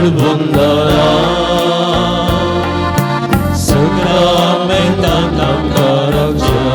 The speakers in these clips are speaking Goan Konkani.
सुडबंदरा सक्रामेंतांत आमकां राखच्या.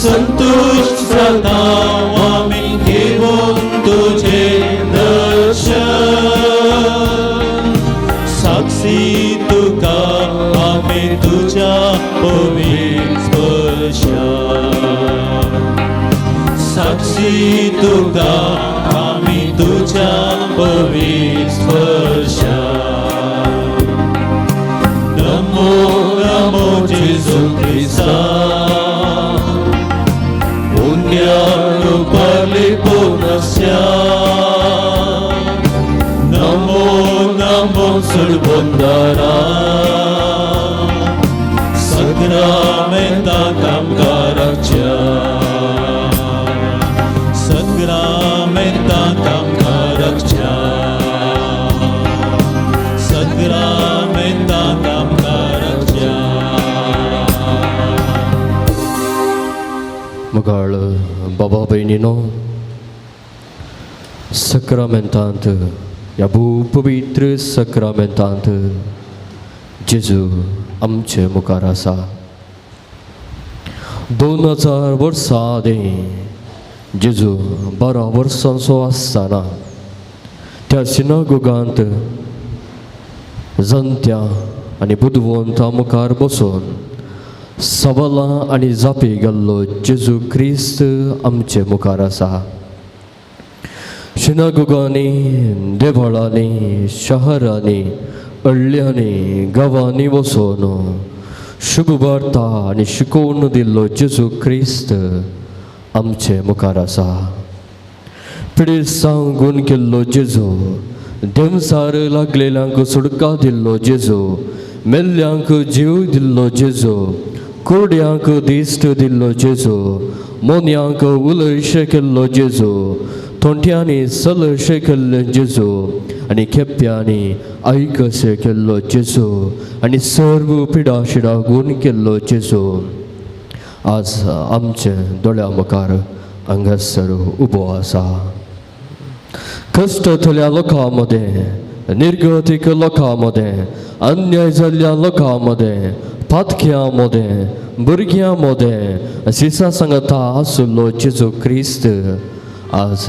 संतुष्ट जाता आमी घेवन तुजें दर्शन, साक्षी तुका आमी तुज्या पवित्र स्पर्शान, साक्षी तुका आमी तुज्या पवित्र स्पर्शान. नमो नमो जेजू क्रिस्ता नमो नमो सुडबंदरा सक्रामेंतांत आमकां राखच्या, सक्रामेंतांत आमकां राखच्या, सक्रामेंतांत आमकां राखच्या. मुगाळ बाबा भयणीनो, सक्रामेंतांत ह्या भूपवित्र सक्रामेंतांत जेजू आमचे मुखार आसा. 2000 वर्सां आदीं जेजू 12 वर्सांचो आसतना त्या सिनागोगांत जनत्या आनी बुदवंता मुखार बसून सवालां आनी जापी गेल्लो जेजू क्रिस्त आमचे मुखार आसा. सिनागोगांनी, देवळांनी, शहरांनी, अळ्यांनी, गांवांनी वचून शुभ वार्ता आनी शिकोवन दिल्लो जेजू क्रिस्त आमचे मुखार आसा. पिडेस्त सांगून केल्लो जेजू, देंवचार लागलेल्यांक सुटका दिल्लो जेजू, मेल्ल्यांक जीव दिल्लो जेजू, कुरड्यांक दिश्ट दिल्लो जेजू, मोन्यांक उलयशें केल्लो जेजू, तोंट्यांनी सलशें केल्लें जेजू आनी खेप्यांनी आयकशें केल्लो जेजू आनी सर्व पिडा शिडा गूण केल्लो जेजू आज आमचे दोळ्या मुखार हांगासर उबो आसा. कश्टतल्या लोकां मदें, निर्गतीक लोकां मदें, अन्याय जाल्ल्या लोकां मदें, पातक्यां मदें, भुरग्यां मदें सिसा सांगता आशिल्लो जेजू क्रिस्त आज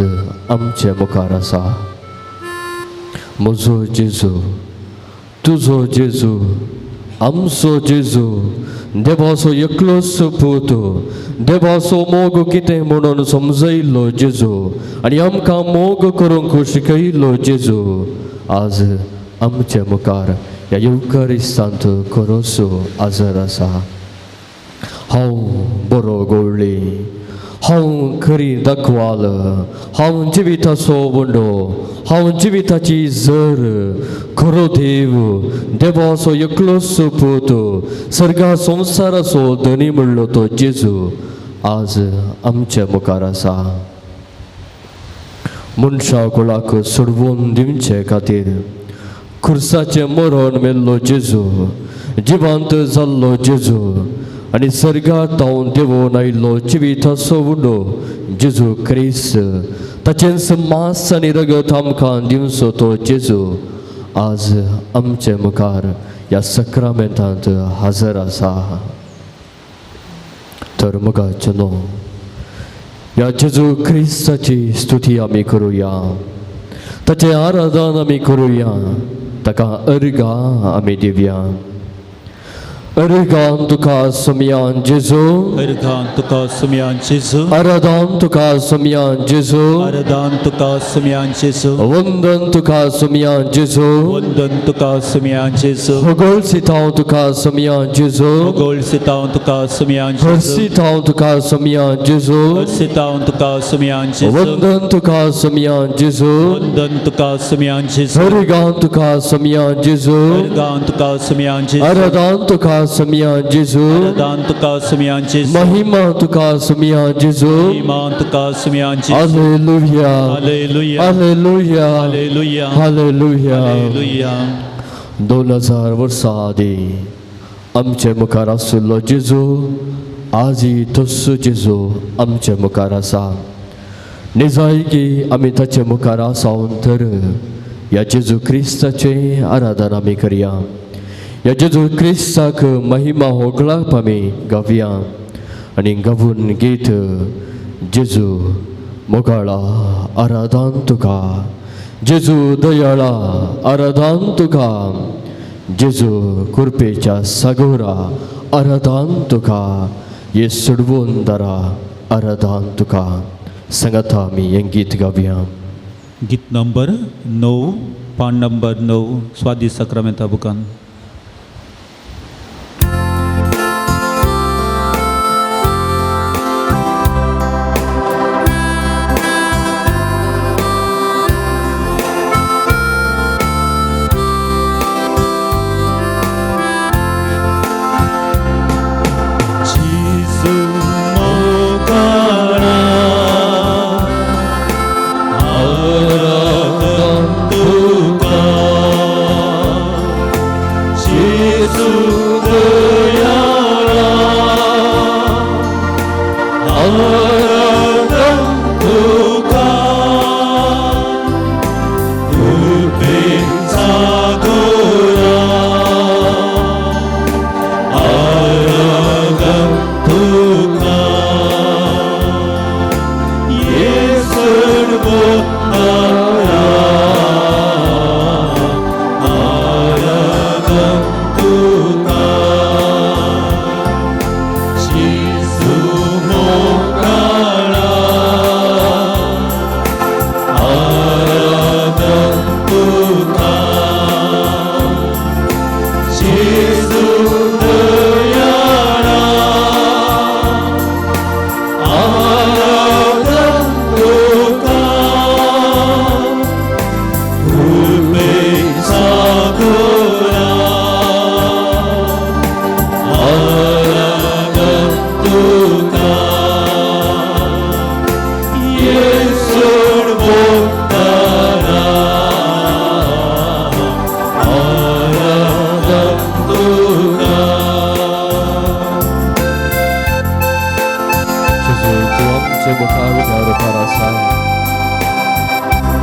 आमचे मुखार आसा. म्हजो जेजू, तुजो जेजू, आमचो जेजू, देवाचो एकलोच पूत, देवाचो मोग कितें म्हणून समजयल्लो जेजू आनी आमकां मोग करूंक शिकयल्लो जेजू आज आमचे मुखार ह्या येवकारिस्तांत खरोसो आजर आसा. हांव बरो गोवळी, हांव खरी दाखवाल, हांव जिविताचो वंडो, हांव जिविताची जर, खरो देव, देवाचो एकलोच पूत, सर्गा संवसाराचो धनी म्हणलो तो जेजू आज आमचे मुखार आसा. मनशा कुळाक सोडवून दिवचे खातीर खुर्साचें मरण मेल्लो जेजू, जिवांत जाल्लो जेजू आनी सर्गार तावन देवून आयिल्लो जिविताचो उंडो जेजू क्रिस्त, ताचेंच मांस आनी रगत आमकां दिवचो तो जेजू आज आमचे मुखार ह्या सक्रामेंतांत हजर आसा. तर मुगाचो न्हू ह्या जेजू क्रिस्ताची स्तुती आमी करुया, ताचें आराधन आमी करुया, ताका अर्घां आमी दिवया। अर्घां तुका सोमयान जेजू, अर्घां तुका सुमयान जेजू, आराधन तुका सोमयान जेजू, आराधन तुका सुमयान जेजू, वंदन तुका सोमयान जेजू, वंदन तुका सुमयान जेजू, होगोळसितांव तुका सोमयान जेजू, होगोळसितांव तुका सुमयान जेजू, हर्सितांव तुका सोमयान जेजू, हर्सितांव तुका सुमयान जेजू, वंदन तुका सोमयान जेजू, वंदन तुका सुमयान जेजू, अर्घां तुका सोमयान जेजू, अर्घां तुका सुमयान जेजू, आराधन तुका सोमयान जेजू, आराधन तुका सुमयान जेजू, महिमा तुका सोमयान जेजू, महिमा तुका सुमयान जेजू। Hallelujah, hallelujah, hallelujah, hallelujah, hallelujah. Hallelujah. 2000 वर्सां आदीं आमचे मुखार आशिल्लो जेजू आजय तस्सो जेजू आमचे मुखार आसा। निजायकी आमी ताचे मुखार आसावन तर ह्या जेजू क्रिस्ताचें आराधन आमी करया, ह्या जेजू क्रिस्ताक महिमा होगळाप आमी गावया आनी गावून गीत जेजू मोगाळा आराधन तुका, जेजू दयाळा आराधन तुका, जेजू कृपेच्या सागोरा आराधन तुका, हे सोडवून दारा आराधन तुका। सांगाता आमी हें गीत गावया। गीत नंबर 9, पान नंबर 9, स्वादी साक्रामेंता बुकान।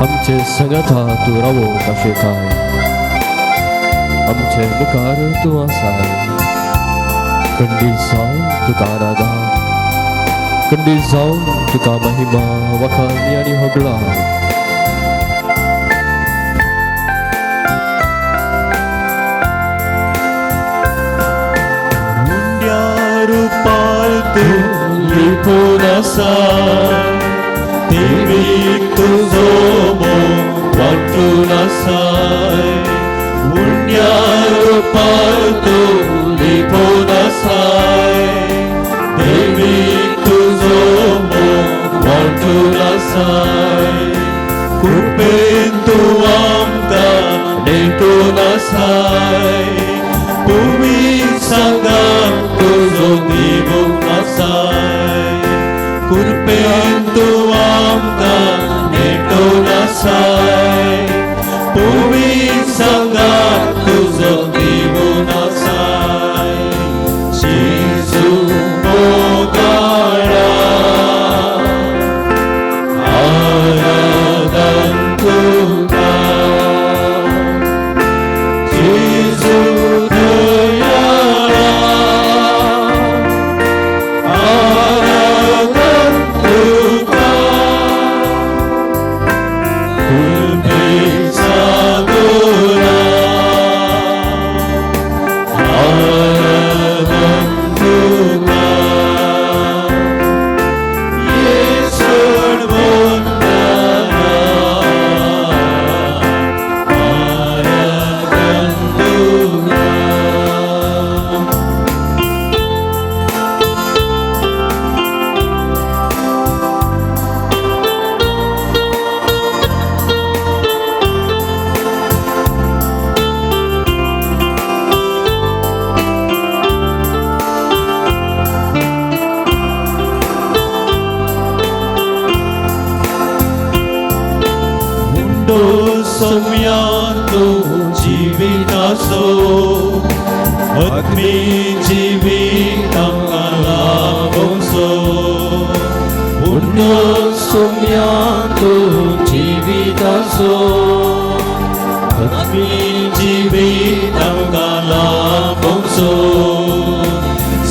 आमचे संगता तूं रावोंक आशेताय, आमचे मुखार तूं आसाय। खंडीत जावन तुका आराधना, खंडीत जावन तुका महिमा वखाणी आनी होगळा। मुंड्यार पार तूं लिपून आसा, देवीक तुजो मोग वांटून आसाय। मुंड्यार पार तूं लिपून आसाय, देवीक तुजो मोग वांटून आसाय। कृपेन तूं आमकां नेटून आसाय, तुमी सांगात तुजो दिवून आसाय। कृपेन तूं आमकां नेटून आसाय, तुमी सांगात तुजो दिवून आसाय। जेजू मोगाळा आराधन तुका, जेजू दयाळा आराधन तुका। उंडो सोम्या तूं जिविताचो आत्मी जिवीत आमकां लाभोवचो उंडो सोम्या तूं जिविताचो आत्मी जिवीत आमकां लाभोवचो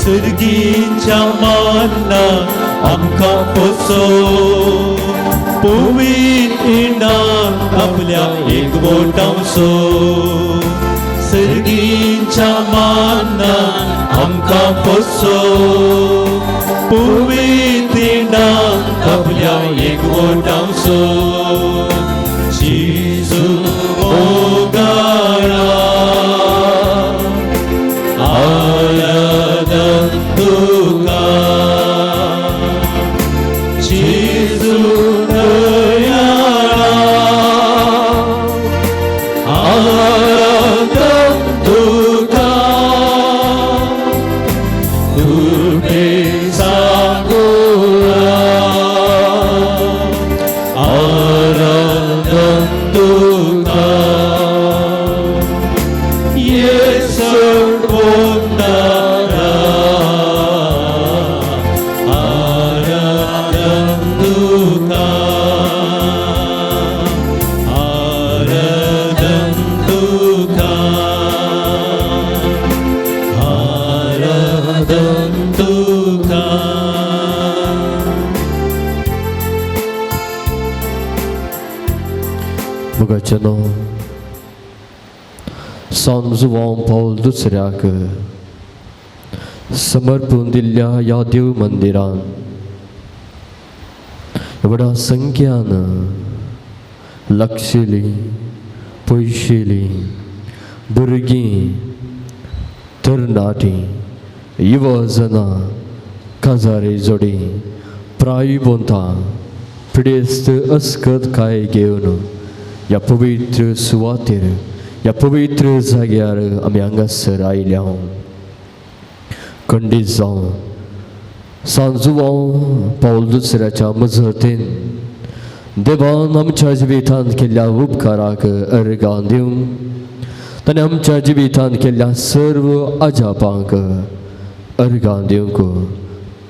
सर्गीच्या मान्ना आमकां पोसो पवीन इनाम आपल्या एकवटांसो सर्गीच्या मान्ना आमकां पोसो पवीन इनाम आपल्या एकवटांसो जेजू मोगाळा आराधन तुका जेजू दयाळा आराधन तुका कृपे सांगोळा आराधन तुका येसोड बोंदारा आराधन तुका आराधन तुका आराधन तुका. मोगाचें नांव सान जुवांव पावल दुसऱ्याक समर्पून दिल्ल्या ह्या देव मंदिरान व्हडा संख्यान लागशिल्लीं पयशिल्लीं भुरगीं तरणाटीं युवजनां काजारी जोडी प्रायबोंतां पिडेस्त अस्कत काय घेवन ह्या पवित्र सुवातेर ह्या पवित्र जाग्यार आमी हांगासर आयल्या. खंडीत जावं सांजुवांव पावल दुसऱ्याच्या मजतीन देवान आमच्या जिवितांत केल्ल्या उपकाराक अर्गां दिवन ताणें आमच्या जिवितांत केल्ल्या सर्व अजापांक अर्गां दिवंक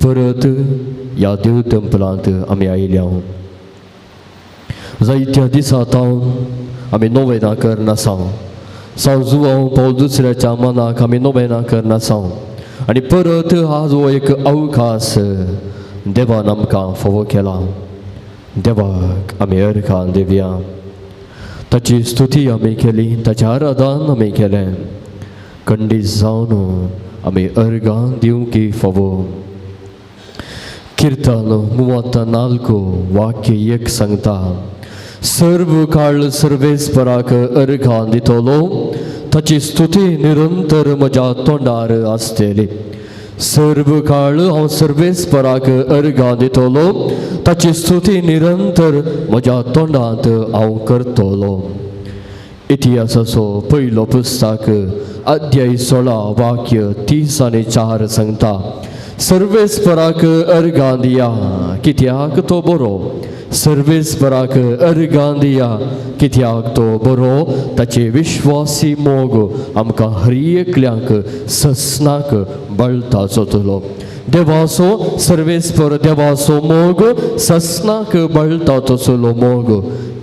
परत ह्या देव तेंपलांत आमी आयल्या. जायत्या दिसा तावन आमी नोवेनां करनासांव सांजुवांव पावल दुसऱ्याच्या मनाक आमी नोवेनां करनासांव आनी परत आज हो एक अवकाश देवान आमकां फावो केला. देवाक आमी अर्गां दिवया. ताची स्तुती आमी केली, ताचें आराधन आमी केलें. खंडीत जावन आमी अर्गां दिवंक फावो. किर्तन 34 वाक्य 1 सांगता, सर्व काळ सर्वेस्पराक अर्गां दितलो, ताची स्तुती निरंतर म्हज्या तोंडार आसतली. सर्व काळ हांव सर्वेस्पराक अर्गां दितलो, ताची स्तुती निरंतर म्हज्या तोंडांत हांव करतलो. इतिहासाचो पयलो पुस्तक अध्याय 16 वाक्य 30 आनी 4 सांगता, सर्वेस्पराक अर्गां दिया कित्याक तो बरो, सर्वेस्पराक अर्गां दिया कित्याक तो बरो, ताचे विश्वासी मोग आमकां हर एकल्यांक ससनाक बळटा जातलो. देवाचो सर्वेस्पर देवाचो मोग ससनाक बळटा तसलो मोग,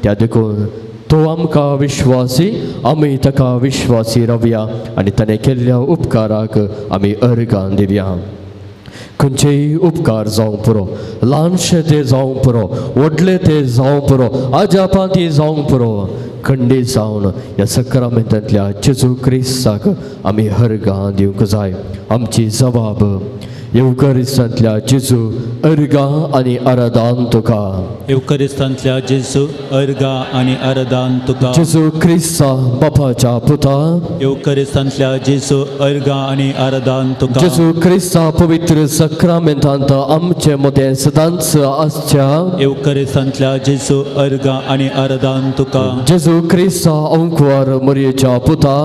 त्या देखून तो आमकां विश्वासी, आमी ताका विश्वासी रावया आनी ताणें केल्ल्या उपकाराक आमी अर्गां दिवया. खंयचेय उपकार जावंक पुरो, ल्हानशे ते जावंक पुरो, व्हडले ते जावंक पुरो, अजापां ती जावंक पुरो, खंडीत जावन ह्या सक्रामेंतांतल्या जेजू क्रिस्ताक आमी अर्गां दिवंक जाय. आमची जबाब येवकरिस्तांतल्या जेजू अर्गां आनी आराधन तुका. येवकरिस्तांतल्या जेजू अर्गां आनी आराधन तुका. जेजू क्रिस्ता बापाच्या पुता. येवकरिस्तांतल्या जेजू अर्गां आनी आराधन तुका. जेजू क्रिस्ता पवित्र सक्रामेंतांत आमचे मदें सदांच आसच्या. येवकरिस्तांतल्या जेजू अर्गां आनी आराधन तुका. जेजू क्रिस्ता अंकुवार मरयेच्या पुता.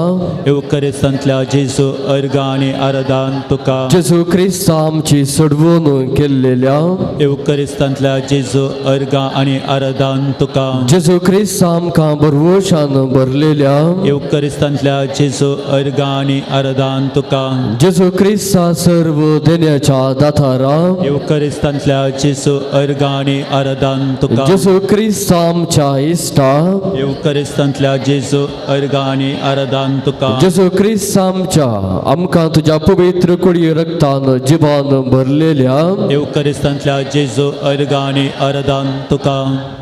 येवकरिस्तांतल्या जेजू अर्गां आनी आराधन तुका. जेजू क्रिस्ता क्रिस्ता आमची सोडवून केल्लेल्या येवकरिस्तांतल्या जेजू अर्गां आनी आराधन तुका जेजू क्रिस्ता आमकां बरवशान भरलेल्या येवकरिस्तांतल्या जेजू अर्गां आनी आराधन तुका जेजू क्रिस्ता सर्व देण्याच्या दातारा येवकरिस्तांतल्या जेजू अर्गां आनी आराधन तुका जेजू क्रिस्ता आमच्या इश्टा येवकरिस्तांतल्या जेजू अर्गां आनी आराधन तुका जेजू क्रिस्ता आमच्या आमकां तुज्या पवित्र कुडी रक्तान जिवान भरलेल्या येवकरिस्तांतल्या जेजू अर्गां आनी आराधन तुका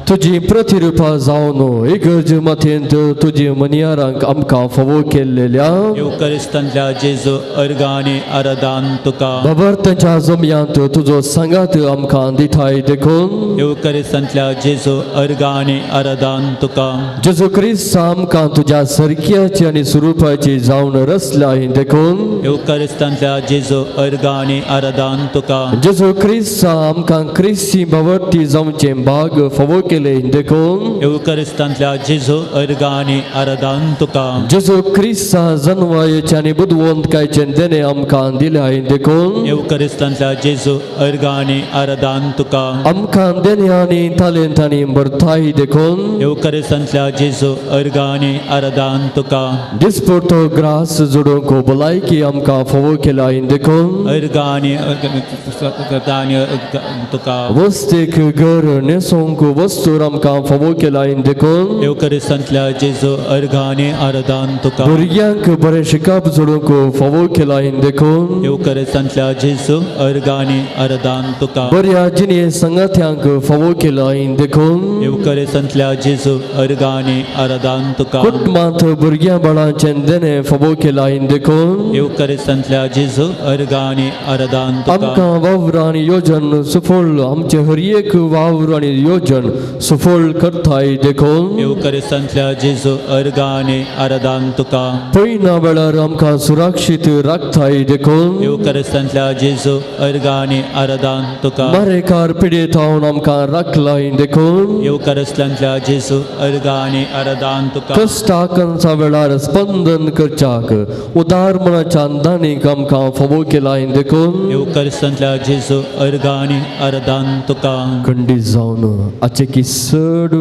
तुजी प्रतिरुपां जावन इगर्ज मातयेंत तुजी मनियारांक आमकां फावो केल्लेल्या येवकरिस्तांतल्या जेजू अर्गां आनी आराधन तुका बाबर तांच्या जमयांत तुजो सांगात आमकां दिताय देखून येवकरिस्तांतल्या जेजू अर्गां आनी आराधन तुका जेजू क्रिस्त आमकां तुज्या सरक्याची आनी स्वरुपाची जावन रचल्या देखून येवकरिस्तांतल्या जेजू अर्गां आनी आराधन तुका जेजू क्रिस्त आमकां क्रिस्ती बावडती जावचें भाग फावो केलें देखून येवकरिस्तांतल्या जेजू अर्गां आनी आराधन तुका जेजू क्रिस्त जनवायेचें आनी बुदवंतकायचें देणें आमकां दिलें देखून येवकरिस्तांतल्या जेजू अर्गां आनी आराधन तुका आमकां देणे आनी तालेंतांनी भरताय देखून येवकरिस्तांतल्या जेजू अर्गां आनी आराधन तुका दिसपडतो ग्रास जोडूंक भलायकी आमकां फावो केला देखून अर्गां आनी तुका वस्तीक घर न्हेसोवंक वस्तूर आमकां फावो केला देखून येवकरिस्तांतल्या जेजू अर्गां आनी आराधन तुका भुरग्यांक बरें शिकप जोडूंक फावो केला देखून येवकरिस्तांतल्या जेजू अर्गां आनी आराधन तुका बऱ्या जिणे संगात्यांक फावो केला देखून येवकरिस्तांतल्या जेजू अर्गां आनी आराधन तुका कुटुंबांत भुरग्यां बाळांचें देणें फावो केला देखून येवकरिस्तांतल्या जेजू अर्गां आनी आराधन तुका आमकां वावर आनी योजन सुफळ आमचें हर एक वावर आनी योजन सुफळ करताय देखून येवकरिस्तांतल्या जेजू अर्गां आनी आराधन तुका पयना वेळार आमकां सुरक्षीत राखताय देखून येवकरिस्तांतल्या जेजू अर्गां आनी आराधन तुका मारेकार पिडेत हांव आमकां राखलाय देखून येवकरिस्तांतल्या जेजू अर्गां आनी आराधन तुका कश्टाकांच्या वेळार स्पंदन करच्याक उदार मनाच्या दानीक आमकां फावो केलाय देखून येवकरिस्तांतल्या जेजू अर्गां आनी आराधन तुका खंडीत जावन आचे की चड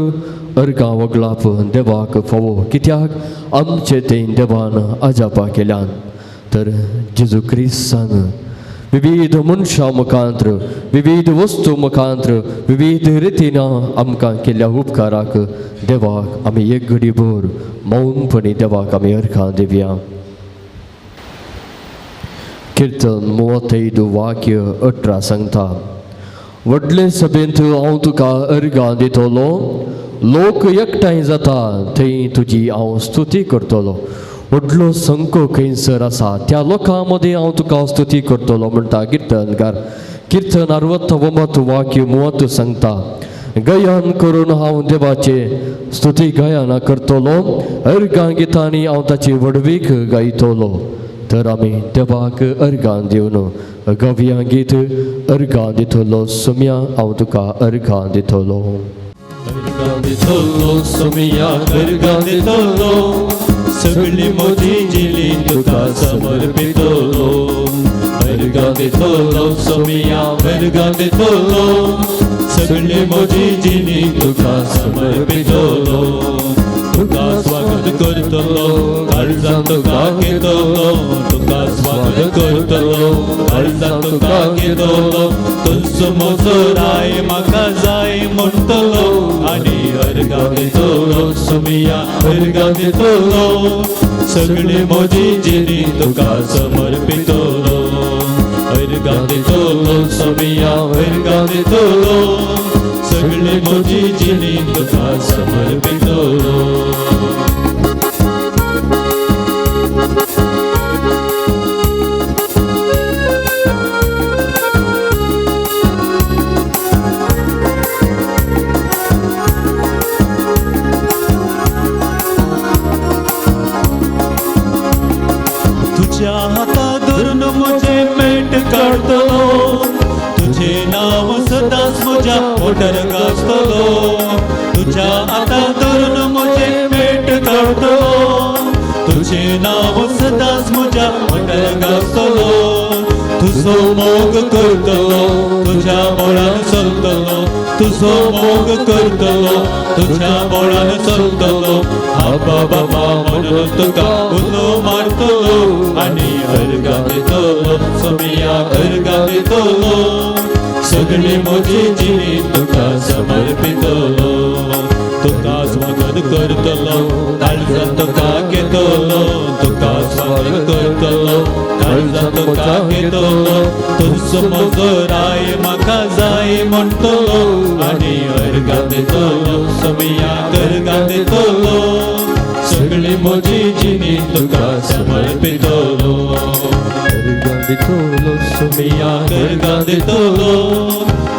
अर्गां वगळाप देवाक फावो कित्याक आमचे तें देवान आजापा केल्यान तर जेजू क्रिस्तान विविध मनशां मुखांत्र विविध वस्तू मुखांत्र विविध रितीन आमकां केल्ल्या उपकाराक देवाक आमी एक घडी भर मौनपणी देवाक आमी अर्घां दिवया. किर्तन 35:18 सांगता, व्हडले सभेंत हांव तुका अर्घां दितलो, लोक एकठांय जाता थंय तुजी हांव स्तुती करतलो. व्हडलो संको खंयसर आसा त्या लोकां मदीं हांव तुका स्तुती करतलो म्हणटा किर्तनकार. किर्तन 69:3 सांगता, गायन करून हांव देवाचे स्तुती गायना करतलो, अर्घां गितांनी हांव ताची व्हडवीक गायतलो. तर आमी देवाक अर्घां दिवन गावया गीत, अर्घां दितलो सोम्या हांव तुका अर्घां दितलो. अर्घां दितलो सोम्या अर्घां दितलो, सगळी म्हजी जिली तुका समर्पितलो. अर्घां दितलो सोम्या अर्घां दितलो, सगळी म्हजी जिली तुका समर्पितलो. तुका स्वागत करतलो काळजान तुका घेतलो, तुका स्वागत करतलो काळजान तुका घेतलो. तुजो म्हजो राय म्हाका जाय म्हणटलो आनी अर्घां दितलो सोम्या अर्घां दितलो, सगळी म्हजी जिणी तुका समर्पितलो. अर्घां दितलो सोम्या अर्घां दितलो, सगळी म्हजी जिणी तुका समर्पितलो. तुझ्या हाता धरून म्हजें मेट काडटलो, तुझें नांव सदांच म्हज्या ओंठार गाजतलो. तुझ्या हाता धरून म्हजें मेट काडटलो, तुझें नांव सदांच म्हज्या ओंठार गाजतलो. तुजो मोग करतलो, तुज्या बळान चलतलो, तुजो मोग करतलो, तुज्या बळान चलतलो. आबा बाबा म्हणून तुका उलो मारतलो आनी अर्गां दितलो, सोमिया अर्गां दितलो. सगळी म्हजी जिणी तुका समर्पितलो, तुका स्वागत करतलो, काळजांत तुका घेतलो, तुका स्वागत करतलो, काळजांत तुका घेतलो. तुजो म्हजो राय म्हाका जाय म्हणटलो आनी अर्गां दितलो, सोमिया अर्गां दितलो. सगळी म्हजी जिणी तुका समर्पितलो, अर्गां दितलो, सोमिया अर्गां दितलो.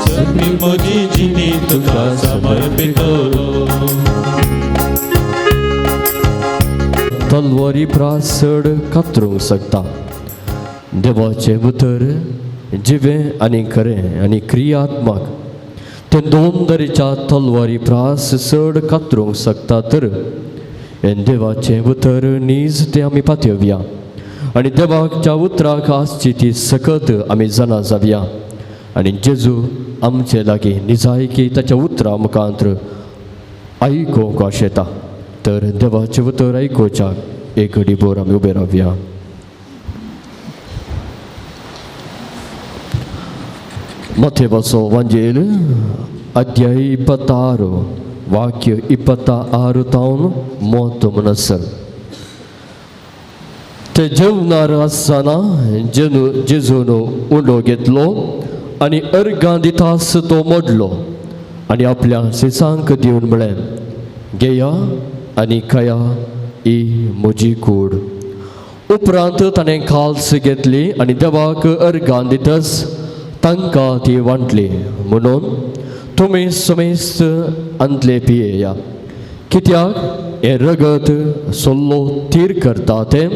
सगळी म्हजी जिणी तुका समर्पितलो. तलवारी प्रास चड कातरूंक शकता. देवाचें उतर जिवें आनी खरें आनी क्रियात्मक, तें दोन तरेच्या तलवारी प्रास चड कातरूंक शकता. तर हें देवाचें उतर नीज तें आमी पातयेवया आनी देवाच्या उतराक आसची ती सकत आमी जाणा जावया आनी जेजू आमचे लागीं निजायकी ताच्या उतरा मुखांत्र आयकूंक आशेता. तर देवाचें उतर आयकुच्याक एक घडी भर आमी उबे रावया. मथेवाचो वांजेल अध्याय 26 वाक्य 26 तावन 30 म्हणसर. ते जेवणार आसतना जेजून उंडो घेतलो आनी अर्गां दितास तो मोडलो आनी आपल्या शिसांक दिवन म्हळें, घेया आनी खाया, ही म्हजी कूड. उपरांत ताणें खाल्स घेतली आनी देवाक अर्गां दितस तांकां ती वांटली, म्हणून तुमी समेस्त अंतले पियेया, कित्याक हें रगत सोल्लो थीर करता तें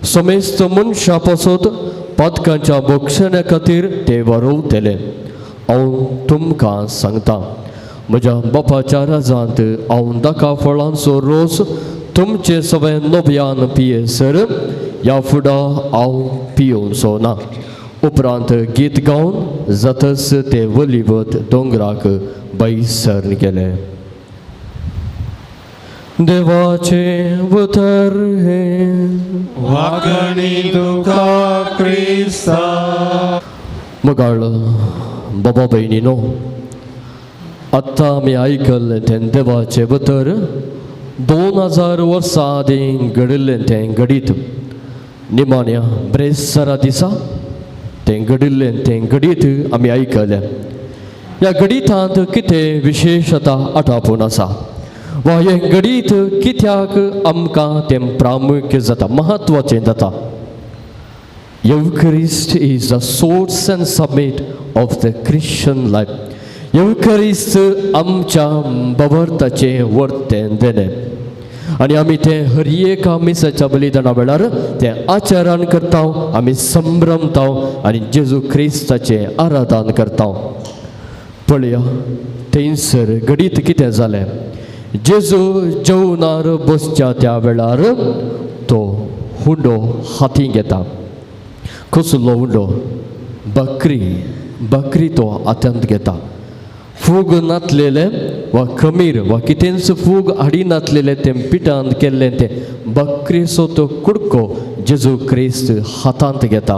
समेस्त मनशां पासत पातकांच्या बोक्षण्या खातीर ते वारोवतले. हांव तुमकां सांगता, म्हज्या बापाच्या राजांत हांव दाका फळांचो रोस तुमचे सगळे नव्यान पियेसर ह्या फुडां हांव पियोवचो ना. उपरांत गीत गावन जातच ते वलिवत दोंगराक बैसर गेले. देवाचें उतर हें वागणी तुका क्रिस्ता. मगाळ बाबा भयणीनो, आत्तां आमी आयकल्लें तें देवाचें उतर 2000 वर्सां आदीं घडिल्लें तें घडीत निमाण्या ब्रेस्तारा दिसा तें घडिल्लें तें घडीत आमी आयकलें. ह्या घडितांत कितें विशेशता आटापून आसा वा हें घडीत कित्याक आमकां तें प्रामुख्य जाता, म्हत्वाचें जाता. Eucharist is the source and summit of the Christian life. Eucharist आमच्या बवर्थाचें वर्तें देणें आनी आमी तें हर एका मिसाच्या बलिदाना वेळार तें आचरण करता, आमी संभ्रमता आनी जेजू क्रिस्ताचें आराधन करता. पळया थंयसर घडीत कितें जालें, जेजू जेवणार बसच्या त्या वेळार तो हुंडो हाती घेता. कसलो हुंडो? बकरी, बकरी तो हातांत घेता. फूग नातलेलें वा खमीर वा कितेंच फूग हाडी नातलेलें तें पिठांत केल्लें तें बकरीचो तो कुडको जेजू क्रिस्त हातांत घेता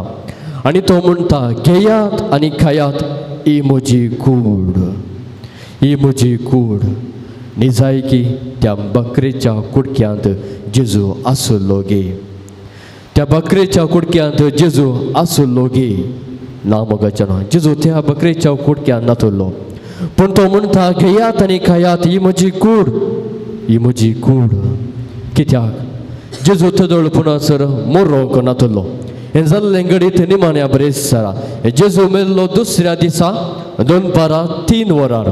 आनी तो म्हणटा, घेयात आनी खायात, ही म्हजी कूड, ही म्हजी कूड. निजायकी त्या बकरेच्या कुडक्यांत जेजू आसलो गे, त्या बकरेच्या कुडक्यांत जेजू आसलो गे. ना मगाच्या ना, जेजू त्या बकरेच्या कुडक्यांत नातलो, पूण तो म्हणटा, घेयात आनी खायात, ही म्हजी कूड, ही म्हजी कूड. कित्याक जेजू थदळ पुणासर मोरोंक नातलो. हें जाल्लें घडीत निमाण्या ब्रेस्तारा. जेजू मेल्लो दुसऱ्या दिसा दनपारां 3 वरार.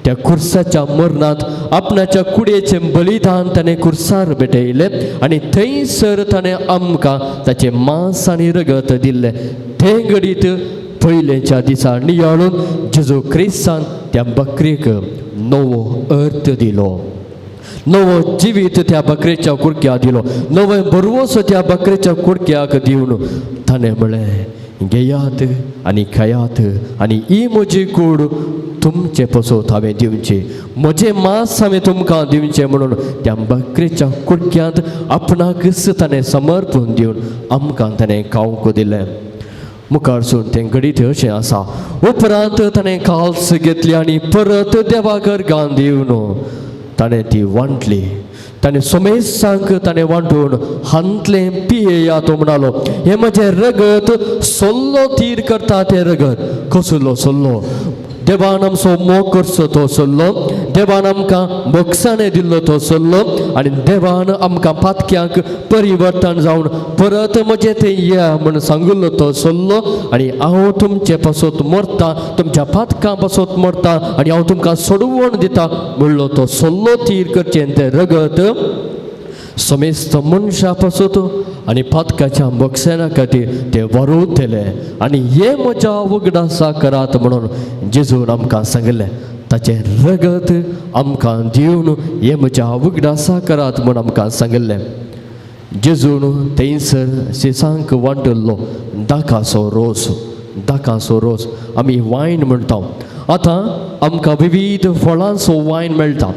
त्या खुर्साच्या मरणांत आपणाच्या कुडयेचें बलिदान ताणें खुर्सार भेटयलें आनी थंयसर ताणें आमकां ताचें मांस आनी रगत दिल्लें. तें घडीत पयलेच्या दिसा नियाळून जेजू क्रिस्तान त्या बकरेक नवो अर्थ दिलो, नवो जिवीत त्या बकरेच्या कुडक्याक दिलो, नवें बरवसो त्या बकरेच्या कुडक्याक दिवन ताणें म्हळें, घेयात आनी खायात आनी ही म्हजी कूड तुमचे पसत हांवें दिवची, म्हजें मांस हांवें तुमकां दिवचें म्हणून त्या बकरेच्या कुडक्यांत आपणाकच ताणें समर्पण दिवन आमकां ताणें खावंक दिलें. मुखारसून तें घडीत अशें आसा, उपरांत ताणें काल्स घेतली आनी परत देवाघर गान दिवन ताणें ती वांटली. ताणें सोमेसांक ताणें वांटून हांतलें पियेया तो म्हणालो, हें म्हजें रगत सोल्लो थीर करता तें रगत. कसलो सोल्लो? देवान आमचो मोग करचो तो सोल्लो, देवान आमकां मोगसाणें दिल्लो तो सोल्लो आनी देवान आमकां पातक्यांक परिवर्तन जावन परत म्हजें थंय या म्हूण सांगिल्लो तो सोल्लो. आनी हांव तुमचे पासत मरता, तुमच्या पातकां पासत मरता आनी हांव तुमकां सोडवण दिता म्हणलो तो सोल्लो थीर करचें तें रगत समेस्त मनशा पासत आनी पातकाच्या बक्षाना खातीर ते वरवतले आनी हे म्हज्या उगडासा करात म्हणून जेजून आमकां सांगिल्लें. ताचें रगत आमकां दिवन हे म्हज्या उगडासा करात म्हूण आमकां सांगिल्लें. जेजून थंयसर शिसांक वांटिल्लो दाकाचो रोस, दाकाचो रोस आमी वायन म्हणटा. आतां आमकां विविध फळांचो वायन मेळटा,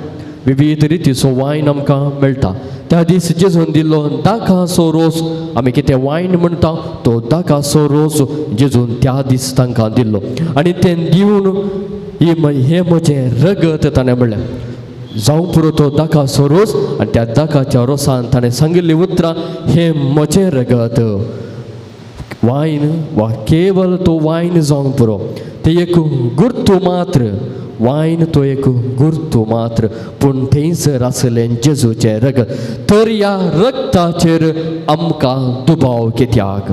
विविध रितीचो वायन आमकां मेळटा. त्या दीस जेजून दिल्लो दाकाचो रोस, आमी कितें वायन म्हणटा तो दाकाचो रोस जेजून त्या दीस तांकां दिल्लो आनी तें दिवन हें म्हजें रगत ताणें म्हणलें. जावं पुरो तो दाकाचो रोस आनी त्या दाकाच्या रोसान ताणें सांगिल्लीं उतरां, हें म्हजें रगत. वायन वा केवल तो वायन जावंक पुरो, तें एक गुर्तू मात्र, वायन तो एक गुर्तू मात्र, पूण थंयसर आसलें जेजूचें रगत. तर ह्या रगताचेर आमकां दुबाव कित्याक?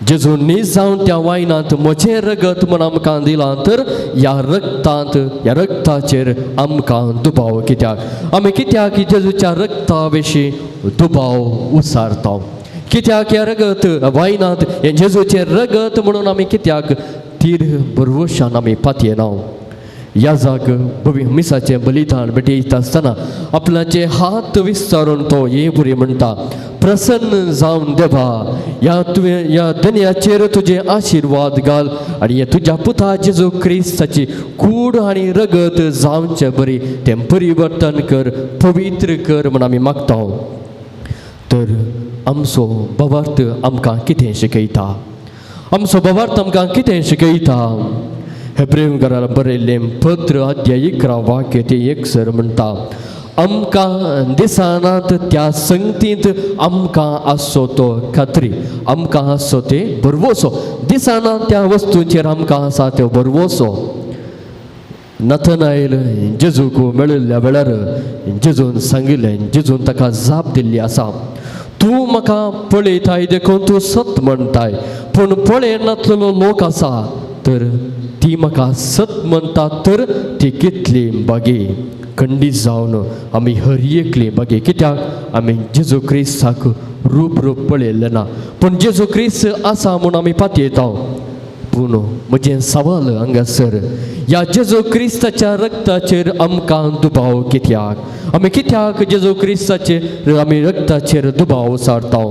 जेजू नीज जावन त्या वायनांत म्हजें रगत म्हूण आमकां दिलां, तर ह्या रगतांत, ह्या रगताचेर आमकां दुबाव कित्याक? आमी कित्याक जेजूच्या रगता विशीं दुबाव उसारता? कित्याक ह्या रगत वायनांत हें जेजूचें रगत म्हणून आमी कित्याक तीर बरवशान आमी पातयेना? ह्या जाग मिसाचें बलिदान भेटयता आसतना आपणाचे हात विस्तारून तो हे पुरी म्हणटा, प्रसन्न जावन देवा, ह्या तुवें ह्या दनयाचेर तुजे आशिर्वाद घाल आनी हे तुज्या पुता जेजू क्रिस्ताची कूड आनी रगत जावचे बरी तें परिवर्तन कर, पवित्र कर म्हूण आमी मागता. तर आमचो भावार्थ आमकां कितें शिकयता? आमचो भावार्थ आमकां कितें शिकयता? हेब्रेवकाराक बरयल्लें पत्र अध्याय 11 वाक्य ते एक सर म्हणटा, आमकां दिसनात त्या संगतींत आमकां आसचो तो खात्री, आमकां आसचो ते भरवसो. दिसना त्या वस्तूंचेर आमकां आसा त्यो भरवसो. नथनायल जेजूक मेळिल्ल्या वेळार जेजून सांगिल्लें, जेजून ताका जाप दिल्ली आसा, तूं म्हाका पळयताय देखून तूं सत म्हणटाय, पूण पळयनातलेलो लोक आसा तर ती म्हाका सत म्हणटा, तर ती कितली बागी. खंडीत जावन आमी हर एकली बागी, कित्याक आमी जेजू क्रिस्ताक रूप रूप पळयल्लें ना, पूण जेजू क्रिस्त आसा म्हूण आमी पातयेता. पूण म्हजें सवाल हांगासर, ह्या जेजू क्रिस्ताच्या रगताचेर आमकां दुबाव कित्याक? आमी कित्याक जेजू क्रिस्ताचेर आमी रगताचेर दुबाव सारता?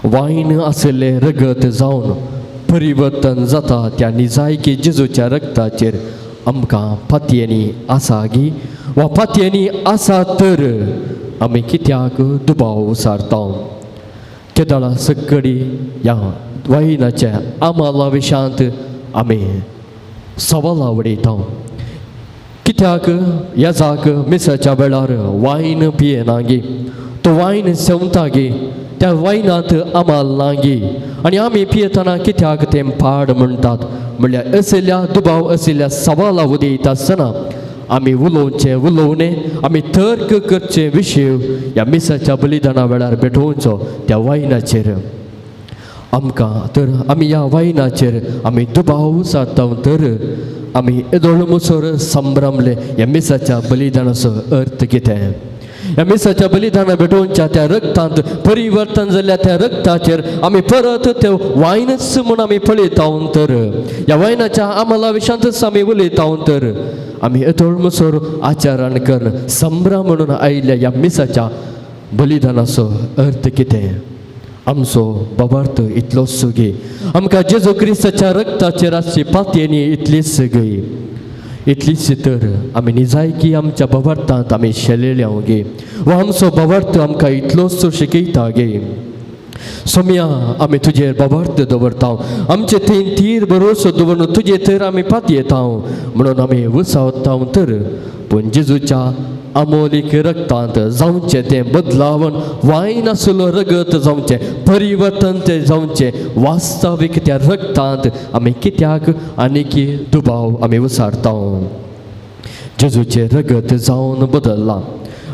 वायन आशिल्लें रगत जावन परिवर्तन जाता त्या निजायकी जेजूच्या रगताचेर आमकां पातयेनी आसा गी वा पातयेनी आसा तर आमी कित्याक दुबाव सारता? केदळा सकडी ह्या वायनाच्या आमाला विशांत आमी सवालां उडयता. कित्याक येजाक मिसाच्या वेळार वायन पियेना गी, तो वायन सेवता गी, त्या वायनांत आमाल ना गी, आनी आमी पियेतना कित्याक तें पाड म्हणटात? म्हणल्यार असल्या दुबाव असल्या सवालां उदयता आसतना आमी उलोवचें उलोवणें, आमी तर्क करचें विशय ह्या मिसाच्या बलिदाना वेळार भेटोवचो त्या वायनाचेर आमकां. तर आमी ह्या वायनाचेर आमी दुबाव सारता तर आमी येदोळ मुसोर संभ्रमले ह्या मिसाच्या बलिदानाचो अर्थ कितें? ह्या मिसाच्या बलिदाना भेटोवच्या त्या रगतांत परिवर्तन जाल्ल्या त्या रगताचेर आमी परत ते वायनच म्हूण आमी पळयता तर ह्या वायनाच्या आमला विशांतच आमी उलयता तर आमी येदोळ मुसोर आचारण कर संभ्रम म्हणून आयिल्ल्या ह्या मिसाच्या बलिदानाचो अर्थ कितें? आमचो बाबार्थ इतलोच गे, आमकां जेजू क्रिस्ताच्या रक्ताचेर आसची पातयेनी इतलीच गे, इतलीच तर आमी निजायकी आमच्या बाबार्थांत आमी शेलेले गे वा आमचो बाबार्थ आमकां इतलोच शिकयता गे। सोम्या आमी तुजेर बाबार्थ दवरता, आमचे थंय तीर भरोसो दवरून तुजे थंय आमी पातयेता म्हणून आमी वसावता तर पूण जेजूच्या आमोलीक रक्तांत जावचें तें बदलावन वायन आसलो रगत जावचें, परिवर्तन तें जावचें वास्तवीक त्या रक्तांत आमी कित्याक आनीक दुबाव आमी वसारता। जेजूचें रगत जावन बदल्लां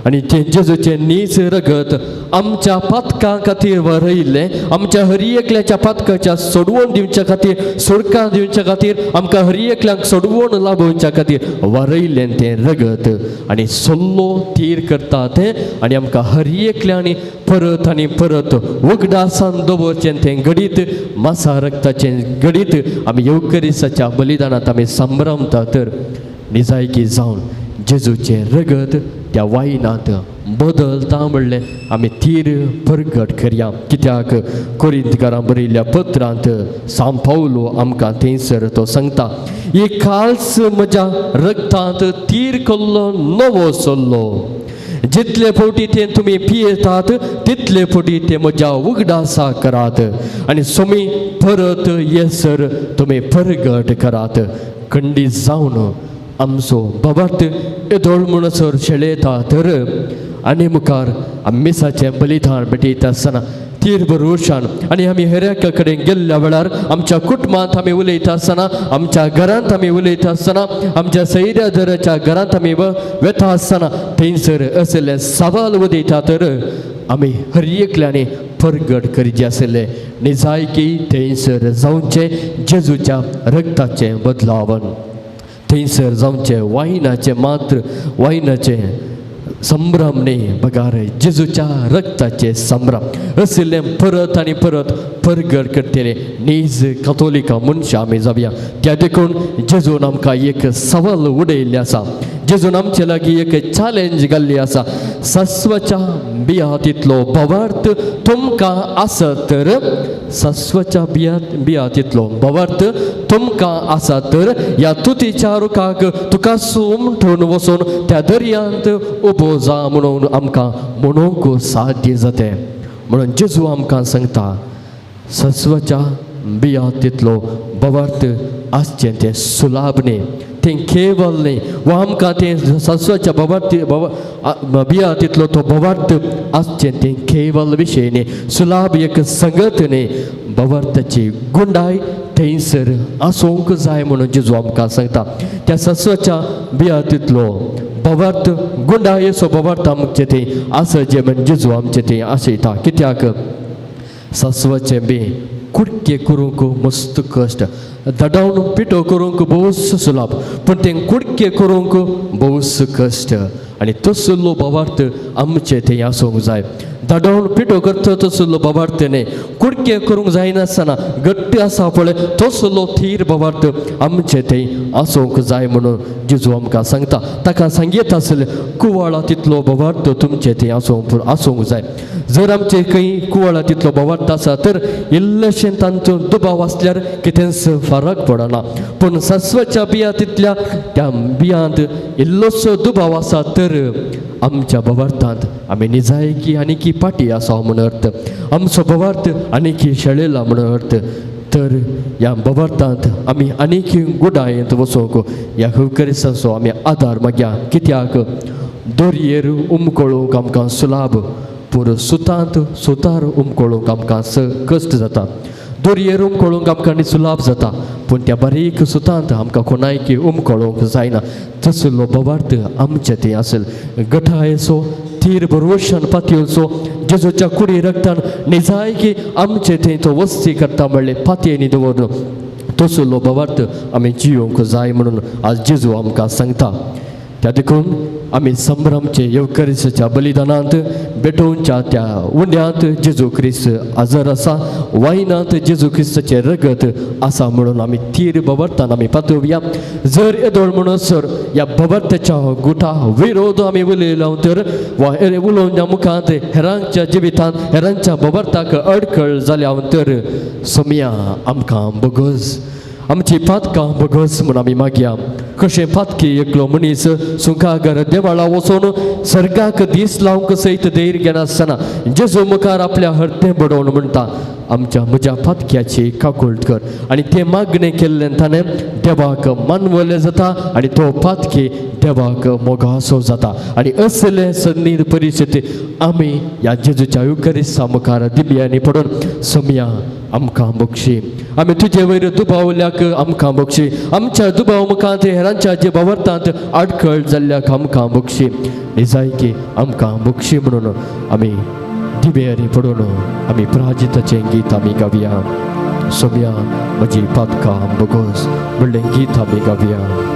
आनी तें जेजूचें नीच रगत आमच्या पातकां खातीर वरयल्लें, आमच्या हर एकल्याच्या पातकाच्या सोडवण दिवच्या खातीर, सोडकां दिवच्या खातीर, आमकां हर एकल्याक सोडवण लाभोवच्या खातीर वरयल्लें तें रगत आनी सल्लो तीर करता तें आनी आमकां हर एकल्यांनी परत आनी परत उगडासान दवरचें तें घडीत मासा रक्ताचें घडीत आमी येवकरिसाच्या बलिदानांत आमी संभ्रमता तर निजायकी जावन जेजूचें रगत त्या वायनांत बदलता म्हणलें आमी तीर परगट करया। कित्याक कोरिंतकारां बरयल्ल्या पत्रांत सांव पावलो आमकां थंयसर तो सांगता, एक काल्स म्हज्या रक्तांत तीर कल्लो नवो सल्लो, जितले फावटी तें तुमी पियेतात तितले फावटी तें म्हज्या उगडासा करात आनी सोमी परत येसर तुमी परगट करात। खंडीत जावन आमचो बाबार्थ येदोळ म्हणसर शेळयता तर आनी मुखार आमी मिसाचें बलिदान भेटयता आसतना तीर भरवशान आनी आमी हेर एका कडेन गेल्ल्या वेळार आमच्या कुटुंबांत आमी उलयता आसतना, आमच्या घरांत आमी उलयता आसतना, आमच्या सैऱ्या दराच्या घरांत आमी वेता आसतना थंयसर असले सवाल उदयता तर आमी हर एकल्यांनी परगट करचें आसलें निजायकी थंयसर जावचें जेजूच्या रक्ताचें बदलावन, थंयसर जावचें वायनाचें मात्र वायनाचें संभ्रम न्ही बगार जेजूच्या रक्ताचें संभ्रम असलें परत आनी परत परगट करतले नीज कथोलिका मनशां आमी जावया। त्या देखून जेजून आमकां एक सवाल उडयल्लें आसा, जेजून आमचे लागीं एक चॅलेंज घाल्ली आसा, सस्वाच्या बिया तितलो भावार्थ तुमकां आसत तर, सस्वाच्या बिया तितलो भावार्थ तुमकां आसा तर ह्या तुतीच्या रुखाक तुका उमठून वचून त्या दर्यांत उबो जा म्हणून आमकां म्हणूंक साध्य जातें। म्हणून जेजू आमकां सांगता सस्वाच्या बिया तितलो भावार्थ आसचें तें सुलाभ न्ही, तें केवल न्ही वा आमकां तें सस्वाच्या भावार्थ बिया तितलो तो भावार्थ आसचें तें केवल विशय न्ही, सुलाभ एक संगत न्ही, भावार्थाची गुंडाय थंयसर आसूंक जाय म्हणून जेजू आमकां सांगता। त्या सस्वाच्या बिया तितलो भावार्थ गुंडायेचो भावार्थ आमचे थंय आसा जे म्हण जेजू आमचे थंय आशयता। कित्याक सस्वाचें बी कुडके करूंक मस्त कश्ट, दडावन पिठो करूंक भोवच सुलाभ, पूण तें कुडके करूंक भोवच कश्ट आनी तसलो भावार्थ आमचे थंय आसूंक जाय। दडावन पिठो करता तसलो भावार्थ न्ही, कुडके करूंक जायनासतना घट्ट आसा पळय तसलो थीर भावार्थ आमचे थंय आसूंक जाय म्हणून जेजू आमकां सांगता। ताका सांगयत आसलें कुवाळा तितलो भावार्थ तुमचे थंय आसूंक जाय। जर आमचे खंय कुवाळा तितलो भावार्थ आसा तर इल्लेशें तांचो दुबाव आसल्यार कितेंच फरक पडना, पूण सस्वाच्या बिया तितल्या त्या बियांत इल्लोसो दुबाव आसा तर आमच्या भावार्थांत आमी निजायकी आनीकी पाटी आसा म्हणून अर्थ, आमचो भावार्थ आनीकी शेळेला म्हणून अर्थ। तर ह्या भावार्थांत आमी आनीकी गुडायेंत वचोंक ह्या हवकरिसाचो आमी आदार मागया। कित्याक दोरयेर उमकळूंक आमकां सुलाभ, पूण सुतांत सुतार उमकळूंक आमकां कश्ट जाता। दोरयेर उमकळूंक आमकां आनी सुलाभ जाता, पूण त्या बारीक सुतांत आमकां कोणायकी उमकळूंक जायना। तसलो भावार्थ आमचे थंय आसल गठायेचो थीर भरवशान पातयेचो जेजूच्या कुडी रक्तान निजायकी आमचे थंय तो वस्ती करता म्हणलें पातयेनी दवरून तसलो भावार्थ आमी जियोंक जाय म्हणून आज जेजू आमकां सांगता। त्या देखून आमी संभ्रमचे येवकरिसाच्या बलिदानांत भेटोवच्या त्या उंड्यांत जेजू क्रिस्त हजर आसा, वायनांत जेजू क्रिस्ताचें रगत आसा म्हणून आमी तीर बबरतान आमी पातोवया. जर येदोळ म्हणसर ह्या बबरत्याच्या गुटा विरोध आमी उलयलो तर वा उलोवच्या मुखांत हेरांच्या जिवितांत हेरांच्या बबरताक अडखळ जाल्या तर सोमया आमकां बगस, आमची पातकां बगस म्हूण आमी मागया. कशें पातकी एकलो मनीस सुंकागर देवाळा वचून सर्गाक दीस लावंक सयत धैर्य घेनासतना जेजू मुखार आपल्या हरतें बडोवन म्हणटा, आमच्या म्हज्या पातक्याची काकुळट कर. आनी तें मागणें केल्ल्यान ताणें देवाक मानवलें जाता आनी तो पातकी देवाक मोगासो जाता. आनी असले संदीर परिस्थिती आमी ह्या जेजूच्या युकरिस्ता मुखार दिब्यांनी पडून सोमया आमकां बक्षी, आमी तुजे वयर दुबावल्याक आमकां बक्षी, आमच्या दुबाव मुखांत हेरांच्या जे बावरतांत आडखळ जाल्ल्याक आमकां बक्षी, निजायकी आमकां बक्षी म्हणून आमी दिव्यारी पडून आमी प्राजिताचें गीत आमी गावया. सोमया म्हजी पातकां बगोस म्हणलें गीत आमी गावया.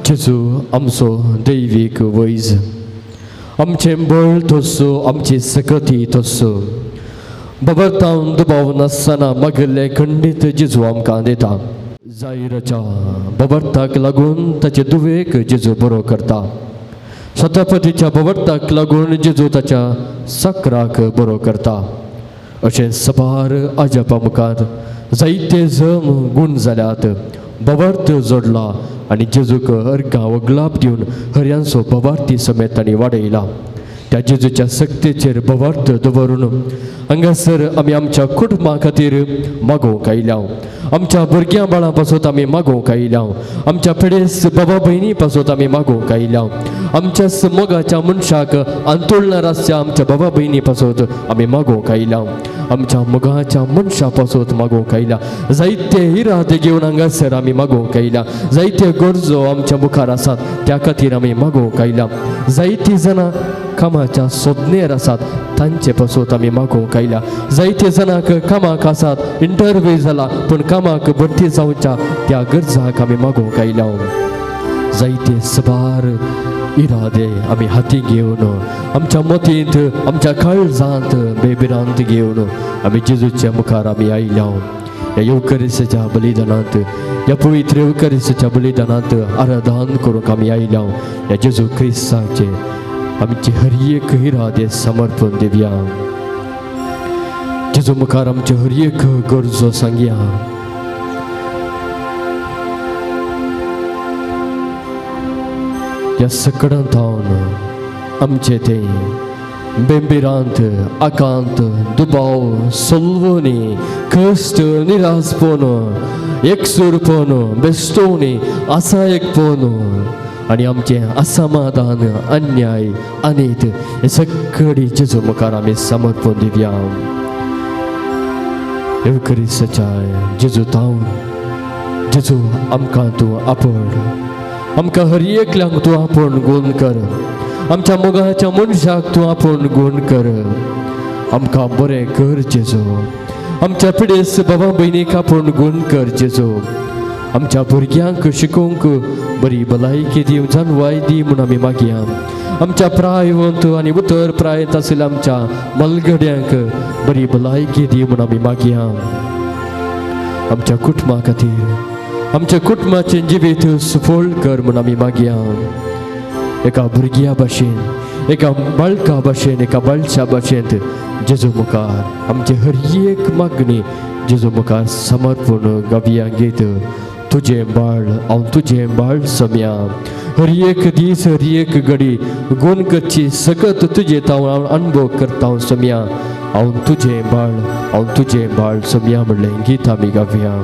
जेजू आमचो दैवीक वैज, आमचें बळ तसो, आमची सकती तसो, बबरतावन दुबाव नासतना मागिल्लें खंडीत जेजू आमकां दिता. जायराच्या बबरताक लागून ताचे दुवेक जेजू बरो करता. शतपतीच्या बबरताक लागून जेजू ताच्या सक्राक बरो करता. अशें सबार अजापा मुखार जायते जम गूण जाल्यात, बबर्त जोडला आनी जेजूक अर्गां वगलाप दिवन हरयांचो बवार्थी समेत तांणी वाडयला. त्या जेजूच्या सक्तेचेर बवार्थ दवरून हांगासर आमी आमच्या कुटुंबा खातीर मागोवंक आयल्या, आमच्या भुरग्यां बाळां पासत आमी मागोवंक आयल्या, आमच्या पिडेस्त बाबा भयणी पासत आमी मागोवंक आयल्या, आमच्या मोगाच्या मनशाक आंतोळणार आसच्या आमच्या बाबा भयणी पासत आमी मागोवंक आयल्या, आमच्या मोगाच्या मनशा पासत मागोवंक आयल्या. जायते इरादे घेवन हांगासर आमी मागोवंक आयल्या, जायते गरजो आमच्या मुखार आसात त्या खातीर आमी मागोवंक आयल्या, जायतीं जाणां कामाच्या सोदनेर आसात तांचे पासत आमी मागोवंक आयल्या, जायते जाणांक कामाक आसात इंटरव्यू जाला पूण कामाक भरती जावच्या त्या गरजांक आमी मागोवंक आयल्या. जायते सबार इरादे आमी हाती घेवन आमच्या मतींत आमच्या काळजांत बेबिरांत घेवन आमी जेजूच्या मुखार आमी आयल्या. ह्या येवकरिसाच्या बलिदानांत, ह्या पवित्र येवकरिसाच्या बलिदानांत आराधन करूंक आमी आयल्या. ह्या जेजू क्रिस्ताचे आमचे हर एक इरादे समर्पण दिवया. जेजू मुखार आमचे हर एक गरजो सांगया. ह्या सकडांत आमचे ते बेंबिरांत आकांत दुबाव सोलवणी कश्ट निरासपण एकसूरपण बेश्टोवणी असायकपण आनी आमचें असमाधान अन्याय अनीत हे सगळी जेजू मुखार आमी समर्पण दिवया. येवकरिसाच्या जेजू तावन जेजू आमकां तूं आपण, आमकां हर एकल्यांक तूं आपूण गूण कर, आमच्या मोगाच्या मनशाक तूं आपूण गूण कर, आमकां बरें कर जेजू, आमच्या पिडेस्त बाबा भयणीक आपूण गूण कर जेजू, आमच्या भुरग्यांक शिकोवंक बरी भलायकी दी, जानवाय दी म्हूण आमी मागया. आमच्या प्रायवंत आनी उतर प्रायत आशिल्ल्या आमच्या मलगड्यांक बरी भलायकी दी म्हूण आमी मागया. आमच्या कुटुंबा खातीर आमच्या कुटुंबाचें जिवीत सुफळ कर म्हूण आमी मागया. एका भुरग्या भाशेन, एका बाळका भाशेन, एका बाळशा भाशेन जेजू मुखार आमचे हर एक मागणी जेजू मुखार समर्पण गावया गीत. तुजें बाळ हांव तुजें बाळ सम्या, हर एक दीस हर एक घडी गुण करची सकत तुजें तांव हांव अनुभव करता सम्या. हांव तुजें बाळ, हांव तुजें बाळ सम्या म्हणलें गीत आमी गावया.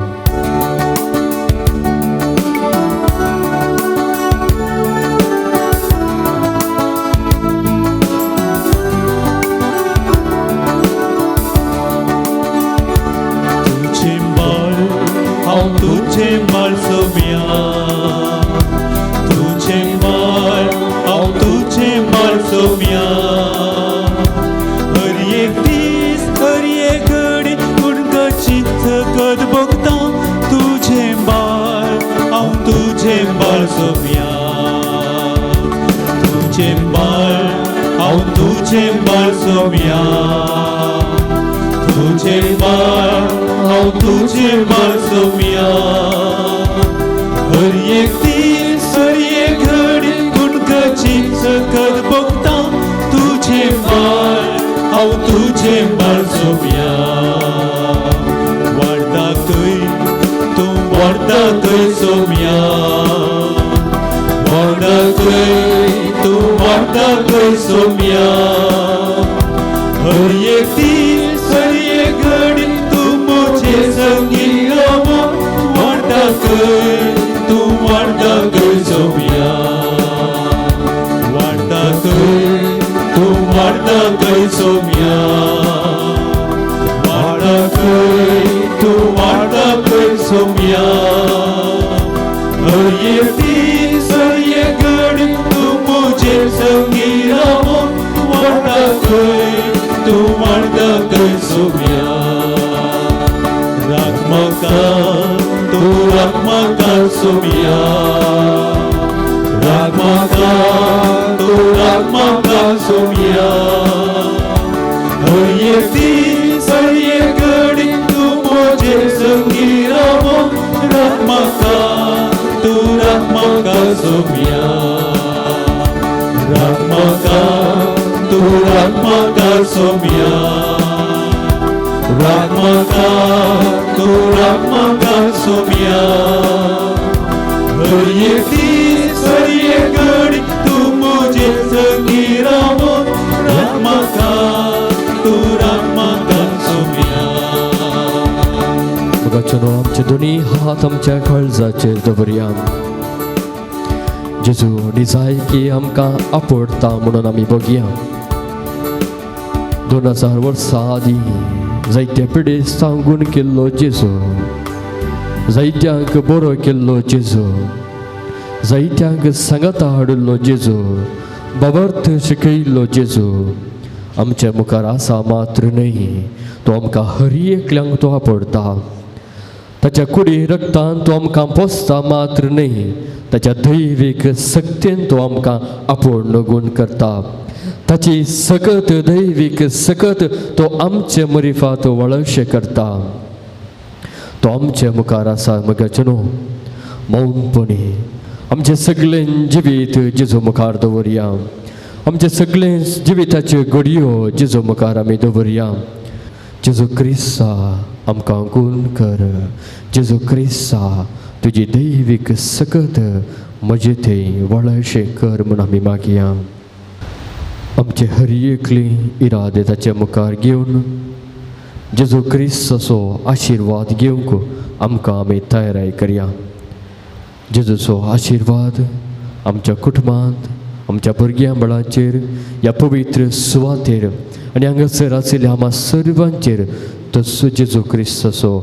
आमचे दोनी हात आमच्या काळजाचेर दवरया. जेजू निजायकी आमकां आपडता म्हणून आमी बघया. 2000 वर्सां आदीं जायत्या पिडे सांगून केल्लो जेजू, जायत्यांक बरो केल्लो जेजू, जायत्यांक सांगाता हाडिल्लो जेजू, बाबार्थ शिकयल्लो जेजू आमच्या मुखार आसा मात्र न्हय, तो आमकां हर एकल्यांक तो आपडता. ताच्या कुडी रक्तान तो आमकां पोसता मात्र न्हय, ताच्या दैवीक सक्तेन तो आमकां आपोवन गुण करता. ताची सकत दैवीक सकत तो आमचे मरिफात वळशे करता. तो आमचे मुखार आसा मगाचे न्हू मौनपणी आमचें सगळें जिवीत जेजू मुखार दवरया. आमचें सगळें जिविताच्यो घडयो जेजू मुखार आमी दवरया. जेजू क्रिस्ता आमकां गुण कर, जेजू क्रिस्ता तुजी दैवीक सकत म्हजे थंय वळशे कर म्हूण आमी मागया. आमचे हर एकली इरादे ताचे मुखार घेवन जेजू क्रिस्ताचो आशिर्वाद घेवंक आमकां आमी तयाराय करया. जेजूचो आशिर्वाद आमच्या कुटुंबांत, आमच्या भुरग्यां बळांचेर, ह्या पवित्र सुवातेर आनी हांगासर आशिल्ल्या आमा सर्वांचेर तसो जेजू क्रिस्ताचो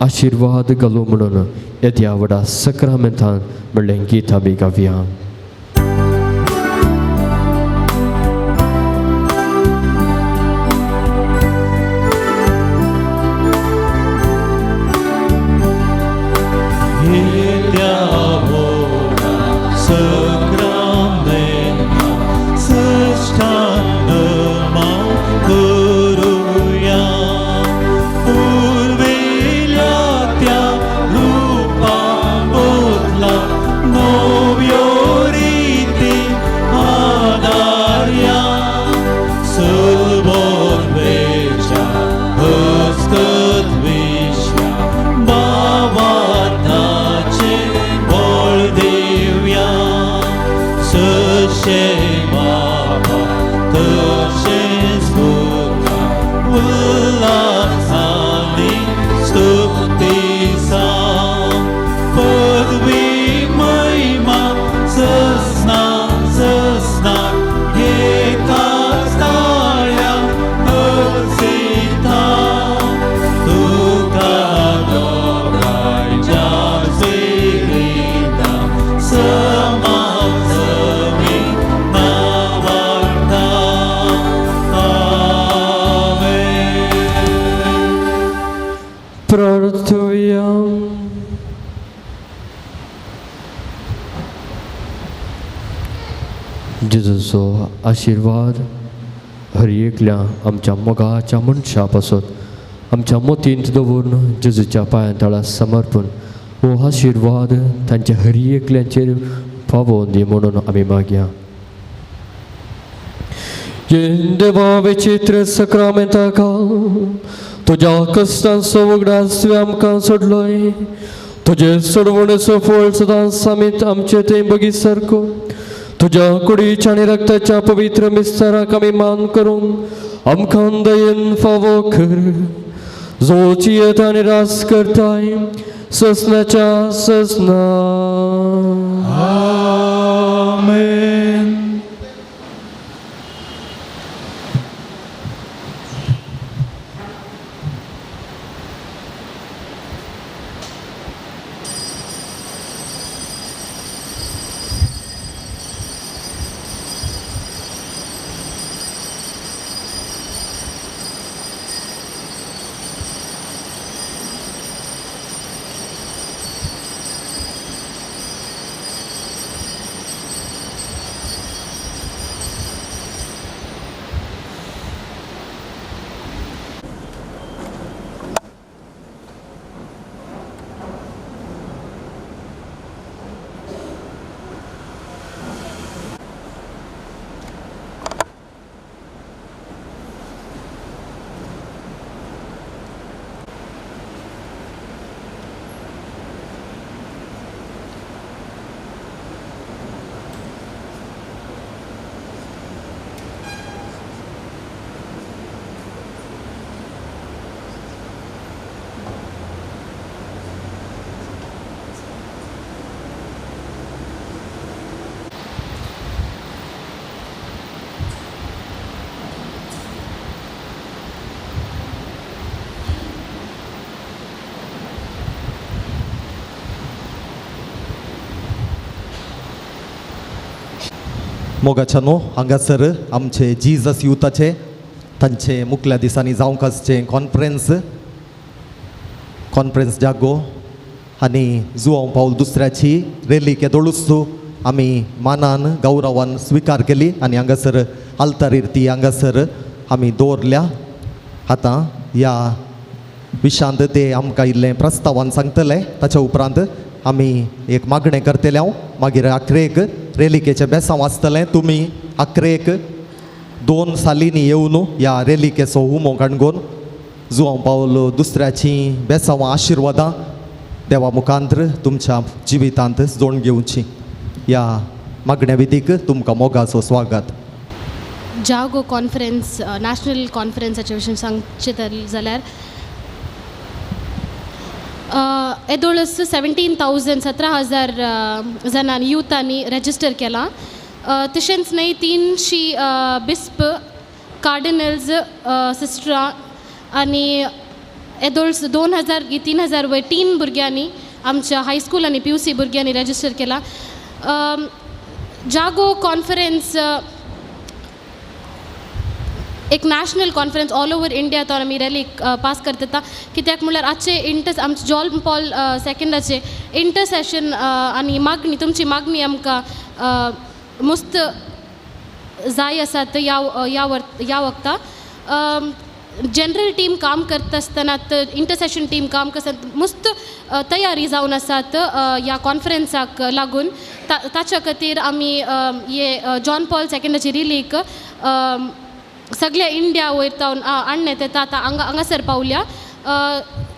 आशिर्वाद घालूं म्हणून येद्या व्हडा सक्रामेंतान म्हणलें गीत आमी गावया. आमचे बापा तशेंच पुता उल्हास आनी स्तुती सांग पदवी महिमा ससना ससना एकाच ताळ्या हर्षिता तुका दोगांयच्या स्पिरिता समान समी नांवाडटा. आमेन. प्रार्थुया. जेजूचो आशिर्वाद हर एकल्या आमच्या मोगाच्या मनशा पासत आमच्या मतींत दवरून जेजूच्या पांया तळा समर्पण हो आशिर्वाद तांच्या हर एकल्याचेर पावोवन दी म्हणून आमी मागया. देवा विचित्र सक्रामेंताक तुज्या कश्टांचो उगडास तुवें आमकां सोडलोय. तुजे सोडवणेचो फळ सदांच सामीत आमचे थंय बगी सारको तुज्या कुडीच्या आनी रक्ताच्या पवित्र मिस्ताराक आमी मान करूंक आमकां दयेन फावो कर, जो जियेता आनी रास करताय ससनाच्या ससना. आमेन. मोगाच्या न्हू हांगासर आमचे जीजस युथाचे तांचे मुखल्या दिसांनी जावंक आसचें कॉन्फरन्स कॉन्फरन्स जागो आनी जुवांव पावल दुसऱ्याची रेली केदोळूच आमी मानान गौरवान स्विकार केली आनी हांगासर आल्तारीर ती हांगासर आमी दवरल्या. आतां ह्या विशांत ते आमकां इल्लें प्रस्तावान सांगतले, ताच्या उपरांत आमी एक मागणें करतले. हांव मागीर आखरेक रेलिकेचें बेसांव आसतलें. तुमी आखरेक 2 सालींनी येवन ह्या रेलिकेचो हुमो काणगोन जुवांव पावल दुसऱ्याची बेसांवां आशिर्वादां देवा मुखांत्र तुमच्या जिवितांत जोडून घेवची. ह्या मागण्या विधीक तुमकां मोगाचो स्वागत. जागो कॉन्फरन्स नॅशनल कॉन्फरन्साच्या विशीं सांगचें तर जाल्यार येदोळच 17,000 17,000 जाणांनी युथांनी रजिस्टर केलां. तशेंच न्हय 300 बिस्प कार्डिनल्स सिस्टरां आनी येदोळच 2,000 3,000 वयर 3 भुरग्यांनी आमच्या हायस्कूल आनी PUC भुरग्यांनी रजिस्टर केलां. जागो कॉन्फरन्स एक national conference all over India तो आमी रॅली पास करता. कित्याक म्हणल्यार आजचे इंटर आमचे जॉन पॉल सेकंडाचे इंटरसेशन आनी मागणी तुमची मागणी आमकां मुस्त जाय आसात ह्या ह्या वखता. जनरल टीम काम करता आसतना इंटरसेशन टीम काम करता मुस्त तयारी जावन आसात ह्या कॉन्फरन्साक लागून. ताच्या खातीर आमी हे जॉन पॉल सेकंडाची रिलीक सगळ्या इंडिया वयर तावन हाडण्यात येता. आतां हांगा हांगासर पावल्या.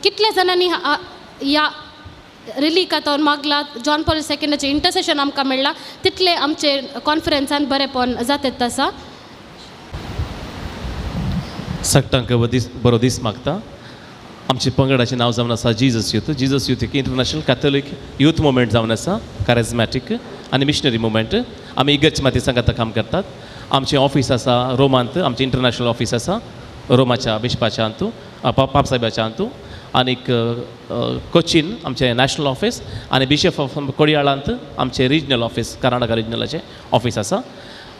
कितल्या जाणांनी ह्या रिलीक आतां मागला, जॉन पॉल सेकंडाचें इंटरसेशन आमकां मेळ्ळां, तितलें आमचे कॉन्फरन्सान बरेंपण जातात आसा. सगटांक दीस बरो दीस मागता. आमचे पंगडाचें नांव जावन आसा जीजस यूथ. जीजस यूथ एक इंटरनॅशनल कॅथोलीक यूथ मुवमेंट जावन आसा, कॅरिज्मॅटीक आनी मिशनरी मुवमेंट. आमी इगर्ज माती सांगाता काम करतात. आमचें ऑफीस आसा रोमांत, आमचें इंटरनॅशनल ऑफीस आसा रोमाच्या बिशपाच्या अंतू, पापसाहेबाच्या अंतू, आनीक कोचीन आमचें नॅशनल ऑफीस, आनी बिशप ऑफ कोडियाळांत आमचें रिजनल ऑफीस, कर्नाटका रिजनलाचें ऑफीस आसा.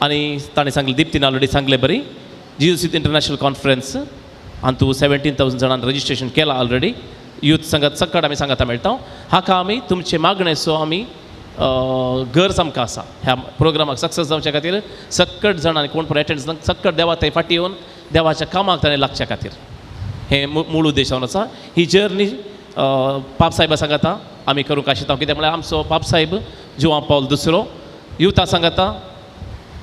आनी ताणें सांगलें, दिप्तीन ऑलरेडी सांगलें बरी, Jesus youth international conference Antu 17,000 जाणांनी रजिस्ट्रेशन केलां ऑलरेडी. यूथ सांगात सक्कड आमी सांगाता मेळटा. हाका आमी तुमचे मागणेचो आमी गरज आमकां आसा. ह्या प्रोग्रामाक सक्सेस जावच्या खातीर सक्कट जाणांनी कोण पण एटेंड जावन सक्कट देवा थंय फाटी येवन देवाच्या कामाक ताणें लागच्या खातीर हें मूळ उद्देश जावन आसा. ही जर्नी पापसाहेबा सांगाता आमी करूंक आशिल्लो, कित्याक म्हळ्यार आमचो पापसाहेब जुवां पावल दुसरो युथा सांगाता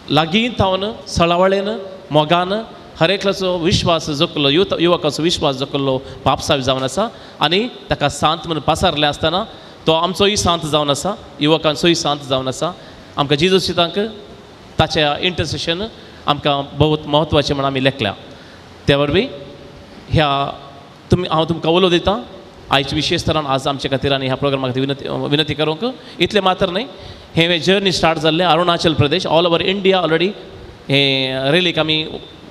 लागीं थावन सळावळेन मोगान हर एकल्याचो विश्वास जखलो, युवकाचो विश्वास जखलो पापसाहेब जावन आसा. आनी ताका सांत म्हणून पासारलें आसतना तो आमचोय सांत जावन आसा, युवकांचोय सांत जावन आसा. आमकां जीजस युथांक ताच्या इंटरसेशन आमकां बहुत म्हत्वाचें म्हण आमी लेखल्या. त्या वरवीं ह्या तुमी हांव तुमकां उलो दितां आयज विशेश तरान आज आमचे खातीर आनी ह्या प्रोग्रामा खातीर विनंती करूंक. इतलें मात्र न्हय, हें जर्नी स्टार्ट जाल्लें Arunachal Pradesh, all over India already हें रेलीक आमी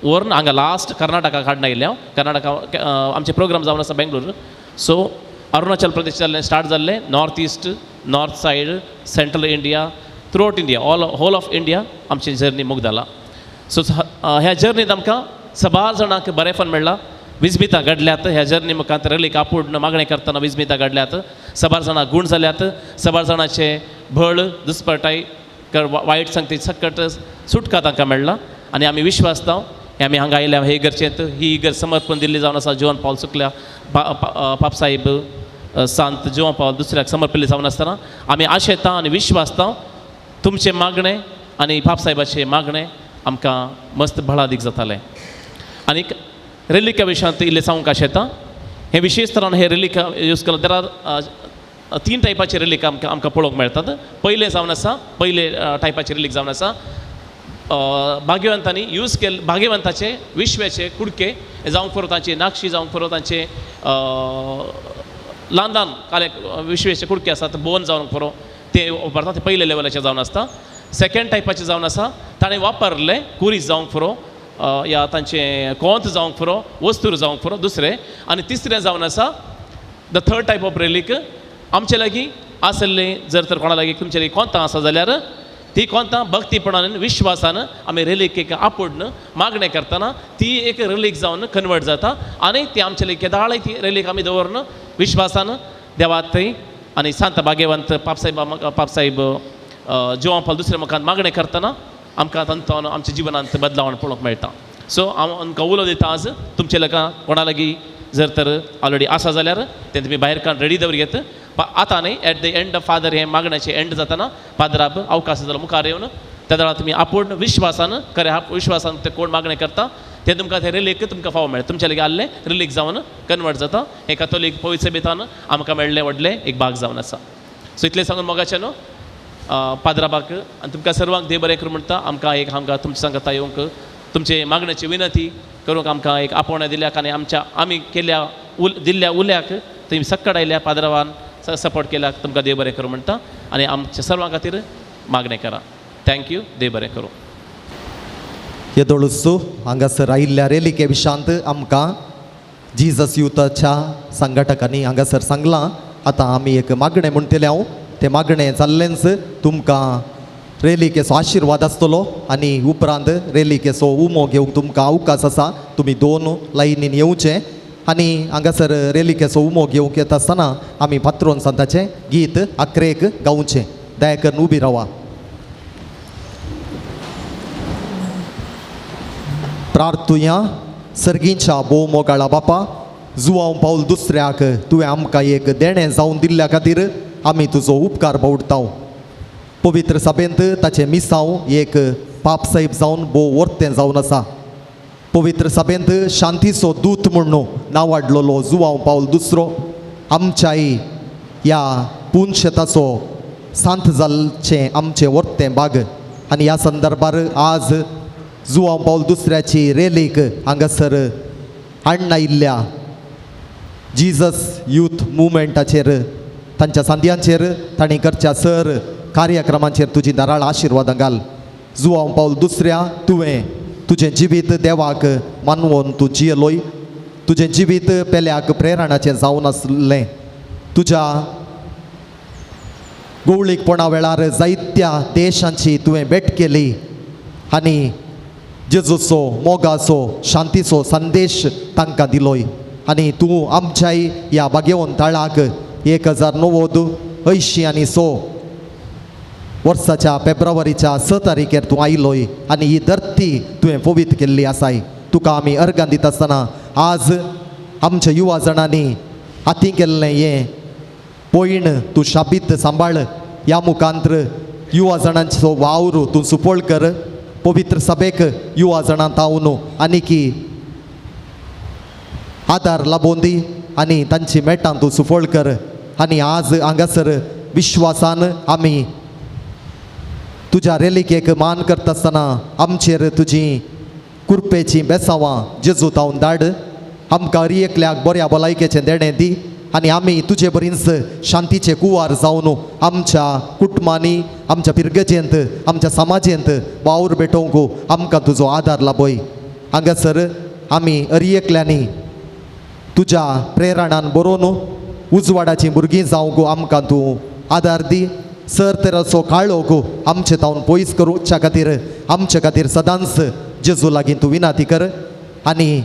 व्हरून हांगा लास्ट कर्नाटकाक हाडून आयिल्लें हांव. कर्नाटका आमचे प्रोग्राम जावन आसा बेंगलोर. सो अरुणाचल प्रदेश जाल्लें स्टार्ट जाल्लें, north east, north side, central India, throughout India, all whole of India आमची जर्नी मुगदाला. सो ह्या जर्नीत आमकां सबार जाणांक बरेंपण मेळ्ळां, विजमितां घडल्यात. ह्या जर्नी मुखांत रेलीक आपूर्ण मागणें करतना विजमितां घडल्यात, सबार जाणां गूण जाल्यात, सबार जाणांचे भळ दुस्पटाय वायट सांगती सकट सुटका तांकां मेळ्ळा. आनी आमी विश्वासता हे आमी हांगा आयल्या हे इगर्जेंत, ही इगर्ज समर्पण दिल्ली जावन आसा जुवान पावल सुकल्या पापसाहेब सांत जुवान पावल दुसऱ्याक समर्पिल्ली जावन आसतना आमी आशेता आनी विश्वासता तुमचें मागणें आनी पापसाहेबाचें मागणें आमकां मस्त बळादीक जातालें. आनीक रेलिका विशयांत इल्लें सांगूंक आशेता. हें विशेश तरान हे रेलिका यूज केलो. There are 3 टायपाचे रेलिका आमकां आमकां पळोवंक मेळटात. पयलें जावन आसा, पयले टायपाचे रेलीक जावन आसा भाग्यवंतांनी यूज केल्ले भाग्यवंताचे विश्वाचे कुडके जावंक पुरो, तांचे नाक्षी जावंक पुरो, तांचे ल्हान ल्हान काले विश्वेचे कुडके आसात, बोन जावंक पुरो, ते वापरता, ते पयले लेवलाचे जावन आसता. सेकेंड टायपाचे जावन आसा ताणें वापरले कुरीस जावंक पुरो, या तांचें कोंत जावंक पुरो, वस्तूर जावंक पुरो दुसरें. आनी तिसरें जावन आसा the third type of relic आमचे लागीं आसलें जर तर कोणा लागीं तुमचे लागीं कोंतां आसा जाल्यार ती कोंतां भक्तीपणान विश्वासान आमी रेलीक एक आपुडन मागणें करतना ती एक रेलीक जावन कन्वर्ट जाता. आनी ती आमचे लागीं केदाळय ती रेलीक आमी दवरून विश्वासान देवात थंय आनी सांत भाग्यवंत पापसाहेब पापसाहेब जुवां पावल दुसऱ्या मुखार मागणें करतना आमकां तांचो आमच्या जिवनांत बदलावण पळोवंक मेळटा. सो हांव आमकां उलो दिता आज तुमचे लोकां कोणा लागीं जर तर ऑलरेडी आसा जाल्यार तें तुमी भायर काडून रेडी दवर घेत. आतां न्हय, at the end of father हें मागण्याचें एंड जातना फादराब अवकाश जालो मुखार येवन त्या वेळार तुमी आपूण विश्वासान खरें विश्वासान ते कोण मागणें करता तें तुमकां तें रिलीक तुमकां फावो मेळटा. तुमच्या लागीं आहलें रिलीक जावन कन्वर्ट जाता. हें कथोलीक पवित्र सभेतान आमकां मेळ्ळें व्हडलें एक भाग जावन आसा. सो इतलें सांगून मोगाचें न्हू पाद्राबाक आनी तुमकां सर्वांक देव बरें करूं म्हणटा. आमकां एक आमकां तुमच्या सांगता येवंक तुमचे मागण्याची विनंती करूंक आमकां एक आपोवणें दिल्याक आनी आमच्या आमी केल्ल्या दिल्ल्या उल्याक तुमी सक्कड आयल्या पाद्रावान सपोर्ट केल्याक तुमकां देव बरें करूं म्हणटा आनी आमच्या सर्वां खातीर मागणें करा. Thank you, देव बरें करूं. येदोळसो हांगासर आयिल्ल्या रेलिके विशांत आमकां जीजस युथाच्या संघटकांनी हांगासर सांगलां. आतां आमी एक मागणें म्हणटले हांव, तें मागणें जाल्लेंच तुमकां रेलिकेचो आशिर्वाद आसतलो आनी उपरांत रेलिकेचो उमो घेवंक तुमकां अवकाश आसा. तुमी 2 लायनीन येवचें आनी हांगासर रेलिकेचो उमो घेवंक येता आसतना आमी पात्रोन सांताचें गीत आक्रेक गावचें. दया करून उबी रावा. प्रार्थुया. सर्गींच्या भोव मोगाळा बापा, जुवांव पावल दुसऱ्याक तुवें आमकां एक देणें जावन दिल्ल्या खातीर आमी तुजो उपकार बावडटाव. पवित्र सभेंत ताचें मिसांव एक पापसाहेब जावन भोव वर्तें जावन आसा. पवित्र सभेंत शांतीचो दूत म्हणून नांवाडलेलो जुवांव पावल दुसरो आमच्याय ह्या पुनशेताचो सांत जालचें आमचें वर्तें बाग आनी ह्या संदर्भार आज जुवांव पावल दुसऱ्याची रेलीक हांगासर हाडणायिल्ल्या जीजस यूथ मुवमेंटाचेर तांच्या सांद्यांचेर तांणी करच्या सर कार्यक्रमांचेर तुजी धाराळ आशिर्वादां घाल. जुवांव पावल दुसऱ्या तुवें तुजें जिवीत देवाक मानवोन तूं जियेलोय. तुजें जिवीत पेल्याक प्रेरणाचें जावन आसलें. तुज्या गोवळीकपणा वेळार जायत्या देशांची तुवें भेट केली आनी जेजूचो मोगाचो शांतीचो संदेश तांकां दिलोय. आनी तूं आमच्याय ह्या भाग्यवंत तळाक 1086 वर्साच्या फेब्रुवारीच्या 6 तारखेर तूं आयलोय आनी ही धरती तुवें पवित्र केल्ली आसाय. तुका आमी अर्गां दिता आसतना आज आमच्या युवा जाणांनी हातीं केल्लें हें पयण तूं शाबीत सांबाळ. ह्या मुखांत्र युवा जाणांचो वावर तूं सुपळ कर. पवित्र सभेक युवा जाणां तावन आनीकी आदार लाबोवन दी आनी तांची मेटां तूं सुफळ कर. आनी आज हांगासर विश्वासान आमी तुज्या रेलिकेक मान करता आसतना आमचेर तुजी कुरपेचीं बेसांवां जेजू तावन धाड. आमकां हर एकल्याक बऱ्या भलायकेचें देणें दी आनी आमी तुजे बरींच शांतीचे कुवार जावन आमच्या कुटुंबांनी आमच्या पिरगजेंत आमच्या समाजेंत वावर भेटोवंक आमकां तुजो आदार लाबय. हांगासर आमी हर एकल्यांनी तुज्या प्रेरणान बरोवन उजवाडाचीं भुरगीं जावंक आमकां तूं आदार दी. सर तेराचो काळोख आमचे तावन पयस करूच्या खातीर आमचे खातीर सदांच जेजू लागीं तूं विनाती कर. आनी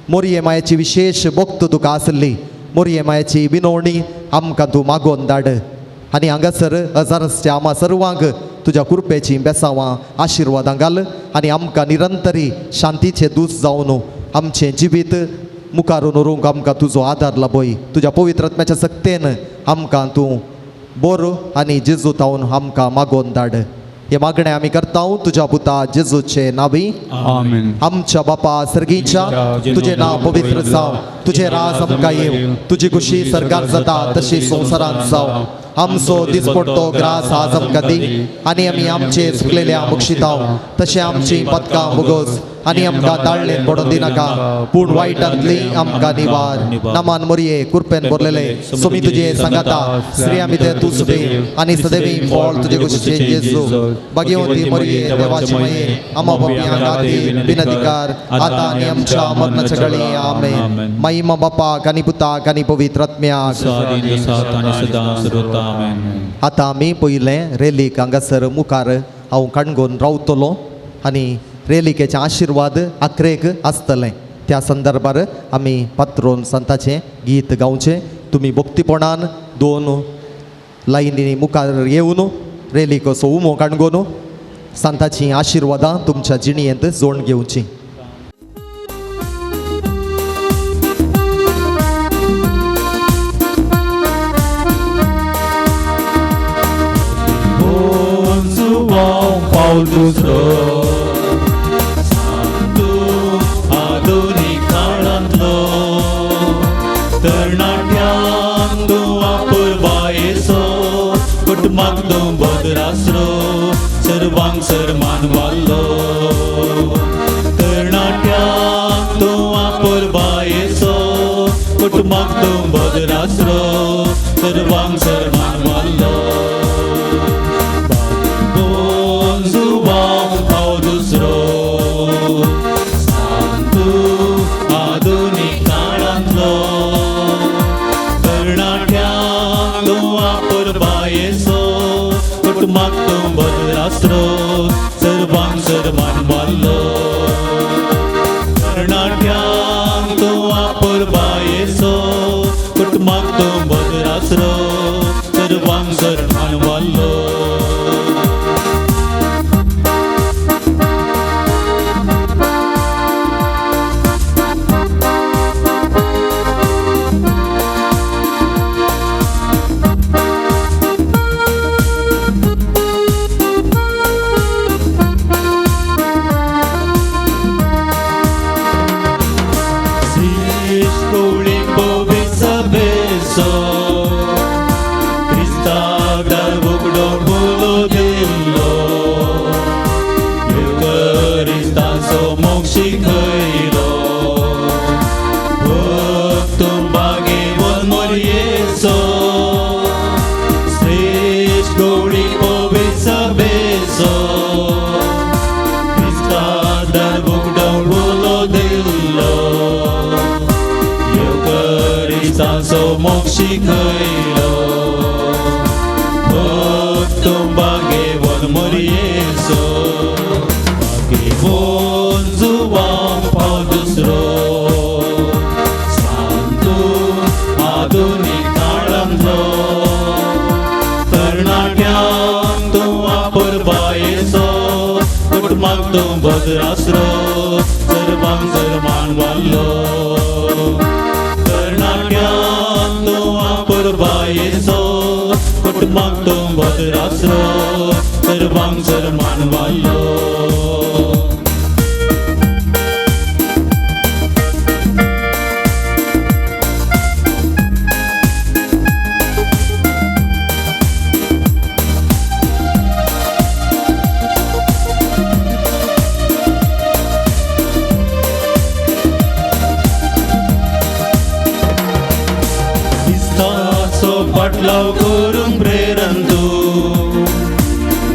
मोरये मायेची विशेश भक्त तुका आसली मोरये मायेची विनवणी आमकां तूं मागोवन धाड. आनी हांगासर हजारसच्या आमा सर्वांक तुज्या कुरपेचीं बेसांवां आशिर्वादां घाल आनी आमकां निरंतरी शांतीचे दूस जावन आमचें जिवीत मुखार व्हरूंक आमकां तुजो आदार लाबय. तुज्या पवित्र आत्म्याच्या सक्तेन आमकां तूं बरो आनी जेजू तावन आमकां मागोवन धाड. हे मागणें आमी करता तुज्या पुता जेजूचे नावी. आमेन. आमच्या बापा सर्गीच्या तुजें नांव पवित्र जावं, तुजें राज आमकां येवं, तुजी खुशी सर्गांत जाता तशी संवसारांत जावं. आमचो दिसपडतो ग्रास आज आमकां दी आनी आमी आमचे चुकलेल्या बक्षिताव तशें आमची पदकां भोगोस आनी आमकां ताळ्ळेन पडोवन दिनाका पूण वायटांतली आमकां निवार. नामान मोरये कुरपेन भरलेले सोमी तुजे सांगाता स्त्रियां भितर तूं सुबे आनी सदैवी फळ तुजे कुशीचे जेजू. भाग्यवंती मोरये देवाचे माये आमा बापया खातीर बिनधिकार आतां आनी आमच्या मरणाच्या घडी. आमेन. महिमा बापाक आनी पुताक आनी पवित्र आत्म्याक. आतां आमी पयलें रेलीक हांगासर मुखार हांव काणगोन रावतलो आनी रेलिकेचे आशिर्वाद आखरेक आसतलें. त्या संदर्भार आमी पात्रोन संताचें गीत गावचें. तुमी भक्तीपणान दोन लायनींनी मुखार येवन रेलीक असो उमो काणगोन संताचीं आशिर्वादां तुमच्या जिणेंत जोड घेवचीं. पावल दुसरो सांतू आधुनीक काळांतलो तरणाट्यांक तूं आपुरबायेचो कुटुंबाक तूं बदरासरो सर्वांक सरमान वाल्लो. तरणाट्यांक तूं आपुरबायेचो कुटुंबाक तूं बदरासरो सर्वांक सरमान वाल्लो. सर्वांक सरमान वाल्लो. तरणाट्यांक तूं आपुरबायेचो कुटुंबाक तूं बदरासरो सर्वांक सरमान वाल्लो. उगडो दिल्लो युकरिस्ताचो मोग शिकयलो भक्त बागेवन मोरयेचो श्रेश्ठ गवळी पवित्र सभेचो क्रिस्ता दार उगडो दिल्लो युकरिस्ताचो मोग शिकयलो भक्त बागेवन मोरयेचो बागेवन जुवान पाव दुसरो सांतू आधुनीक काळांतलो तरणाट्यांक तूं आपुरबायेचो कुटुंबाक तूं भद्रासरो सर्वांक सर्मान वाडलो तरणाट्यांक तूं आपुरबायेचो कुटुंबाक तूं भद्रासरो सर्वांक सर्मान वाडलो. फाटलाव करूंक प्रेरण तूं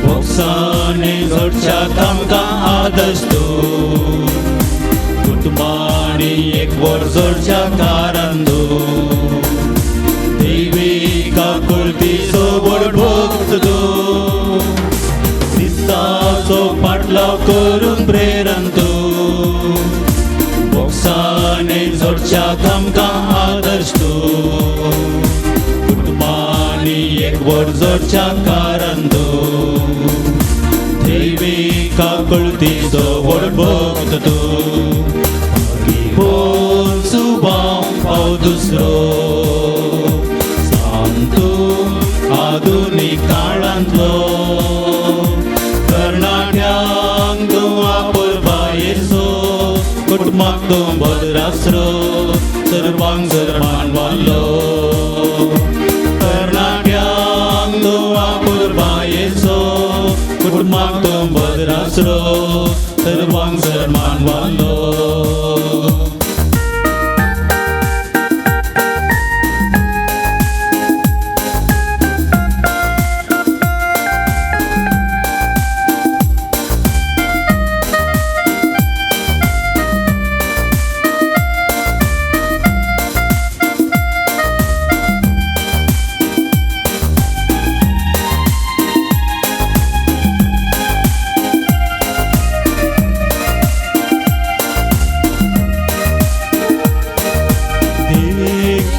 बोक्सांनी जोडच्याक आमकां आदर्श तूं कुटुंबांनी एकवट जोडच्या कारण तूं देवी काकुळतीचो व्हड भक्त तूं क्रिस्ताचो फाटलाव करूंक प्रेरण तूं बोक्सांनी जोडच्याक आमकां आदर्श तूं एकवट जोडच्या कारण तूं देवी काकुळतीचो व्हड भक्त तूं बागेवन जुवान पाव दुसरो सांतू आधुनीक काळांतलो तरणाट्यांक तूं आपुरबायेचो कुटुंबाक तूं भद्रासरो सर्वांक सर्मान वाडलो कुटुंबाक तूं भद्रासरो सर्वांक सर्मान वाडलो.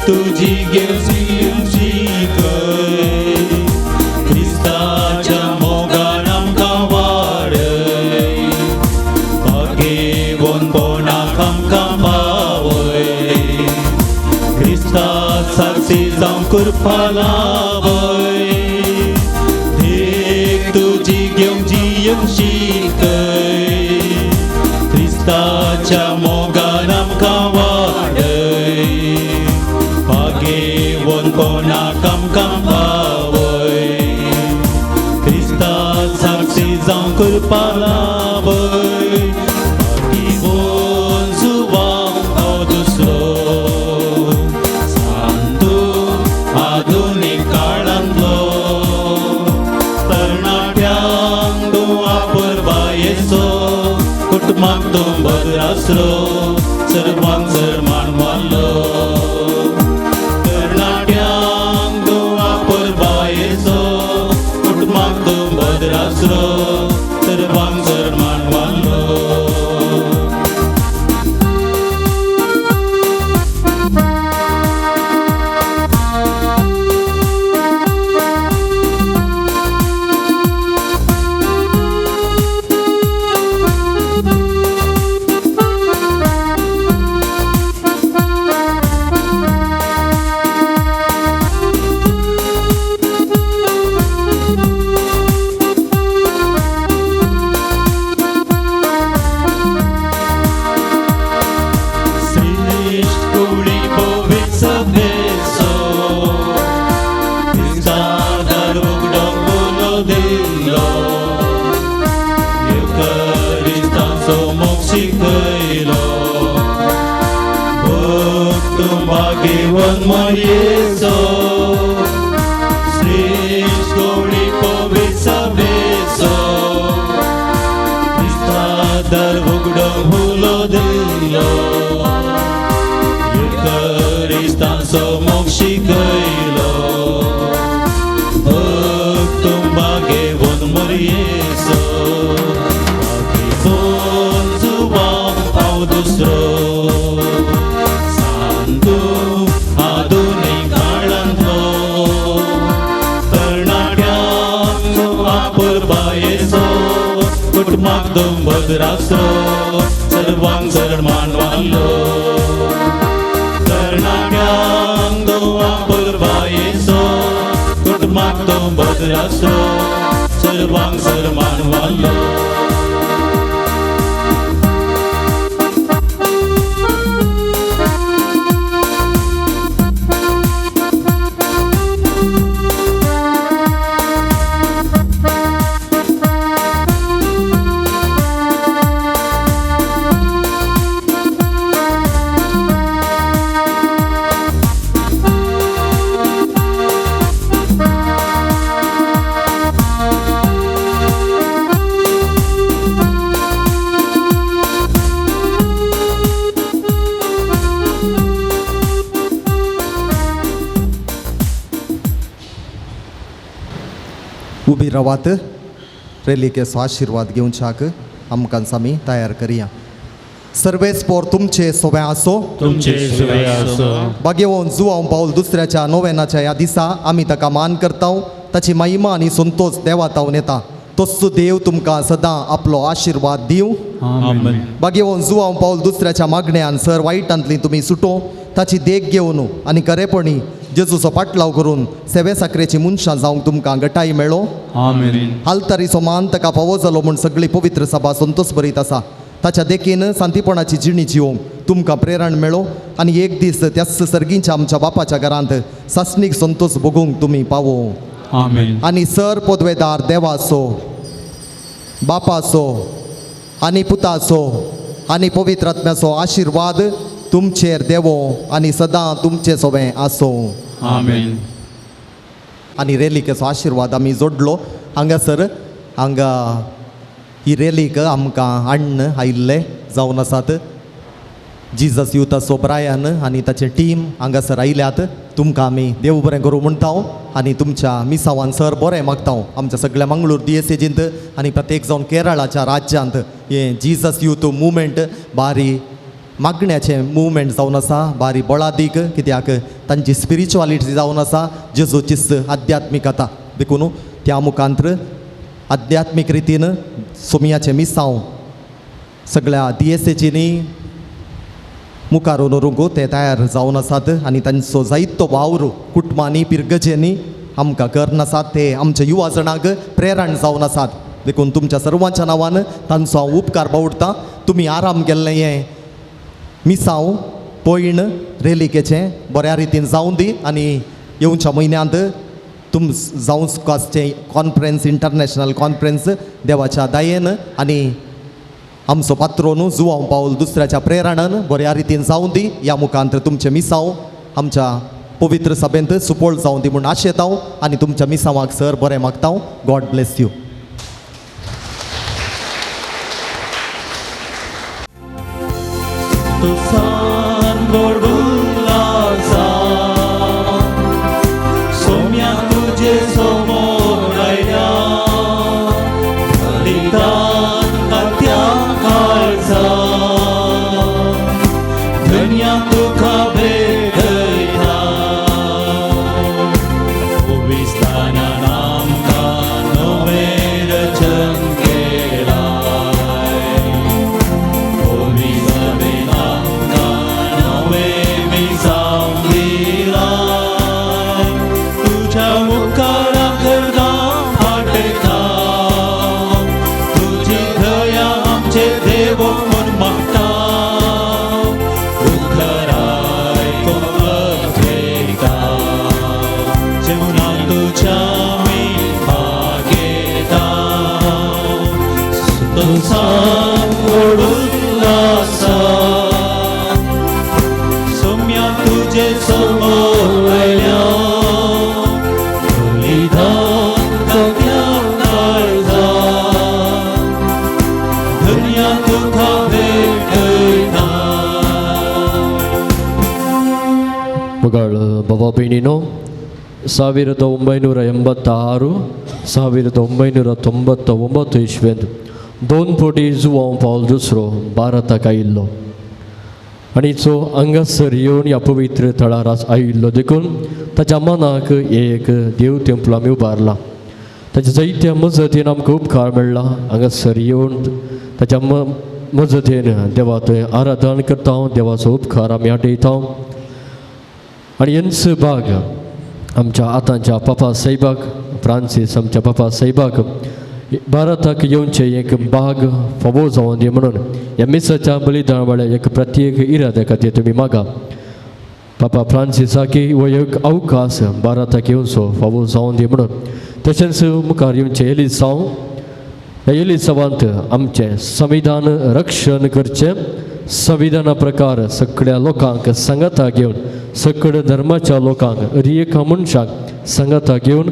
तुजी घेवची शिकय क्रिस्ताच्या मोगान आमकां वाडय बागेवन कोणाक आमकां पावय क्रिस्ता साक्षी जावंक कृपा लावय देख तुजी घेवची शिकय क्रिस्ताच्या मोगान आमकां वाडय बागेवन कोणाक आमकां पावय क्रिस्ता साक्षी जावंक कृपा लावय बागेवन जुवान पाव दुसरो सांतू आधुनीक काळांतलो तरणाट्यांक तूं आपुरबायेचो कुटुंबाक तूं भद्रासरो सर्वांक सर्मान वाडलो सर्वांक सर्मान वाडलो. दिलो युकरिस्तांचो मोग शिकयलो भक्त भाग्यवन मरयेचो श्रेश्ठ गोडी पवित्र सभेचो क्रिस्तादर उगडो हुलो दिलो युकरिस्तांचो मोग शिकयलो भक्त भाग्यवन मरयेचो भाग्यवन जुवान हांव दुसरो सांतू आधुनीक काळांतलो तरणाट्यांक वापरपायेचो कुटुंबाक भद्रासो सर्वांक चड मानवालो तरणाट्यांक वापरपायेचो कुटुंबाक भद्रासो सर्वांक चड मानवालो. उबी रावात रेलिकेचो आशिर्वाद घेवच्याक आमकां आमी तयार करया. सर्वेस पोर तुमचे सोबे आसो तुमचे सुवे आसो. भाग्यवंत जुवांव पावल दुसऱ्याच्या नोवेनाच्या ह्या दिसा आमी ताका मान करता. ताची महिमा आनी संतोष देवा तावन येता. तोच देव तुमकां सदां आपलो आशिर्वाद दिवं. आमेन. भाग्यवंत जुवांव पावल दुसऱ्याच्या मागण्यान सर वायटांतली तुमी सुटो ताची देख घेवन आनी खरेपणी जेजूचो पाटलाव करून सेवे साकरेची मनशां जावंक तुमकां गटाय मेळो. आमेन. आल्तारीचो मान ताका फावो जालो म्हूण सगळी पवित्र सभा संतोष भरीत आसा. ताच्या देखीन शांतीपणाची जिणी जिवोवंक तुमकां प्रेरण मेळो आनी एक दीस त्याच सर्गींच्या आमच्या बापाच्या घरांत सासणीक संतोष भोगूंक तुमी पावो. आमेन. आनी सर पदवेदार देवाचो बापाचो आनी पुताचो आनी पवित्र आत्म्याचो आशिर्वाद तुमचेर देवो आनी सदां तुमचे सोबें आसो. आमेन. आनी रेलिकेचो आशिर्वाद आमी जोडलो. हांगासर हांगा ही रेलीक आमकां हाडून आयिल्ले जावन आसात जिजस युथाचो ब्रायन आनी ताचें टीम हांगासर आयल्यात. तुमकां आमी देव बरें करूं म्हणटा आनी तुमच्या मिसावान सर बरें मागता. आमच्या सगळ्या मंगळूर दियेसेजींत आनी प्रत्येक जावन केरळाच्या राज्यांत हें जिजस यूथ मुवमेंट बारी मागण्याचें मुवमेंट जावन आसा. बारी बळादीक कित्याक तांची स्पिरिच्युअलिटी जावन आसा जेजूचीच आध्यात्मिकता. देखून त्या मुखांत्र आध्यात्मीक रितीन सोमियाचें मिसांव सगळ्या दियेसेचींनी मुखार व्हरूंक ते तयार जावन आसात आनी तांचो जायतो वावर कुटुंबांनी पिरगजेंनी आमकां करून आसात. ते आमच्या युवा जणांक प्रेरण जावन आसात. देखून तुमच्या सर्वांच्या नांवान तांचो हांव उपकार बावडटा. तुमी आराम केल्लें हें मिसांव पयण रेलिकेचें बऱ्या रितीन जावं दी आनी येवच्या म्हयन्यांत तुम जावं आसचें कॉन्फरन्स इंटरनॅशनल कॉन्फरन्स देवाच्या दयेन आनी आमचो पात्रोन जुवांव पावल दुसऱ्याच्या प्रेरणान बऱ्या रितीन जावं दी. ह्या मुखांत तुमचें मिसांव आमच्या पवित्र सभेंत सुपोळ जावं दी म्हूण आशेता आनी तुमच्या मिसांवाक सर बरें मागता. God bless you. तुसान गोड उल्लासा सोम्या तुजे समोर आयल्या लितान कात्या काळजा धन्या तुका भेटयता विस्तानान आमकां नवें रचन केलाय. सांग उल्लासा सोम्या तुझे समोर बलिदान कव्या काळजा धन्या तुका भेटयता. ಮಗಳ ಬಾಬಾ ಬೈನಿನೋ 1986 1999 इस्वेंत दोन फावटी जुवांव पावल दुसरो भारताक आयिल्लो आनी जो हांगासर येवन ह्या पवित्र थळार आयिल्लो देखून ताच्या मनाक एक देव टेंपल आमी उबारला. ताच्या जायत्या मजतीन आमकां उपकार मेळ्ळा. हांगासर येवन ताच्या मजतीन देवा थंय आराधन करता, देवाचो उपकार आमी आठयता. आनी हेंच भाग आमच्या आतांच्या पापा साहेबाक फ्रांसीस आमच्या पापा साहेबाक भारताक येवचें एक भाग फावो जावन दी म्हणून ह्या मिसाच्या बलिदान वेळार एक प्रत्येक इराद्या खातीर तुमी मागा. पापा फ्रांसिसाकी हो एक अवकाश भारताक येवचो फावो जावन दी म्हणून. तशेंच मुखार येवचें एलिसांव, ह्या एलिसांवांत आमचें संविधान रक्षण करचें, संविधाना प्रकार सगळ्या लोकांक सांगाता घेवन सगळ्या धर्माच्या लोकांक हर एका मनशाक सांगाता घेवन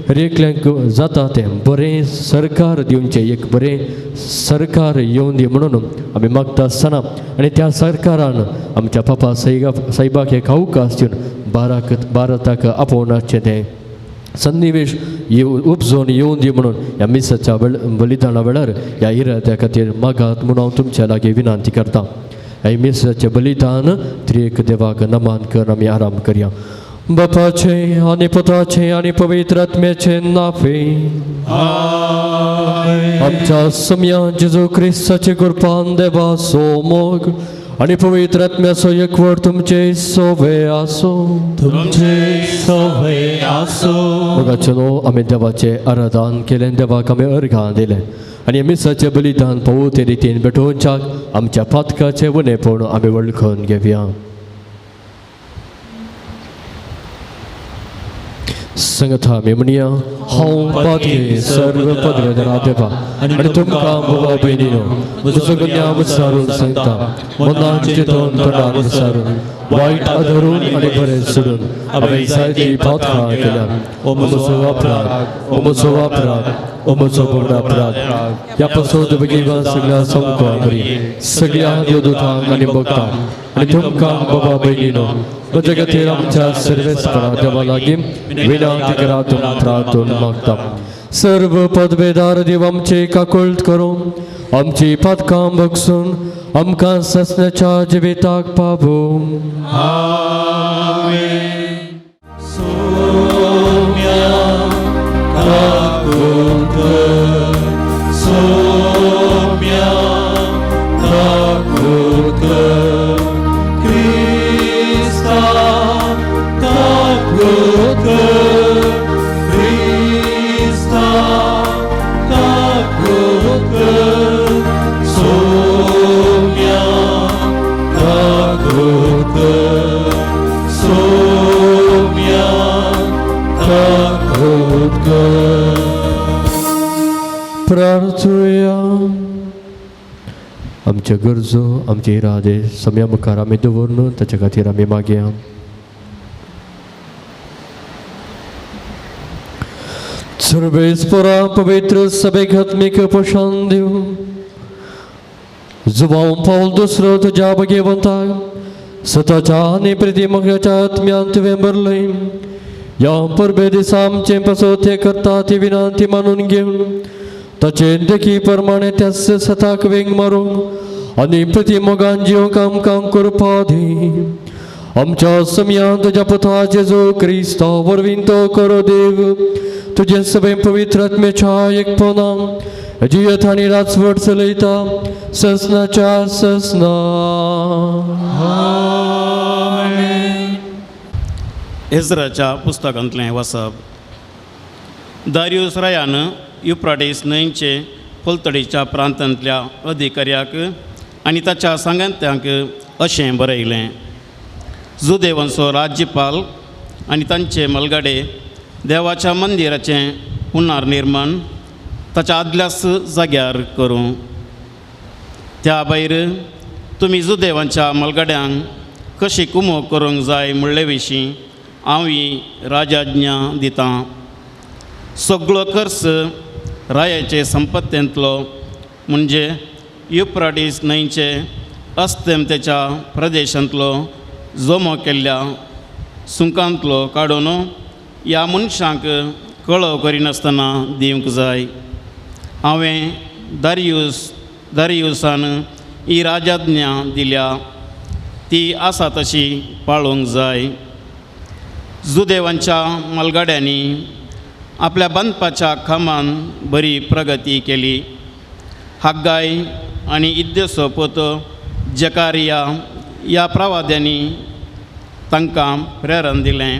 हर एकल्यांक जाता तें बरें सरकार दिवचें, एक बरें सरकार येवन दी म्हणून आमी मागता आसतना आनी त्या सरकारान आमच्या पापा साहेबाक एक अवकाश दिवन भारताक आपोवण्याचें तें सन्निवेश उपजोवन येवन दी म्हणून ह्या मिसाच्या बलिदाना वेळार ह्या इराद्या खातीर मागात म्हणून हांव तुमच्या लागीं विनंती करता. ह्या मिसाचें बलिदान त्रिएक देवाक नमन कर आमी आराम करया. बापाचें आनी पुताचें आनी पवित्र आत्म्याचें नाफे आमच्या सम्या जेजू क्रिस्ताचे कृपान देवाचो मोग आनी पवित्र आत्म्याचो एकवट तुमचे सोवे आसो. तुमचे सोवे आसो. मोगाचे न्हू आमी देवाचें आराधन केलें, देवाक आमी अर्घां दिलें आनी मिसाचें बलिदान पावो ते रितीन भेटोवच्याक आमच्या पातकाचें उणेपण आमी वळखून घेवया. संगता आमी म्हणया, हांव पातकी सर्व पदवेदना देवा आनी तुमकां बाबा भयणीनो म्हजो गुन्यांव विचारून सांगता, मनान चिंतून तोंडान विचारून वायट आदरून आनी बरें सोडून हांवें जायतीं पातकां केल्या. ओ म्हजो अपराध, ओ म्हजो अपराध, ओ म्हजो व्हड अपराध. ह्या पासून बेगीन सगळ्या सामको बरी सगळ्या देवदूतांक आनी भक्तांक आनी तुमकां बाबा भयणीनो म्हज्या खातीर आमच्या सर्वेस्परा देवा लागीं विनंती करात प्रार्थून मागता. सर्व पदवेदार देव आमचे काकुळट करूं, आमची पातकां बगसून आमकां ससण्याच्या जिविताक पावूं. सोम्या काकुळट सोम्या काकुळट क्रिस्ता काकुळट क्रिस्ता काकुळट सोम्या काकुळट सोम्या काकुळट. प्रार्थुया. आमच्यो गरजो आमचे इरादे सम्या मुखार आमी दवरून ताच्या खातीर आमी मागया. सर्वेस्परा पवित्र सभेक आत्मीक पोशण दिवं. जुवांव पावल दुसरो तुज्या भगवंताक सताच्या आनी प्रतिमोगाच्या आत्म्यान तुवें भरलय. ह्या परबे दिसा आमचें पासत ते करता ती विनंती मानून घेवन ताचे देखी प्रमाणे त्याच सताक वेंग मारूंक आनी प्रतिमोगान जिवंक आमकां करपा दी. आमच्या सम्यान तुज्या पुता जेजू क्रिस्ता वरवीं तो करो देव तुजें सगळें पवित्र आत्म्याच्या एकपणान जियत आनी राजवट चलयता ससनाच्या ससना. एजराच्या पुस्तकांतलें वाचप. दारियूस रायान युफ्राटीस न्हंयचे पलतडीच्या प्रांतांतल्या अधिकाऱ्याक आनी ताच्या सांगात्यांक अशें बरयलें, जुदेवांचो राज्यपाल आनी तांचे मलगाडे देवाच्या मंदिराचें पुनर्निर्माण ताच्या आदल्याच जाग्यार करूं. त्या भायर तुमी जुदेवांच्या मलगड्यांक कशी कुमो करूंक जाय म्हणले विशीं हांव ही राजाज्ञा दितां. सगळो खर्च रायाचे संपत्तेंतलो म्हणजे युफ्राटीस न्हंयचे अस्तंतेच्या प्रदेशांतलो जमो केल्ल्या सुंकांतलो काडून ह्या मनशांक कळव करिनासतना दिवंक जाय. हांवें दारियुसान ही राजाज्ञा दिल्या ती आसा तशी पाळोवंक जाय. जुदेवांच्या मलगाड्यांनी आपल्या बांदपाच्या कामान बरी प्रगती केली. हाग्गाय आनी इद्देसो पूत जकारिया ह्या प्रवाद्यांनी तांकां प्रेरण दिलें.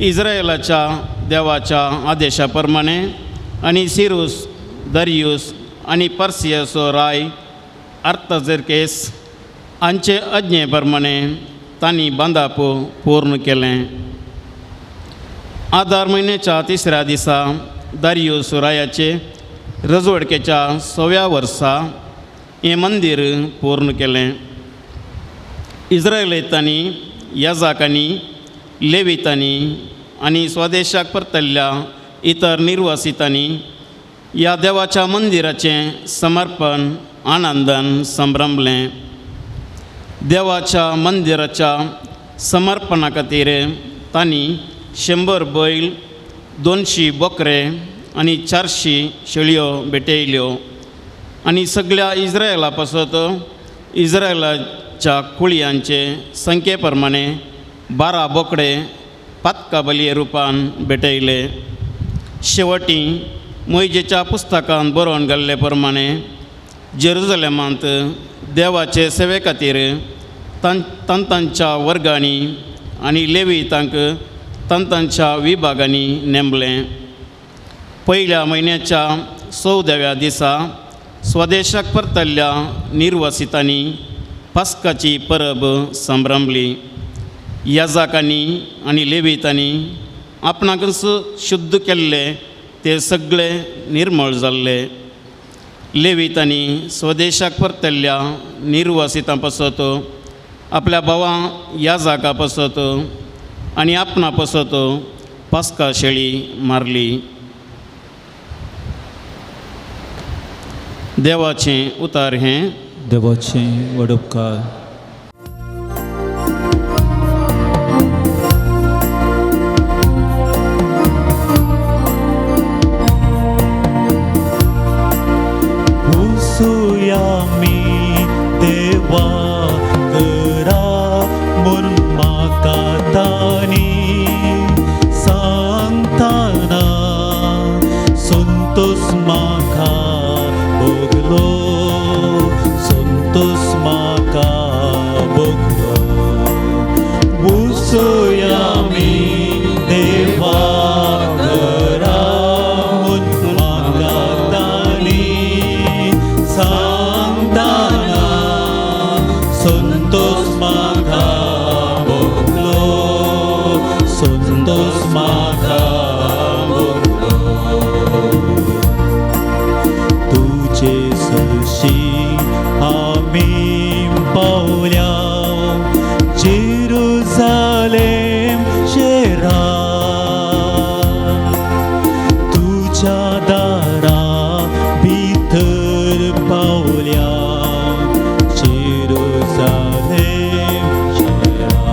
इस्रायलाच्या देवाच्या आदेशा प्रमाणे आनी सिरूस दरियूस आनी पर्सियाचो राय आर्ताझेरकेस हांचे आज्ञे प्रमाणे तांणी बांदाप पूर्ण केलें. आदार म्हयन्याच्या तिसऱ्या दिसा दारियूस रायाचे रजवडकेच्या सव्या वर्सा हें मंदीर पूर्ण केलें. इस्रायलितांनी याजाकांनी लेवितांनी आनी स्वदेशाक परतल्ल्या इतर निर्वासितांनी ह्या देवाच्या मंदिराचें समर्पण आनंदान संभ्रमलें. देवाच्या मंदिराच्या समर्पणा खातीर तांणी 100 बैल, 200 बोकरे आनी 400 शेळयो भेटयल्यो आनी सगळ्या इस्रायला पासत इस्रायलाच्या कुळयांचे संख्ये प्रमाणे 12 बोकडे पातका बलये रुपान भेटयले. शेवटी मोयजेच्या पुस्तकान बरोवन घाल्ले प्रमाणे जेरुजलेमांत देवाचे सेवे खातीर तांच्या वर्गांनी आनी लेवितांक तांच्या विभागांनी नेमलें. पयल्या म्हयन्याच्या 14व्या दिसा स्वदेशाक परतल्ल्या निर्वासितांनी पास्काची परब संभ्रमली. याजाकांनी आनी लेवितांनी आपणाकच शुद्ध केल्ले ते सगळे निर्मळ जाल्ले. लेवितांनी स्वदेशाक परतल्ल्या निर्वासितां पासत आपल्या भावां याजाका पासत आनी आपणा पासत पास्का शेळी मारली. देवाचें उतार हें. देवाचें वडपकार. उसूयामी देवा करा म्हूण म्हाका तांणी सांगतना संतोष म्हाका भोगलो, संतोष म्हाका भोगलो. उसूयामी देवा करा म्हूण म्हाका तांणी सांगतना संतोष म्हाका भोगलो, संतोष म्हाका भोगलो. तुजे सरशी आमी पावल्या जेरुजालेम शेरा, तुज्या दारा भितर पावल्या जेरुजालेम शेरा.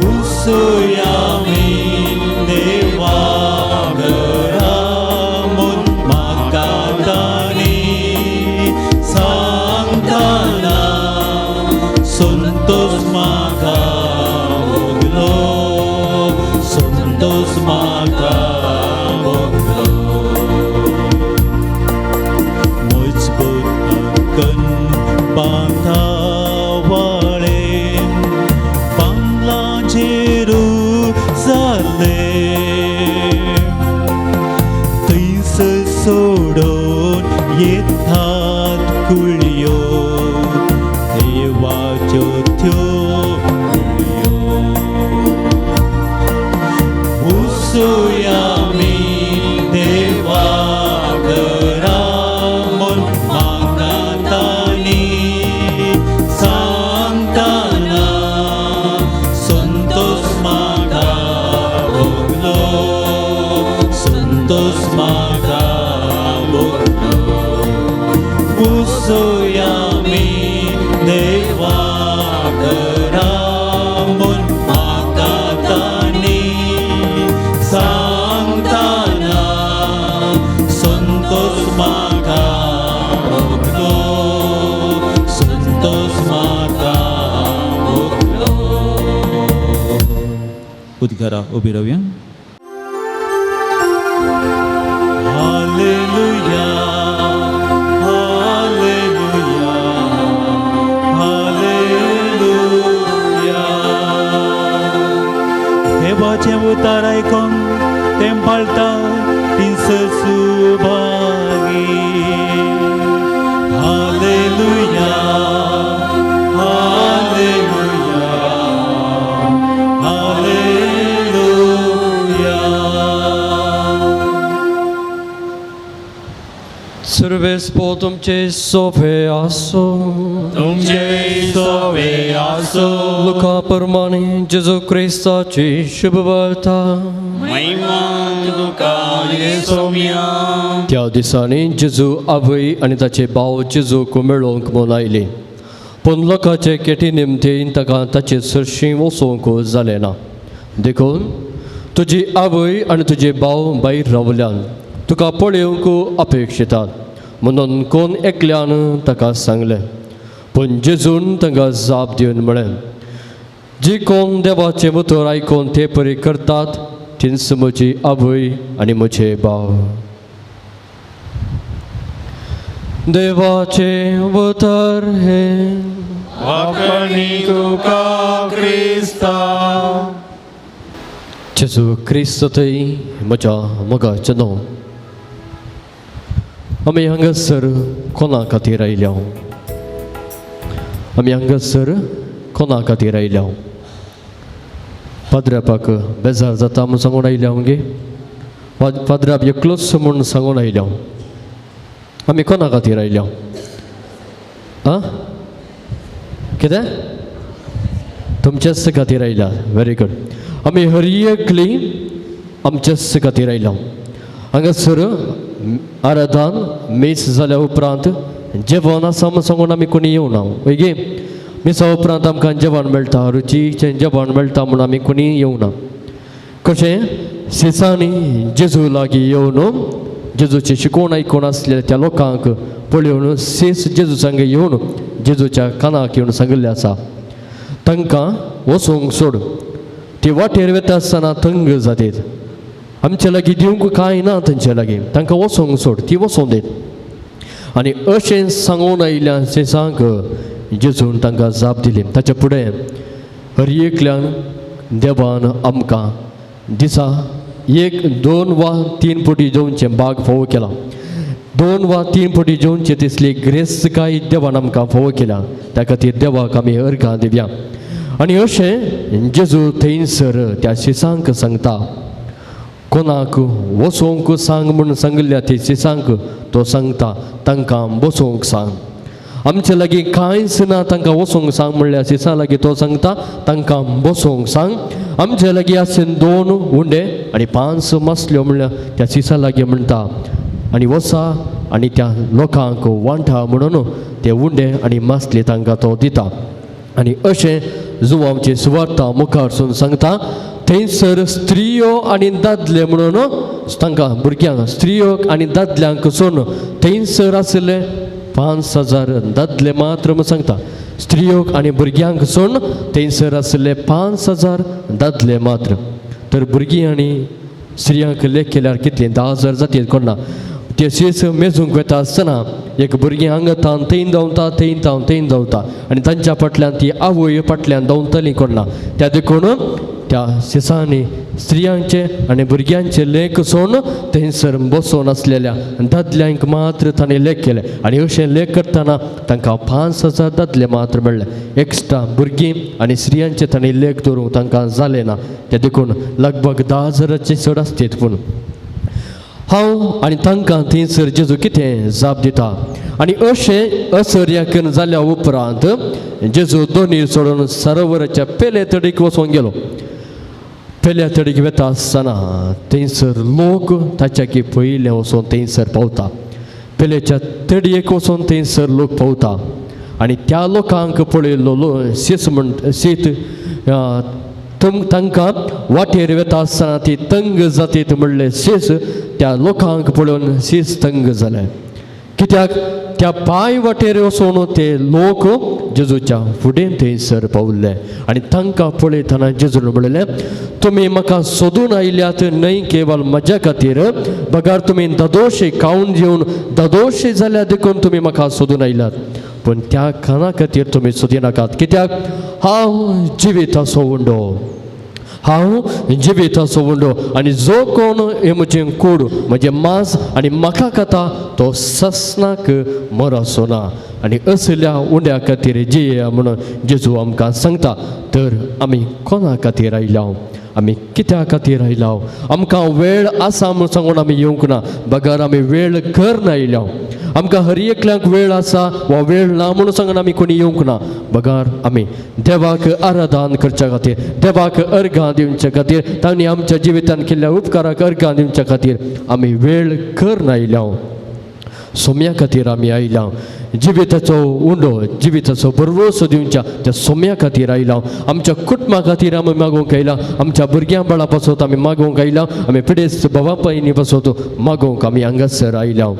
उसूयामी देवा घरा म्हूण म्हाका तांणी संतोष म्हाका भोगलो वसोया मी देवा घरा म्हूण म्हाका तांणी सांगतना संतोष म्हाका भोगलो संतोष म्हाका भोगलो. उद्गारा उबी रावया. Hallelujah hallelujah hallelujah. देवाचें उतार आयकून तें पाळटा तीं सुभागी. Hallelujah hallelujah hallelujah. सर्वेस्पो तुमचे सोफे आसो. तुमचे सोवे आसो. लुका प्रमाणे जेजू क्रिस्ताची शुभ वार्ता. महिमा तुका येसोम्या. त्या दिसांनी जेजू आवय आनी ताचे भाव जेजूक मेळोवंक म्हूण आयली, पूण लोकांचे केटी निमतीन ताका ताचे सरशीं वचोवंक जालें ना. देखून तुजी आवय आनी तुजे भाव भायर रावल्यान तुका पळोवंक अपेक्षितात म्हणून कोण एकल्यान ताका सांगलें. पूण जेजून तांकां जाप दिवन म्हळें, जी कोण देवाचें उतर आयकून ते परी करतात तींच म्हजी आवय आनी म्हजे भाव. देवाचें उतर हें. वाखणी तुका क्रिस्ता. जेजू क्रिस्त थंय म्हज्या मोगाचें न्हू. आमी हांगासर कोणा खातीर आयल्या? आमी हांगासर कोणा खातीर आयल्या? पाद्रापाक बेजार जाता म्हूण सांगून आयल्या गे? पाद्राप एकलोच म्हूण सांगून आयल्या? आमी कोणा खातीर आयल्या? आं, कितें? तुमच्याच खातीर आयल्या. Very good. आमी हर एकली आमच्याच खातीर आयल्या. हांगासर आराधान मीस जाल्या उपरांत जेवण आसा म्हूण सांगून आमी कोणी येवना हय गे? मिसा उपरांत आमकां जेवण मेळटा, रुचीचें जेवण मेळटा म्हूण आमी कोणी येवना. कशें सिसांनी जेजू लागीं येवन जेजूची शिकवण आयकून आसलेल्या त्या लोकांक पळोवन सीस जेजू सांगे येवन जेजूच्या कानाक येवन सांगिल्लें आसा, तांकां वचूंक सोड, ती वाटेर वता आसतना तंग जातीत, आमचे लागीं दिवंक कांय ना तांचे लागीं, तांकां वचूंक सोड, ती वचूंक दीत. आनी अशें सांगून आयिल्ल्या सिसांक जेजून तांकां जाप दिली. ताच्या फुडें हर एकल्यान देवान आमकां दिसा 1, 2 वा 3 फावटी जेवचें भाग फावो केला. 2 वा 3 फावटी जेवचें तितली ग्रेस्तकाय देवान आमकां फावो केल्या. त्या खातीर देवाक आमी अर्घां दिवया. आनी अशें जेजू थंयसर त्या शिसांक सांगता, कोणाक वचोंक सांग म्हूण सांगिल्ल्या ते शिसांक तो सांगता, तांकां बसोवंक सांग. आमचे लागीं कांयच ना, तांकां वचोंक सांग म्हणल्यार शिसां लागीं तो सांगता तांकां बसोवंक सांग. आमचे लागीं आसून 2 उंडे आनी 5 मासल्यो म्हणल्यार त्या शिसां लागीं म्हणटा, आनी वसा आनी त्या लोकांक वांटा म्हणून ते उंडे आनी मासले तांकां तो दिता. आनी अशें जुवांची सुवार्ता मुखार सून सांगता, थंयसर स्त्रियो आनी दादले म्हणून तांकां भुरग्यांक स्त्रियो आनी दादल्यांक सोडून थंयसर आशिल्ले 5000 दादले मात्र म्हूण सांगता. स्त्रियो आनी भुरग्यांक सोडून थंयसर आशिल्ले 5000 दादले मात्र. तर भुरगीं आनी स्त्रियांक लेख केल्यार कितलीं 10,000 जातीत कोण ना. ते शीस मेजूंक वता आसतना एक भुरगीं हांगा तावन थंय धांवता, थंय तावन थंय धांवता आनी तांच्या फाटल्यान ती आवय फाटल्यान धांवतली कोण ना. त्या देखून त्या शिसांनी स्त्रियांचे आनी भुरग्यांचे लेख सोडून थंयसर बसोवन आसलेल्या दादल्यांक मात्र तांणी लेख केले. आनी अशें लेख करतना तांकां 5000 दादले मात्र मेळ्ळे. एक्स्ट्रा भुरगीं आनी स्त्रियांचे तांणी लेख दवरूंक तांकां जालें ना. ते देखून लगभग 10,000 चड आसतीत. पूण हांव आनी तांकां थंयसर जेजू कितें जाप दिता. आनी अशें असर्याकन जाल्या उपरांत जेजू दोनी सोडून सरोवराच्या पेले तडीक वचोंक गेलो. पेल्या तडीक वेता आसतना थंयसर लोक ताच्या की पयलें वचोन थंयसर पावता. पेल्याच्या तडयेक वचोन थंयसर लोक पावता आनी त्या लोकांक पळयल्लो शीस म्हण शीत तांकां वाटेर वेता आसतना ती तंग जातीत म्हणलें शीस त्या लोकांक पळोवन शीस तंग जालें. कित्याक त्या पांय वाटेर वचून ते लोक जेजूच्या फुडें थंयसर पावले आनी तांकां पळयतना जेजून म्हणलें, तुमी म्हाका सोदून आयल्यात न्हय केवल म्हज्या खातीर, बगर तुमी दादोशे खावन जेवन दादोशे जाल्या देखून तुमी म्हाका सोदून आयल्यात, पूण त्या खाणा खातीर तुमी सोदिनाकात. कित्याक हांव जिविताचो उंडो, हांव जिविताचो उंडो आनी जो कोण हे म्हजें कूड म्हजें मांस आनी म्हाका खाता तो ससनाक मरसो ना. आनी असल्या उंड्या खातीर जिया म्हणून जेजू आमकां सांगता. तर आमी कोणा खातीर आयल्या, आमी कित्या खातीर आयल्या? आमकां वेळ आसा म्हूण सांगून आमी येवंक ना, बगर आमी वेळ कर आयल्या. आमकां हर एकल्याक वेळ आसा वा वेळ ना म्हणून सांगून आमी कोणी येवंक ना, बगर आमी देवाक आराधन करच्या खातीर, देवाक अर्घां दिवच्या खातीर, तांणी आमच्या जिवितान केल्ल्या उपकाराक अर्घां दिवच्या खातीर आमी वेळ कर आयल्या. सोम्या खातीर आमी आयल्या, जिविताचो उंडो जिविताचो भरवंसो दिवच्या त्या सोम्या खातीर आयला. आमच्या कुटुंबा खातीर आमी मागूंक आयला, आमच्या भुरग्यां बाळा पासत आमी मागूंक आयला, आमी पिडेस्त भावा भयणी पासत मागूंक आमी हांगासर आयल्या.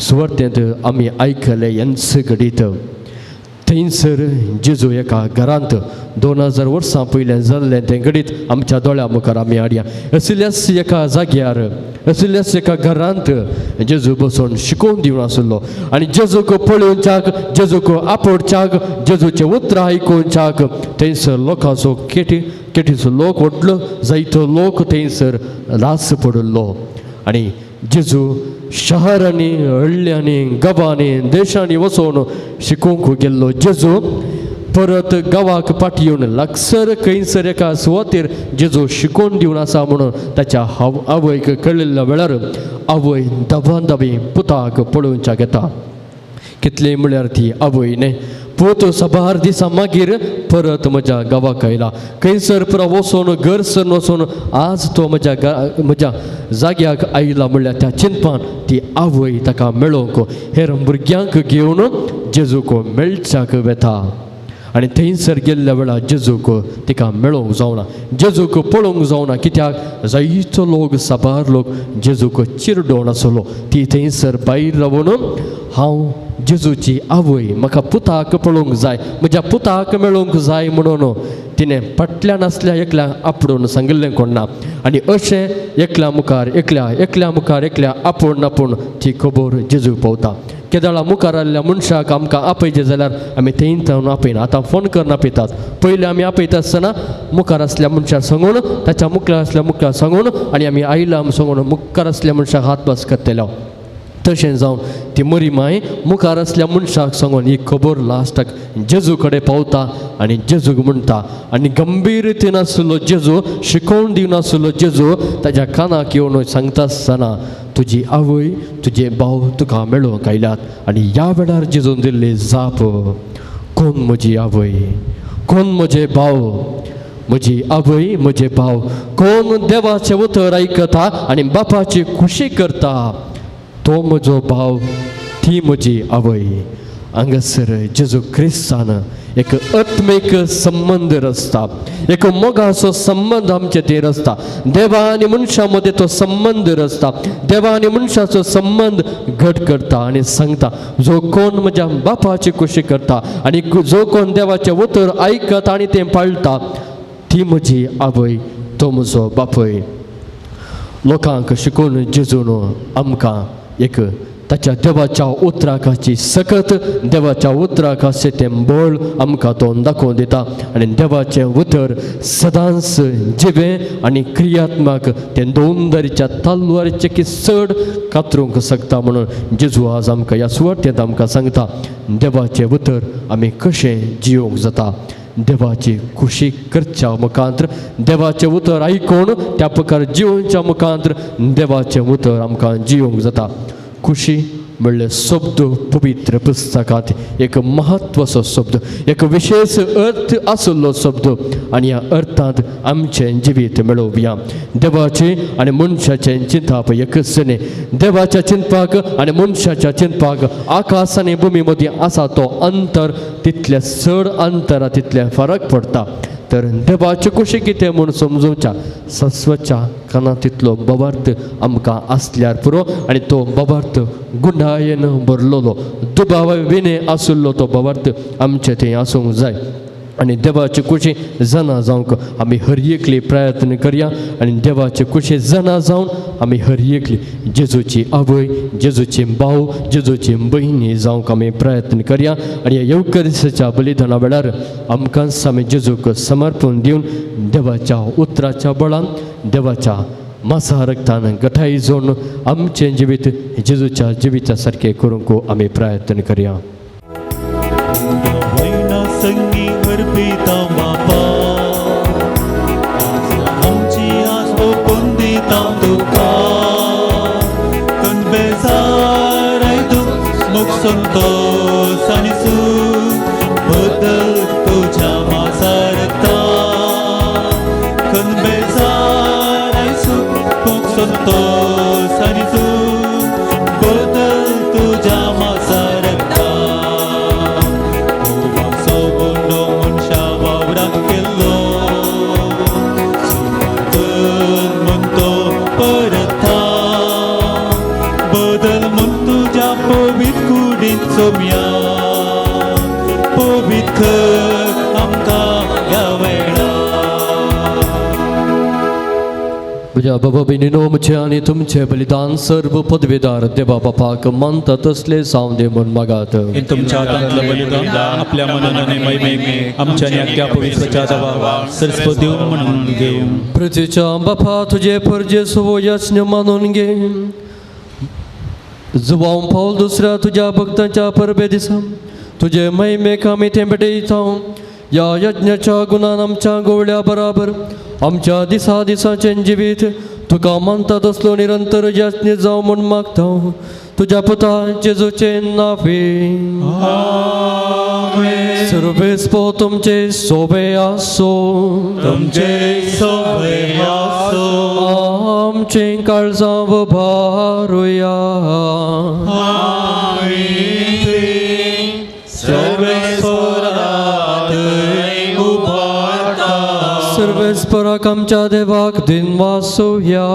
सुवार्तेंत आमी आयकलें हेंच घडीत. थंयसर जेजू एका घरांत 2000 वर्सां पयलें जाल्लें तें घडीत आमच्या दोळ्या मुखार आमी हाडया. असल्याच एका जाग्यार, असल्याच एका घरांत जेजू बसून शिकोवन दिवन आसलो आनी जेजूक पळोवच्याक, जेजूक आपोवच्याक, जेजूचें उतरां आयकुवच्याक थंयसर लोकांचो केटी केटीचो लोक व्हडलो जायतो लोक थंयसर रास पडिल्लो. आनी जेजू शहरांनी, हळ्ळ्यांनी, गांवांनी, देशांनी वचून शिकोवंक गेल्लो जेजू परत गांवाक फाटी येवन लागसर खंयसर एका सुवातेर जेजू शिकोवन दिवन आसा म्हणून ताच्या आवयक कळिल्ल्या वेळार आवय दबान दबी पुताक पळोवच्याक येता. कितली म्हळ्यार ती आवय न्ही, पूत सबार दिसा मागीर परत म्हज्या गांवाक आयला, खंयसर पुरा वचून घर सर वचून आज तो म्हज्या म्हज्या जाग्याक आयला म्हणल्यार त्या चिंतपान ती आवय ताका मेळोवंक हेर भुरग्यांक घेवन जेजूक मेळच्याक वेता. आनी थंयसर गेल्ल्या वेळार जेजूक तिका मेळोवंक जावना, जेजूक पळोवंक जावना. कित्याक जायतो लोक साबार लोक जेजूक चिरडोवन आसलो. ती थंयसर भायर रावन हांव जेजूची आवय, म्हाका पुताक पळोवंक जाय, म्हज्या पुताक मेळोवंक जाय म्हणून तिणें फाटल्यान आसल्या एकल्या आपडून सांगिल्लें कोण ना. आनी अशें एकल्या मुखार एकल्या, एकल्या मुखार एकल्या आपूण आपूण ती खबर जेजूक पावता. केदळा मुखार आयिल्ल्या मनशाक आमकां आपयचें जाल्यार आमी थंय थावन आपयना, आतां फोन करून आपयतात. पयलीं आमी आपयता आसतना मुखार आसल्या मनशाक सांगून, ताच्या मुखार आसल्या मुखार सांगून आनी आमी आयला आमी सांगून मुखार आसल्या मनशाक हात भास करतले. तशें जावन ती मरी माय मुखार आसल्या मनशाक सांगून ही खबर लास्टाक जेजू कडेन पावता आनी जेजूक म्हणटा. आनी गंभीरतेन आसलो जेजू, शिकोवन दिवन आसलो जेजू ताच्या कानाक येवन सांगता आसतना तुजी आवय तुजे भाव तुका मेळोवंक आयल्यात. आनी ह्या वेळार जेजून दिल्ली जाप, कोण म्हजी आवय, कोण म्हजे भाव? म्हजी आवय म्हजे भाव कोण देवाचें उतर आयकता आनी बापाची खुशी करता तो म्हजो भाव, ती म्हजी आवय. हांगासर जेजू क्रिस्तान एक आत्मीक संबंद रचता, एक मोगाचो संबंद आमचे ते रचता. देवा आनी मनशां मदें तो संबंद रचता, देवा आनी मनशाचो संबंद घट करता आनी सांगता जो कोण म्हज्या बापाची खुशी करता आनी जो कोण देवाचें उतर आयकता आनी तें पाळटा ती म्हजी आवय, तो म्हजो बापूय. लोकांक शिकोवन जेजून आमकां एक ताच्या देवाच्या उतराकाची सकत, देवाच्या उतराकाचें तें बळ आमकां तो दाखोवन दिता. आनी देवाचें उतर सदांच जिवें आनी क्रियात्मक, तें दोन दरीच्या तलवारीचें की चड कातरूंक शकता म्हणून जेजू आज आमकां ह्या सुवातेंत आमकां सांगता देवाचें उतर आमी कशें जियोंक जाता. देवाची खुशी करच्या मुखांत्र, देवाचें उतर आयकून त्या प्रकार जिवनच्या मुखांत्र देवाचें उतर आमकां जियोंक जाता. खुशी म्हणल्यार शब्द पवित्र पुस्तकांत एक म्हत्वाचो शब्द, एक विशेष अर्थ आशिल्लो शब्द आनी ह्या अर्थांत आमचें जिवीत मेळोवया. देवाचें आनी मनशाचें चिंतप एकच न्ही. देवाच्या चिंतपाक आनी मनशाच्या चिंतपाक आकाश आनी भुमी मदीं आसा तो अंतर तितलें चड अंतरा तितलें फरक पडटा. तर देवाचे कुशी कितें म्हूण समजोवच्या सस्वच्या काना तितलो बाबार्थ आमकां आसल्यार पुरो आनी तो बाबार्थ गुंडायेन भरलेलो दुबावा विणे आशिल्लो तो बाबार्थ आमचे थंय आसूंक जाय. आनी देवाचे कुशी जाणा जावंक आमी हर एकली प्रयत्न करया आनी देवाचे कुशी जाणा जावन आमी हर एकली जेजूची आवय, जेजूची भाव, जेजूची भयणी जावंक आमी प्रयत्न करया. आनी ह्या येवकरिसाच्या बलिदाना वेळार आमकां आमी जेजूक समर्पण दिवन देवाच्या उतराच्या बळान देवाच्या मासा रक्तान गठाई जोडून आमचें जिवीत जेजूच्या जिविता सारकें करूंक आमी प्रयत्न करया. संगी अर्पिता बापा आमची आस ओपून दिता तुका कनबेजार आयदूक मुख संतोस आनी सूख बदल तुज्या मासारता कनबेजार आयसूक मुख संतोस आनी सूख बदल तुज्या मासारता. म्हज्या बाबा भयणीनो, म्हजें आनी तुमचें बलिदान सर्व पदवेदार देवा बापाक मानता तसलें जावं दी म्हूण मागात. तुमच्या हातांतलं बलिदान आपल्या मनान आनी महिमेक आमच्या आनी अख्ख्या पवित्रच्या देवा सरस्वत देव म्हणून घेवं. पृथ्वीच्या बापा तुजे परजे सवो यज्ञ मानून घे. जुवांव पावल दुसऱ्या तुज्या भक्तांच्या परबे दिसा तुजे महिमेक आमी तें भेटयता. ह्या यज्ञाच्या गुणान आमच्या गोवळ्या बराबर आमच्या दिसा दिसाचें जिवीत तुका मानता तसलो निरंतर यज्ञ जावं म्हूण मागता. तुज्या पुता जेजूचें नावे सर्वेस्पो तुमचे सोबे आसो, तुमचे सोबे आसो, आमचें काळजां भारुया. सर्वेस्पराक आमच्या देवाक दिनवासुया.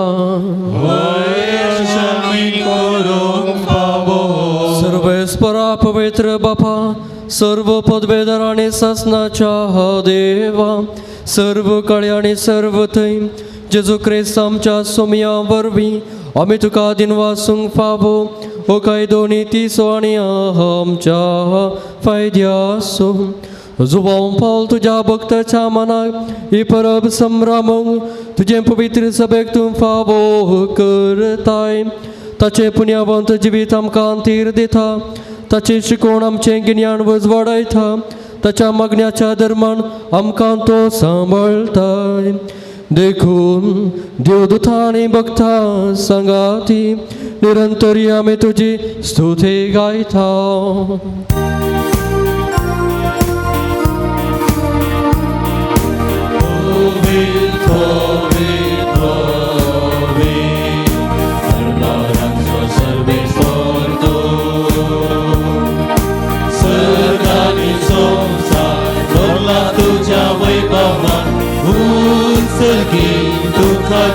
सर्वेस्परा पवित्र बापा, सर्व पदवेदार आनी सासनाच्या देवा, सर्व काळी आनी सर्व थंय जेजू क्रिस्त आमच्या सोमया वरवीं आमी तुका दिनवासूंक फावो हो कायदो नितीचो आनी आमच्या फायद्याचो. जुवांव पावल तुज्या भक्ताच्या मनाक ही परब संभ्रमूंक तुजें पवित्र सभेक तूं फावो करताय. ताचें पुण्यावंत जिवीत आमकां तीर दिता, ताचें शिकोवण आमचें गिन्यान वजवाडायता, ताच्या मागण्याच्या धर्मान आमकां तो सांबाळताय. देखून देवदूतां आनी भक्तां सांगाती निरंतरी आमी तुजी स्तुती गायता.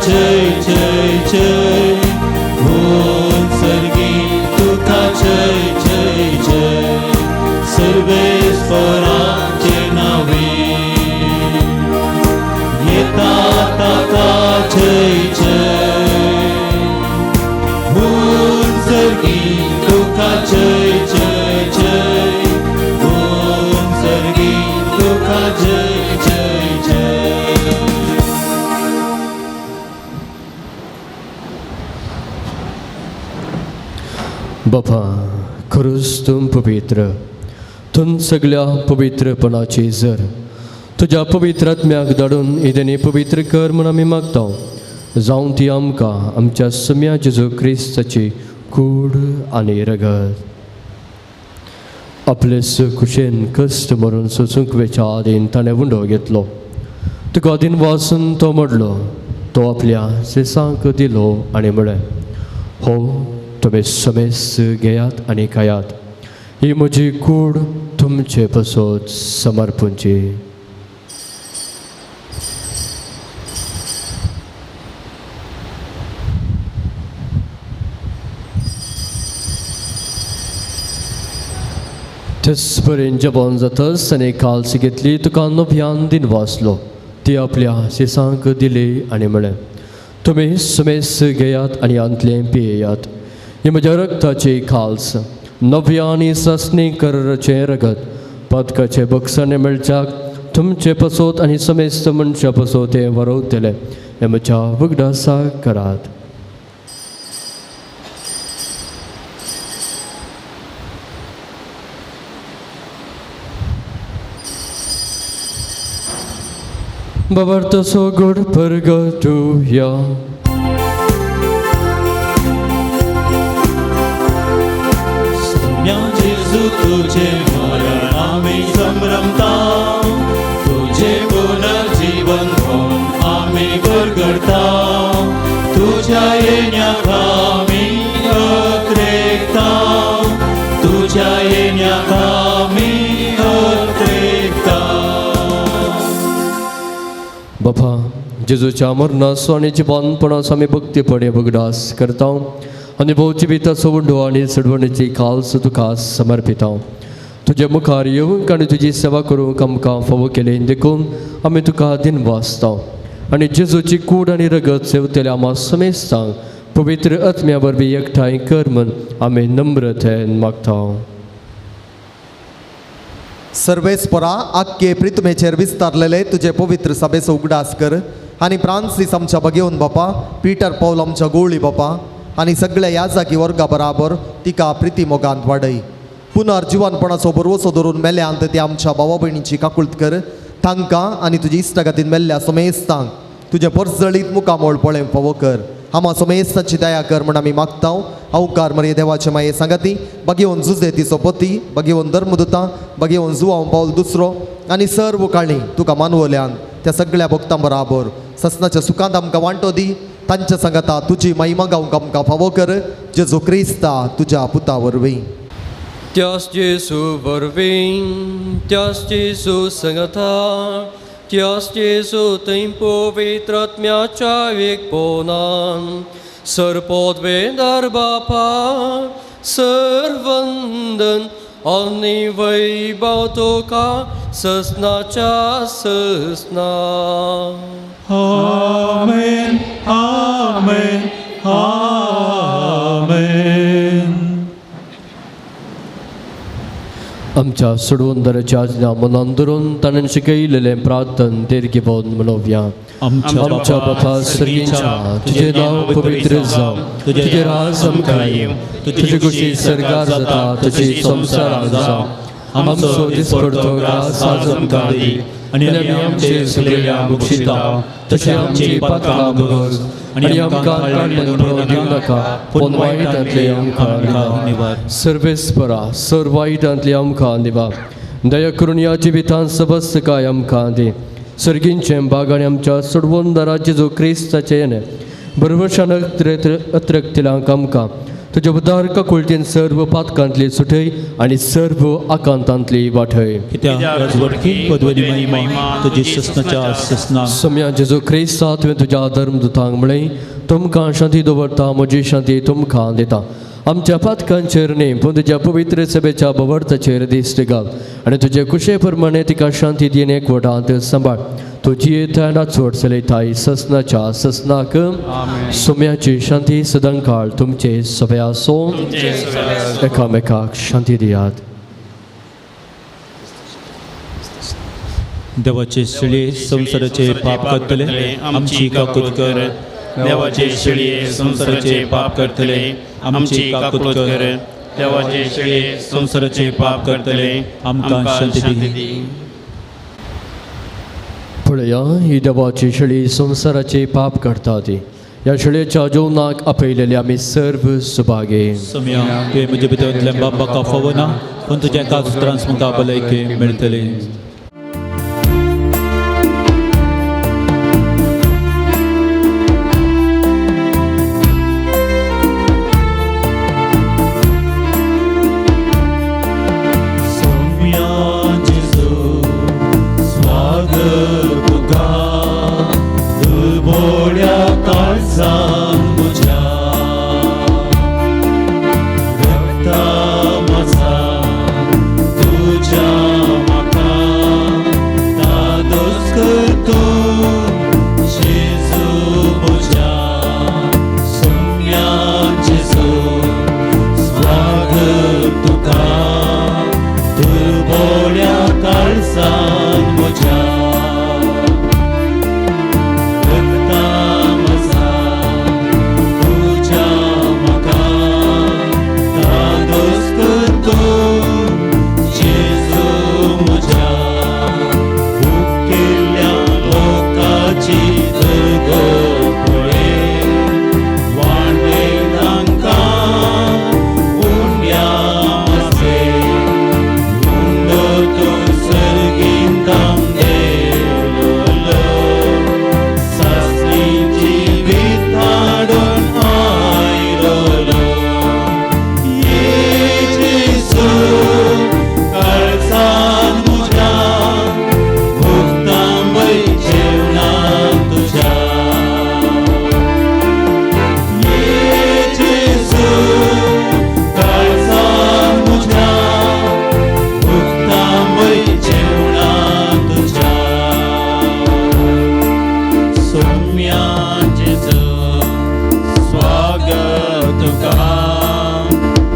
जय जय जय उत्सर्गी तुका जय जय जय सर्वेस्पराचे नावे येता ताका जय जय उत्सर्गी तुका जय जय जय उत्सर्गी तुका जय जय जय. बापा खरोच तूं पवित्र, तूं सगळ्या पवित्रपणाची जर तुज्या पवित्र आत्म्याक धाडून इदेनी पवित्र कर म्हूण आमी मागता. जावं ती आमकां आमच्या सम्या जेजू क्रिस्ताची कूड आनी रगत. आपले कुशेन कश्ट मरून सोसूंक वेच्या आदीन ताणें उंडो घेतलो. तुका दिन वासून तो मोडलो, तो आपल्या सेसांक दिलो आनी म्हळें, हो तुमी समेस घेयात आनी खायात, ही म्हजी कूड तुमचे पसत समर्पूंची. तेच जेवण जातच आनी काल्स घेतली, तुका नव्यान दिन वाचलो, ती आपल्या शिसांक दिली आनी म्हळें, तुमी सुमेस घेयात आनी हांतलें पियेयात, ही म्हज्या रक्ताची खाल्स, नव्या आनी ससनी कराचें रगत, पदकाचें बक्षाणें मेळच्याक तुमचे पसोत आनी समेस्त मनशां पसोत हें वरवतलें, हें म्हज्या वगडासाक करात. बाबार्थ गोड परगटुया. सम्या जेजू तुझे मरण आमी संभ्रमता, तुझे पुनर्जीवन होऊन आमी परगडता, तुझ्या येण्याक आमी अत्रेकता, तुझ्या येण्याक आमी अत्रेकता. बाबा जेजूच्या मरणाचो आनी जिवानपणाचो आमी भक्तीपणे उगडास करता आनी भोव जिविताचो उंडो आनी चडवणीची खाल्स तुका समर्पिता. तुजे मुखार येवंक आनी तुजी सेवा करूंक आमकां फावो केली देखून आमी तुका दिन वाचता आनी जेजूची कूड आनी रगत सेवतल्या आमा समेस्तांक पवित्र आत्म्या वरवीं एकठांय कर म्हूण आमी नम्रतेन मागता. सर्वेस्परा आख्खे प्रितमेचेर विस्तारलेले तुजे पवित्र सभेचो उगडास कर आनी फ्रांसीस आमच्या बगेवन बापा, पीटर पावल आमच्या गोळी बापा आनी सगळ्या ह्या जागी वर्गा बराबर तिका प्रिती मोगांत वाडय. पुनर्जिवनपणाचो भरवसो धरून मेल्यांत ती आमच्या भावा भयणीची काकुळत कर, तांकां आनी तुजी इश्टागतीन मेल्ल्या समेस्तांक तुजें परजळीत मुखामोळ पळय फावो कर. आमा समेस्तांची दया कर म्हण आमी मागता. अवकार मरे देवाचे माये सांगाती बगेवन जुजे तिचो पती, बगेवन धर्मदुता, बगेवन जुवांव पावल दुसरो आनी सर्व काळी तुका मानवल्यान त्या सगळ्या भक्तां बराबर ससनाच्या सुखांत आमकां वांटो दी. तांच्या सांगाता तुजी महिमा गावंक आमकां फावो कर, जेजू क्रिस्ता तुज्या पुता वरवीं. त्यास जेजू वरवीं, त्यास जेजू सांगाता, त्यास जेजू थंय पवित्र आत्म्याच्या एकपणान सर्पोद्वेंदर बापा सर्वंदन आनी वैभव तुका ससनाच्या ससना. आमेन आमेन आमेन. आमच्या सोडवणदाराच्या आज्ञा मनान धरून ताणें शिकयलेलें प्रार्थन दीर्घ म्हणोवया. आमच्या बापा सर्गींच्या, तुजें नांव पवित्र जावं, तुजें राज आमकां येवं, तुजी खुशी सर्गार जाता तशी संवसारांत जावं. आमचो दिसपडतो ग्रास आज आमकां दी आनी आमी आमचे सगळ्या बक्षिता तशें आमची पातकां भोगस आनी आमकां काडल्यान दिवं नाका, पूण वायटांतले आमकां निवार. सर्वेस्परा सर वायटांतले आमकां निवार. दया करून ह्या जिवितांत सबस्त काय आमकां दी. सर्गींचें बाग आनी आमच्या सोडवणदारा जेजू क्रिस्ताचें येणें बरोबरशान अत्रक्तिलांक आमकां तुज्या उदार काकुळटेन सर्व पातकांतली सुटय आनी सर्व आकांतांतली वाटय. सम्या जेजू क्रिस्ता तुवें तुज्या धर्मदुतांक म्हळें, तुमकां शांती दवरता, म्हजी शांती तुमकां दिता. आमच्या पातकांचेर न्ही पूण तुज्या पवित्र सभेच्या बवर्थाचेर दिश्ट घाल आनी तुजे कुशे प्रमाणे तिका शांती दीन एकवटांत सांबाळ. तुजी येता नाचवट चलयताय ससनाच्या ससनाक. सोम्याची शांती सदांकाळ तुमचे सभे आसूं. एकामेकाक शांती दियात. देवाचे शिळये संवसाराचे पाप करतले आमची काकूत कर. देवाचे शिळये संवसाराचे पाप करतले आमची काकूत कर. देवाचे शिळये संवसाराचे पाप करतले आमकां शांती दी. पळया, ही देवाची शेळी संवसाराचे पाप करता ती. ह्या शाळेच्या जेवणाक आपयलेले आमी सर्व सुभागे. सोम्या, तुवें म्हज्या भितरतल्या बाबाक फावना, पूण तुज्या एकाच उतरान म्हाका भलायकी मेळटली. सोम्या जेजू स्वागत तुका दुर्बोड्या काळजान म्हज्या रक्ता म्हजा तुज्या म्हाका दादोस कर तूं जेजू म्हज्या. सोम्या जेजू स्वागत तुका दुर्बोड्या काळजान म्हज्या रक्ता म्हजा तुज्या म्हाका दादोस कर तूं जेजू म्हज्या. उकेल्ल्या लोकाची दुर्गत पळय वांडे तांकां उंड्या मासे उंडो तूं सर्गींतां देवलो सासणी जिवीत हाडून आयलोलो. ये जेजू काळजान म्हज्या भुगतां वय जेवणां तुज्या. ये जेजू काळजान म्हज्या भुगतां वय जेवणां तुज्या. सोम्या जेजू स्वागत तुका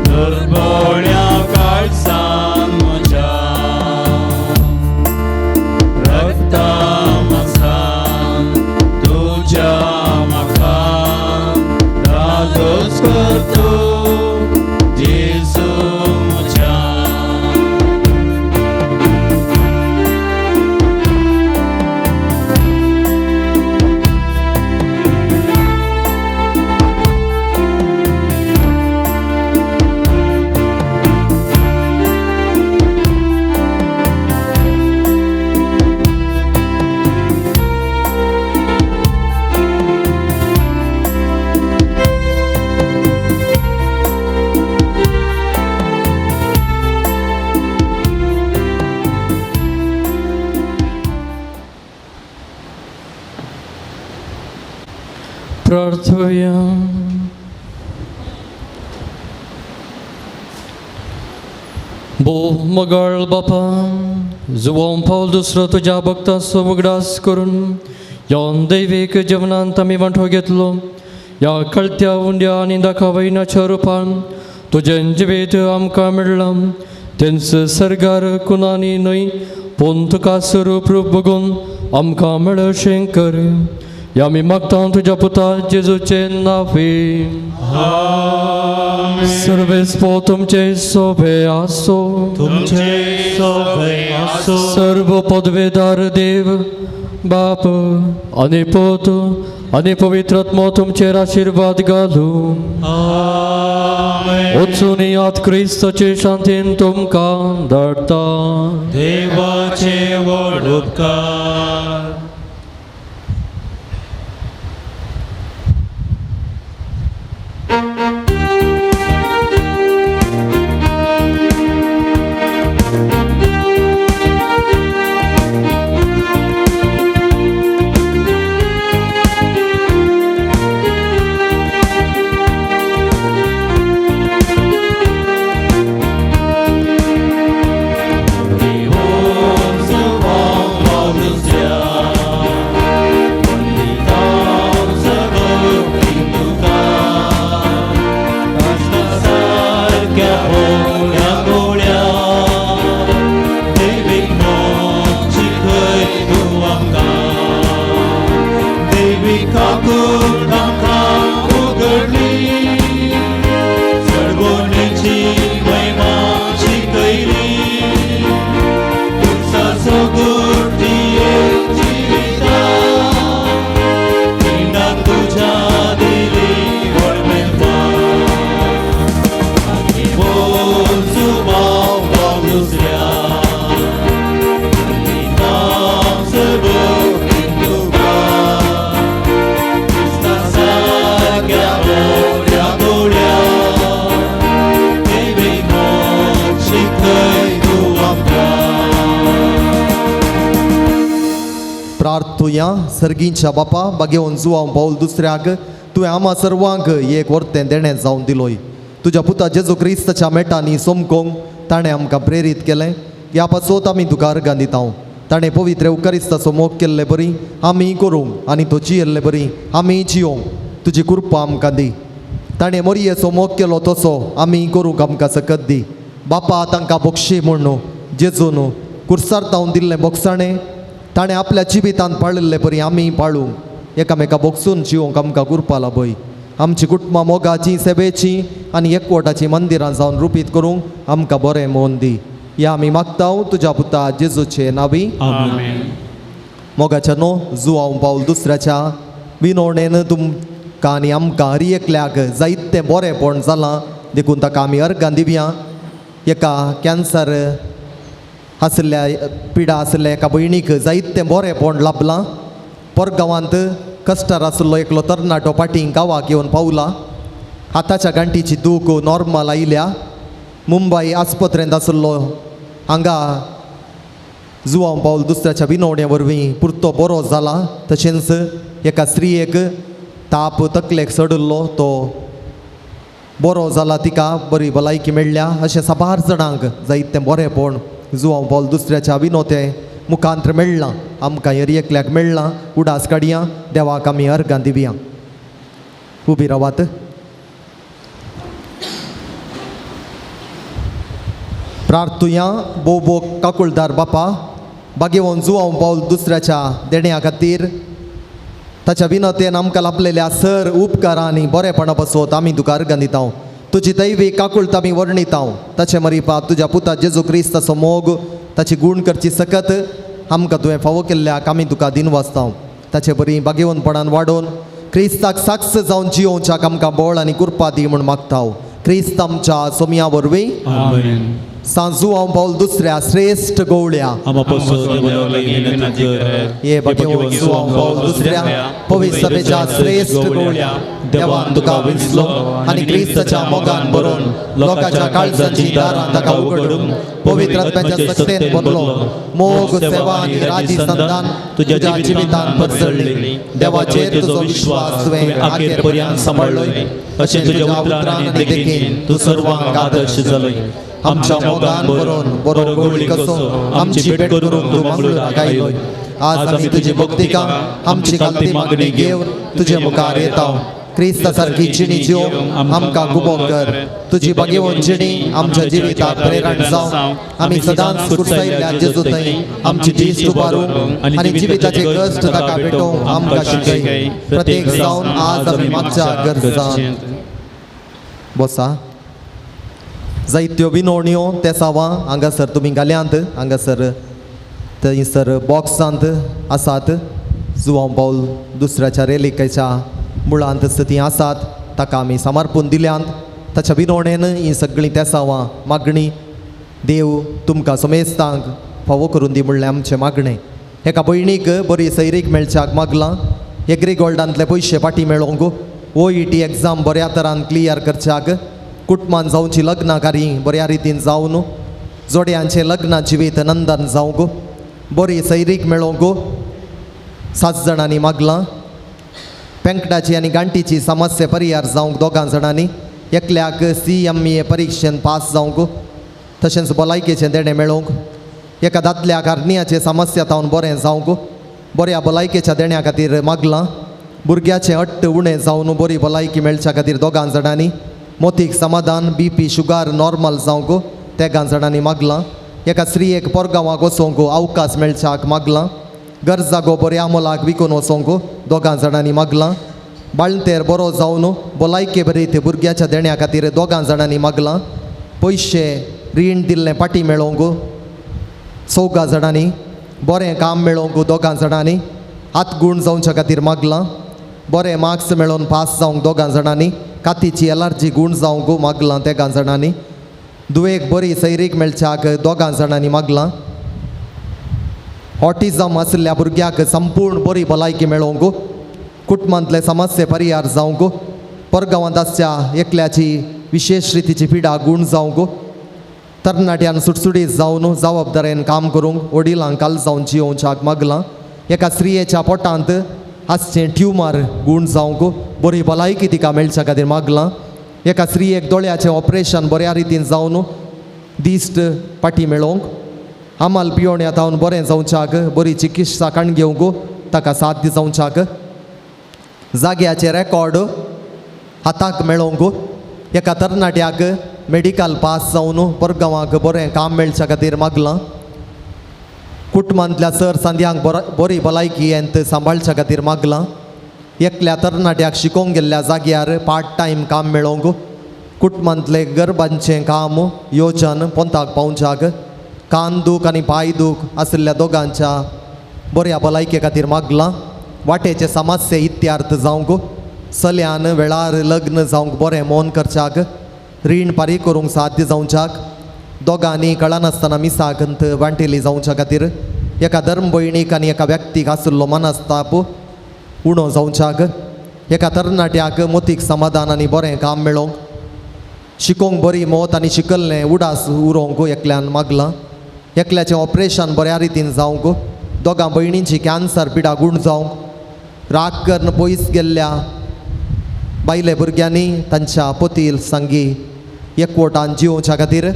दुर्बोळ्या काळजान म्हज्या रक्ता म्हजा तुज्या म्हाका दादोस कर तूं जेजू म्हज्या. प्रार्थुया. भोव मगाळ बापा, जुवांव पावल दुसरो तुज्या भक्तांचो उगडास करून ह्या दैवीक जेवणांत आमी वांटो घेतलो. ह्या कळत्या उंड्या आनी दाखा वयनाच्या रुपान तुजें जिवीत आमकां मेळ्ळां. तेंच सर्गार कुनानी न्हय पूण तुका स्वरूप रूप बघून आमकां मेळशें कर. ह्या आमी मागता तुज्या पुता जेजूचें नांवे. सर्वेस्पो तुमचे सोबे आसो. तुमचे सोबे आसो. सर्व पदवेदार देव बाप आनी पूत आनी पवित्र आत्मो तुमचेर आशिर्वाद घालूं. आमेन. वचून याद क्रिस्ताचे शांतीन तुमकां धाडटा. देवाचे व्हड उपकार. तुझ्या प्रार्थुया. सर्गींच्या बापा, बागेवन जुवांव पावल दुसऱ्याक तुवें आमा सर्वांक एक वर्तें देणें जावन दिलोय. तुज्या पुता जेजू क्रिस्ताच्या मेटांनी सोमकोंक ताणें आमकां प्रेरीत केलें. ह्या पासत आमी तुका अर्गां दिता. ताणें पवित्र उकरिस्ताचो मोग केल्ले बरी आमी करूंक आनी तो जियेल्ले बरी आमी जियोंक तुजी कृपा आमकां दी. ताणें मोरयेचो मोग केलो तसो आमी करूंक आमकां सकत दी. बापा, तांकां बक्षी म्हूण जेजून कुर्सार तावन दिल्लें बोगसाणें ताणें आपल्या जिवितांत पाळिल्ले परी आमी पाळूंक एकामेका बोगसून जिवंक आमकां कृपा लाभय. आमची कुटुंबां मोगाची, सेवेची आनी एकवटाची मंदिरां जावन रुपीत करूंक आमकां बरें मोन दी. ह्या आमी मागता तुज्या पुता जेजूचे नावी. आमेन. मोगाच्या न्हू जुवांव पावल दुसऱ्याच्या विनोणेन तुमकां आनी आमकां हर एकल्याक जायतें बरेंपण जालां देखून ताका आमी अर्गां दिवया. एका कॅन्सर आशिल्ल्या पिडा आशिल्ल्या एका भयणीक जायतें बरेंपण लाभलां. परगांवांत कश्टार आशिल्लो एकलो तरणाटो पाटीं गांवाक येवन पावला. हाताच्या गांठीची दूख नॉर्मल आयल्या. मुंबय आस्पत्रेंत आशिल्लो हांगा जुवांव पावल दुसऱ्याच्या विनवणे वरवीं पुरतो बरो जाला. तशेंच एका स्त्रियेक ताप तकलेक चडिल्लो तो बरो जाला, तिका बरी भलायकी मेळ्ळ्या. अशें साबार जाणांक जायतें बरेंपण जुवांव पावल दुसऱ्याच्या विनोते मुखांत्र मेळ्ळां. आमकां हर एकल्याक मेळ्ळां. उडास काडया, देवाक आमी अर्गां दिवया. उबी रावात. प्रार्थुया. भोव भोव काकुळदार बापा, बागेवन जुवांव पावल दुसऱ्याच्या देण्या खातीर ताच्या विनतेन आमकां लाभलेल्या सर उपकारां आनी बरेपणा पासत आमी तुका अर्गां दिता. तुजी दैवी काकुळत आमी वर्णिता. ताचे मरिपा तुज्या पुता जेजू क्रिस्ताचो मोग, ताची गूण करची सकत आमकां तुवें फावो केल्ल्याक आमी तुका दिनवासता. ताचे बरी बागेवनपणान वाडोवन क्रिस्ताक साक्ष जावन जियोवच्याक आमकां बळ आनी कृपा दी म्हूण मागता. क्रिस्त आमच्या सोमया वरवीं. आमेन. सांजुवांव पावल दुसऱ्या श्रेश्ठ गवळ्या हे भगवंत जुवांव पावल दुसऱ्या पवित्र सभेच्या श्रेश्ठ गवळ्या, देवान तुका विंचलो आनी क्रिस्ताच्या मोगान भरून लोकांच्या काळजाची दारां ताका उगडून पवित्र आत्म्याच्या शक्तेन भरलो. मोग, सेवा आनी राजी संतान तुज्या जिवितान पसरली. देवाचेर तुजो विश्वास तुवें अखेर पर्यंत सांबाळ्ळोय. अशें तुज्या उतरान आनी देखीन तूं सर्वांक आदर्श जालोय. आमच्या मोगान भरून बरो गोळी कसो आमची भेट करून तूं मंगळूराक आयलोय. आज आमी तुजी भक्तिका आमची कालती मागणी घेवन तुजे मुखार येता. क्रिस्ता सारकी जिणी जिवंक आमकां गुबो कर. तुजी बागेवन जिणी आमच्या जिविताक प्रेरण जावं. आमी सदांच कुर्सायल्ल्या जेजू थंय आमची दिश्ट उबारूंक आनी जिविताचे कश्ट ताका भेटोवंक आमकां शिकय. प्रत्येक जावन आज आमी मागच्या गरजां बसा. जायत्यो विनवण्यो तेसावां हांगासर तुमी घाल्यांत. हांगासर थंयसर बॉक्सांत आसात. जुवांव पावल दुसऱ्याच्या रेलिकेच्या मुळांत तीं आसात. ताका आमी समर्पून दिल्यांत. ताच्या विनवणेन हीं सगळीं तेसावां मागणी देव तुमकां समेस्तांक फावो करून दी म्हणलें आमचें मागणें. एका भयणीक बरी सैरीक मेळच्याक मागलां. एग्री गोल्डांतले पयशे फाटीं मेळोवंक, OET exam बऱ्या तरान क्लियर करच्याक, कुटुंबान जावची लग्नां कार्य बऱ्या रितीन जावन जोड्यांचें लग्न जिवीत नंदन जावंक, बरी सैरीक मेळोवंक 7 जाणांनी मागलां. पेंकटाची आनी गांठीची समस्या परिहार जावंक 2 जाणांनी, एकल्याक CMA परिक्षेन पास जावंक, तशेंच भलायकेचें देणें मेळोवंक, एका दादल्याक हर्नियाचे समस्या तावन बरें जावंक, बऱ्या भलायकेच्या देण्या खातीर मागलां. भुरग्याचें अट्ट उणें जावन बरी भलायकी मेळच्या खातीर 2 जाणांनी, मोतीक समाधान, BP sugar normal जावंक 3 जाणांनी मागलां. एका स्त्रियेक परगांवाक वचोंक अवकाश मेळच्याक मागलां. गरजागो बऱ्या मोलाक विकून वचोंक 2 जाणांनी मागलां. बाळंतेर बरो जावन भलायके बरी भुरग्याच्या देण्या खातीर 2 जाणांनी मागलां. पयशे रीण दिल्लें फाटीं मेळोवंक 4 जाणांनी, बरें काम मेळोवंक 2 जाणांनी, हातगूण जावच्या खातीर मागलां. बरें मार्क्स मेळोवन पास जावंक 2 जाणांनी, कातीची एलर्जी गूण जावंक मागलां 3 जाणांनी, दुयेक बरी सैरीक मेळच्याक 2 जाणांनी मागलां. ऑटिझम आशिल्ल्या भुरग्याक संपूर्ण बरी भलायकी मेळोवंक, कुटुंबांतले समस्ये परिहार जावंक, परगांवांत आसच्या एकल्याची विशेश रितीची पिडा गूण जावंक, तरणाट्यान सुटसुटीत जावन जबाबदारेन काम करूंक, वडिलांक काल जावन जियोवच्याक मागलां. एका स्त्रियेच्या पोटांत आसचें ट्युमर गूण जावंक बरी भलायकी तिका मेळच्या खातीर मागलां. एका स्त्रियेक दोळ्याचें ऑपरेशन बऱ्या रितीन जावन दिश्ट पाटी मेळोवंक, आमाल पियोण्या तावन बरें जावच्याक, बरी चिकित्सा काण घेवंक ताका साथ जावच्याक, जाग्याचे रेकॉर्ड हाताक मेळोवंक, एका तरणाट्याक मेडिकल पास जावन परगांवाक बरें काम मेळच्या खातीर मागलां. कुटुंबांतल्या सर सांद्यांक बरी भलायकी येंत सांबाळच्या खातीर मागलां. एकल्या तरणाट्याक शिकोवंक गेल्ल्या जाग्यार पार्ट टायम काम मेळोवंक, कुटुंबांतले गर्भांचें काम योजन पोंताक पावच्याक, कान दूख आनी पांय दूख आशिल्ल्या दोगांच्या बऱ्या भलायके खातीर मागलां. वाटेचे समस्ये इत्यार्थ जावंक, चल्यान वेळार लग्न जावंक बरें मोन करच्याक, रीण फारीक करूंक साध्य जावच्याक, दोगांनी कळनासतना मिसाक वांटेली जावच्या खातीर, एका धर्म भयणीक आनी एका व्यक्तीक आशिल्लो मनस्ताप उणो जावच्याक, एका तरणाट्याक मोतीक समाधान आनी बरें काम मेळोवंक, शिकोवंक बरी मोत आनी शिकल्लें उडास उरोवंक एकल्यान मागलां. एकल्याचें ऑपरेशन बऱ्या रितीन जावंक, दोगां भयणींची कॅन्सर पिडा गूण जावंक, राग करून पयस गेल्ल्या बायले भुरग्यांनी तांच्या पतील सांगी एकवटान जिवोवच्या खातीर,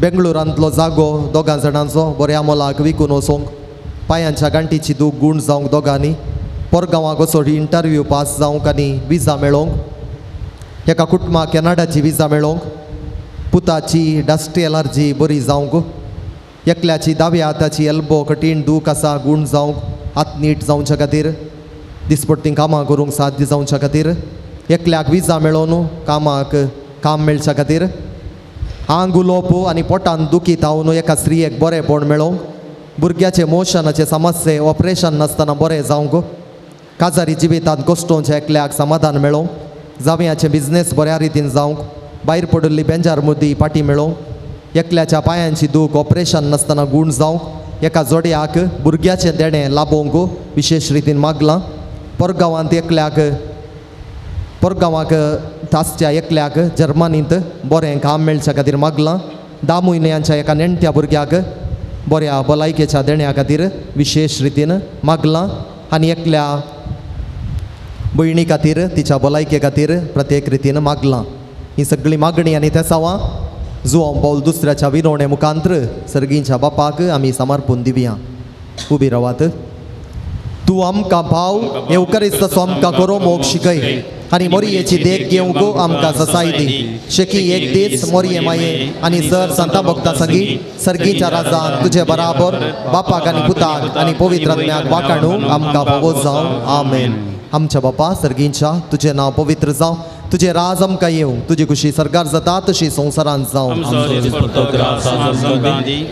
बेंगळुरांतलो जागो दोगां जाणांचो बऱ्या मोलाक विकून वचोंक, पांयांच्या गांठीची दूख गूण जावंक दोगांनी, परगांवाक वचोन इंटरव्यू पास जावंक आनी विजा मेळोवंक, एका कुटुंबाक कॅनडाची विजा मेळोवंक, पुताची डस्ट एलर्जी बरी जावंक, एकल्याची दाव्या हाताची एल्बो कठीण दूख आसा गूण जावंक, हात नीट जावच्या खातीर, दिसपट्टी कामां करूंक साध्य जावच्या खातीर, एकल्याक विजा मेळोवन कामाक काम मेळच्या खातीर, आंग उलोवप आनी पोटान दुखी तावन एका स्त्रियेक बरेंपण मेळोवंक, भुरग्याचे मोशनाचे समस्ये ऑपरेशन नासतना बरें जावंक, काजारी जिवितांत कश्टोंच्या एकल्याक समाधान मेळोवंक, जावयाचे बिजनेस बऱ्या रितीन जावंक, भायर पडिल्ली बेंजार मुदी पाटी मेळोवंक, एकल्याच्या पांयांची दूख ऑपरेशन नासतना गूण जावंक, एका जोडयाक भुरग्याचें देणें लाबोवंक विशेश रितीन मागलां. परगांवांत एकल्याक परगांवाक तासच्या एकल्याक जर्मनींत बरें काम मेळच्या खातीर मागलां. 10 म्हयन्यांच्या एका नेणट्या भुरग्याक बऱ्या भलायकेच्या देण्या खातीर विशेश रितीन मागलां आनी एकल्या भयणी खातीर तिच्या भलायके खातीर प्रत्येक रितीन मागलां. ही सगळी मागणी आनी तेसावां जुवांव पावल दुसऱ्याच्या विनवणे मुखांत्र सर्गींच्या बापाक आमी समर्पून दिवया. उबी रावात. तूं आमकां भाव येवकरिस्त आमकां करो मोग शिकय आनी मोरयेची देख घेवंक आमकां ससाय दी. शेकी एक दीस मोरये माये आनी सर संता भक्ता संगी सर्गीच्या राजान तुजे बराबर बापाक आनी पुताक आनी पवित्र आत्म्याक वाकाणू आमकां फावो जावं. आमेन. आमच्या बापा सर्गींच्या तुजें नांव पवित्र जावं, तुजें राज आमकां येवं, तुजी खुशी सरकार जाता तशी संवसारांत जावं.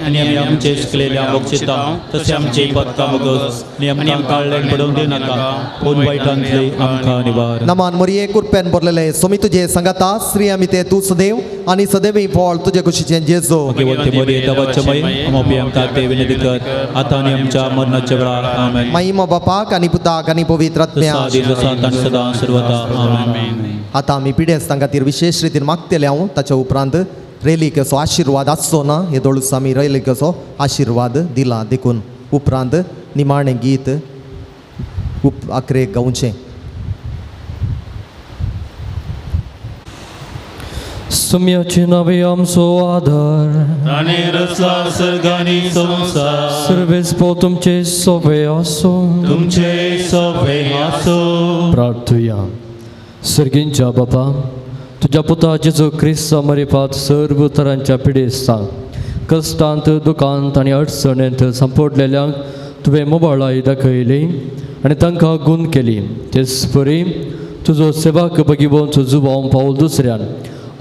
आनी आमी आमचे शिकलेल्या बक्षिता तशें आमचे पदकां मगज आनी आमकां काळ्ळें पडोवंक दिनाका, पूण वायटांतले आमकां निवार. नमान मरिये कुरपेन भरलेले सोमी तुजे सांगाता, स्त्री आमी ते तूं सदैव आनी सदैवी फळ तुजे खुशीचें जेजो. भगवती मरिये देवाचे मय आमोपी आमकां ते विनंती कर आतां आनी आमच्या मरणाच्या वेळार. आमेन. महिमा बापाक आनी पुताक आनी पवित्र आत्म्याक सदां सर्वदा. आमेन. आतां आमी पिडेस्तां खातीर विशेश रितीन मागतले हांव. ताच्या उपरांत रेलीकेचो आशिर्वाद आसचो ना हे दोळूस आमी रेलीकेचो आशिर्वाद दिला देखून उपरांत निमाणें गीत आखरेक गावचें. सुम्याचे नावे आमचो आधार, ताणें रचला सर्गानी संवसार, सर्वेस पो तुमचे सोबे आसो, तुमचे सोबे आसो. प्रार्थुया. सर्गींच्या बापा, तुज्या पुता जेजू क्रिस्ता मरिपात सर्व तरांच्या पिडेस्तांक कश्टांत दुखांत आनी अडचणेंत सांपडलेल्यांक तुवें मोबाळाय दाखयली आनी तांकां गूण केली. तेच परी तुजो सेवाक भगिवंत जुवांव पावल दुसऱ्यान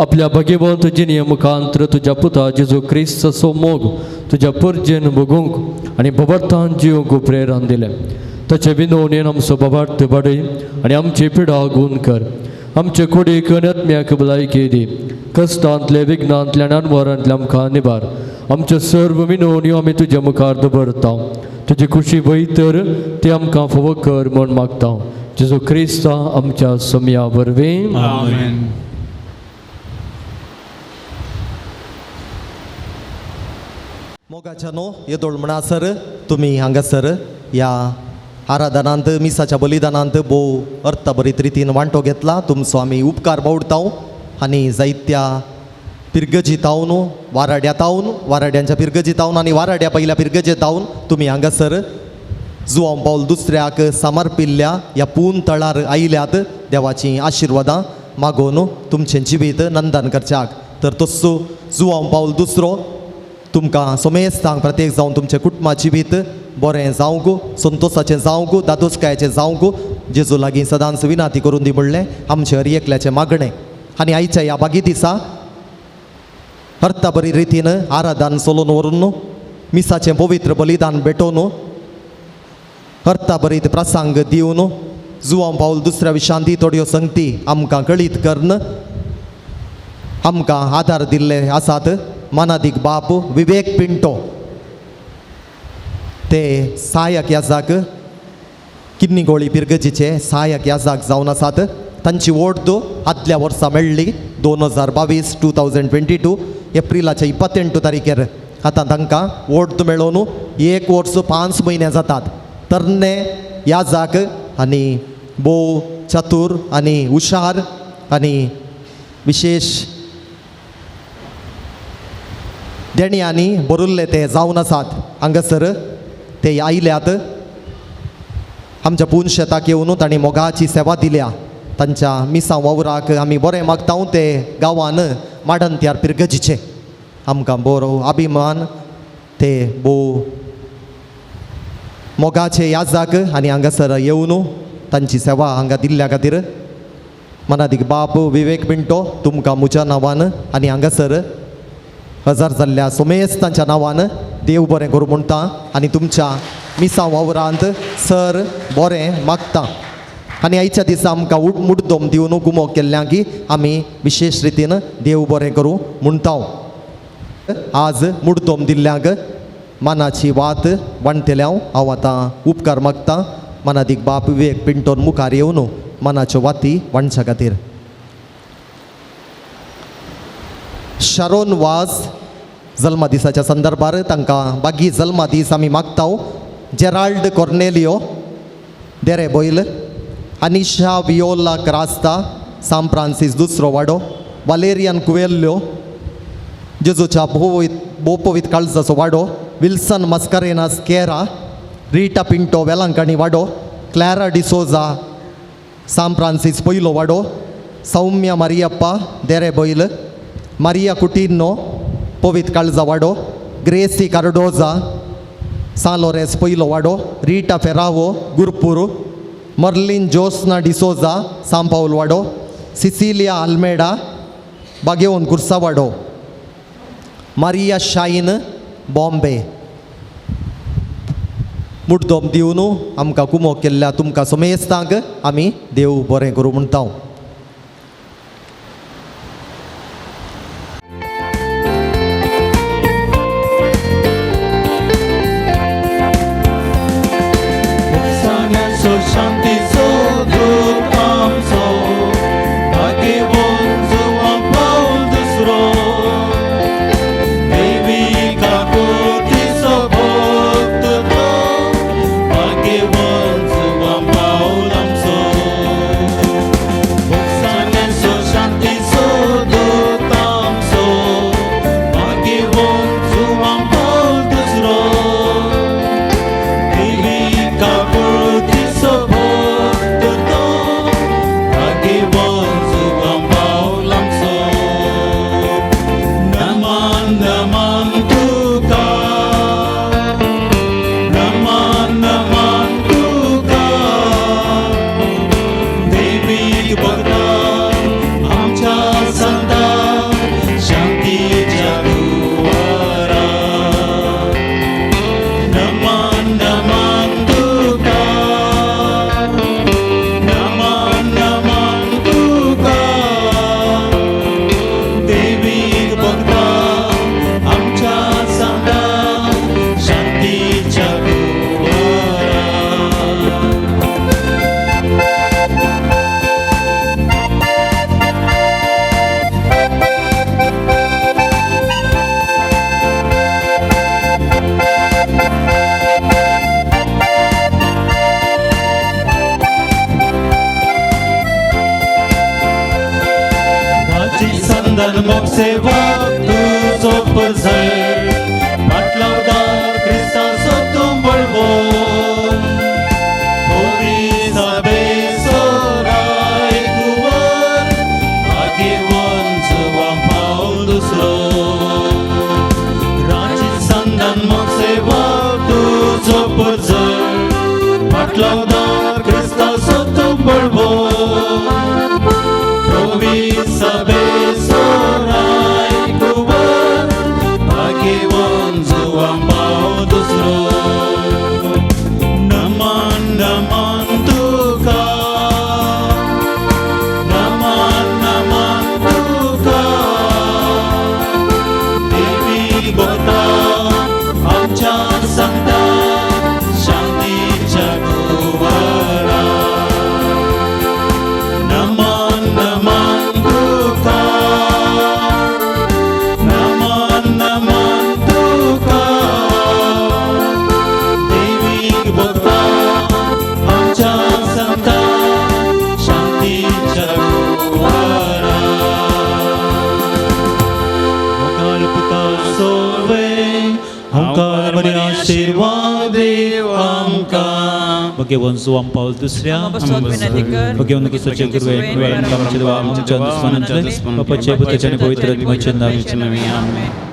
आपल्या भगिवंत जिणे मुखांत्र तुज्या पुता जेजू क्रिस्ताचो मोग तुज्या परजेन भोगूंक आनी भोवर्थान जिवंक प्रेरण दिलें. ताचे विनवणेन आमचो बाबार्थ वाडय आनी आमची पिडा गूण कर. आमचे कुडीक आनी आत्म्याक भलायकी दी. कश्टांतले विघ्नांतले आनी अनवरांतले आमकां निवार. आमच्यो सर्व विनवण्यो आमी तुज्या मुखार दवरता. तुजी खुशी वय तर ती आमकां फावो कर म्हूण मागता. जेजू क्रिस्ता आमच्या समया वरवीं. आमेन. मोगाच्या न्हू येदोळ म्हणा सर तुमी हांगासर ह्या आराधनांत मिसाच्या बलिदानांत भोव अर्थभरीत रितीन वांटो घेतला. तुमचो आमी उपकार बावडता आनी जायत्या पिरगजी तावन वाराड्या तावन वाराड्यांच्या पिरगजी तावन आनी वाराड्या पहिल्या पिरगजे तावन तुमी हांगासर जुवांव पावल दुसऱ्याक समर्पिल्ल्या ह्या पून तळार आयल्यात. देवाचीं आशिर्वादां मागोवन तुमचें जिवीत नंदन करच्याक. तर तस्सो जुवांव पावल दुसरो तुमकां सोमेस्तांक प्रत्येक जावन तुमचें कुटुंबा जिवीत बरें जावंक, संतोसाचें जावंक, दादोसकायेचें जावंक जेजू लागीं सदांच विनाती करून दी म्हणलें आमचें हर एकल्याचें मागणें. आनी आयच्या ह्या बागी दिसा अर्थाबरी रितीन आराधन सोलोवन व्हरून मिसाचें पवित्र बलिदान भेटोवन अर्थाभरीत प्रसंग दिवन जुवांव पावल दुसऱ्या विशांती थोड्यो संगती आमकां कळीत करून आमकां आदार दिल्ले आसात. मानादीक बाप विवेक पिंटो ते सहायक याजाक किन्नीगोळी पिरगजीचे सहायक याजाक जावन आसात. तांची वोट आदल्या वर्सा मेळ्ळी 2022 2022 एप्रिलाच्या 28 तारखेर. आतां तांकां वोट मेळोवन 1 वर्स 5 म्हयने जातात. तरणे याजाक आनी भोव चतूर आनी हुशार आनी विशेश देण्यांनी बरुल्ले ते जावन आसात. हांगासर ते आयल्यात आमच्या पून शेताक येवन तांणी मोगाची सेवा दिल्या. तांच्या मिसां वावराक आमी बरें मागता. ते गांवान माडंत्यार पिरगजीचे आमकां बरो अभिमान. ते भोव मोगाचे याजाक आनी हांगासर येवन तांची सेवा हांगा दिल्ल्या खातीर मनादीक बाप विवेक पिंटो तुमकां म्हज्या नांवान आनी हांगासर हजर जाल्ल्या सोमेस तांच्या नांवान देव बरें करूं म्हणटा आनी तुमच्या मिसां वावरांत सर बरें मागता. आनी आयच्या दिसा आमकां मुड्डोम दिवन गुमो केल्ल्या की आमी विशेश रितीन देव बरें करूं म्हणटा. आज मुड्डोम दिल्ल्यांक मानाची वात वांटतल्या हांव आतां उपकार मागता. मानादीक बाप विवेक पिंटोन मुखार येवन मानाच्यो वाती वांटच्या खातीर. शारोन वाज जल्मदिसाच्या संदर्भार तांकां बागी जल्मदीस आमी मागता. जेराल्ड कॉर्नेलियो देरे बोयल, अनिशा वियोला क्रास्ता सांत फ्रांसीस दुसरो वाडो, वालेरियन कुवेल्यो जेजूच्या भोवपवीत काळजाचो वाडो, विल्सन मस्करेनास केरा, रिटा पिंटो वेलांकणी वाडो, क्लॅरा डिसोजा सांत फ्रांसीस पयलो वाडो, सौम्या मारियप्पा देरे बैल, मारिया कुटिन्नो पवीत काळजा वाडो, ग्रेसी कार्डोजा सां लोरेंस पयलो वाडो, रिटा फेरावो गुरपूर, मर्लिन जोस्ना डिसोजा सांत पावल वाडो, सिसिलिया आल्मेडा बागेवन कुर्सा वाडो, मारिया शाईन बॉम्बे. मुड्डोम दिवन आमकां कुमो केल्ल्या तुमकां सोमेस्तांक आमी देव बरें करूं म्हणटा. शांतीचो दूत आमचो भाग्यवंत जुवांव पावल दुसरो देवी काकुतीचो भक्त तो भाग्यवंत जुवांव पावल आमचो. भोगसाण्याचो शांतीचो दूत आमचो भाग्यवंत जुवांव पावल दुसरो देवी काकुतीचो भक्त तो भाग्यवंत जुवांव पावल आमचो. संदान मोग सेवा तुजो परजळ पाटलावदार क्रिस्ताचो तूं बळवो होवी सभेचो रायकुवर भाग्यवान जुवां पावल दुसरो राजी संदान मोग सेवा तुजो परजळ पाटलावदार क्रिस्ताचो तूं बळवो होवी सभेचो रायकुवर भाग्यवान जुवां पावल दुसरो नमन नमन तुका नमन नमन तुका देवी बोता आमच्या सांगता शांतीच्या कुवरा नमन नमन तुका नमन नमन तुका देवी बोता आमच्या सांगता शांतीच्या कुवरा मोगाळ पुता सोवे ओंकार बरे आशीर्वाद देव आमकां भगवान जुवां पावल दुसऱ्या भगवान क्रिस्ताचे गुरुवे आमच्या देवा आमच्या दुस्मनांतले बापाचे पुताचे आणि पवित्र आत्म्याच्या नावे. आमेन.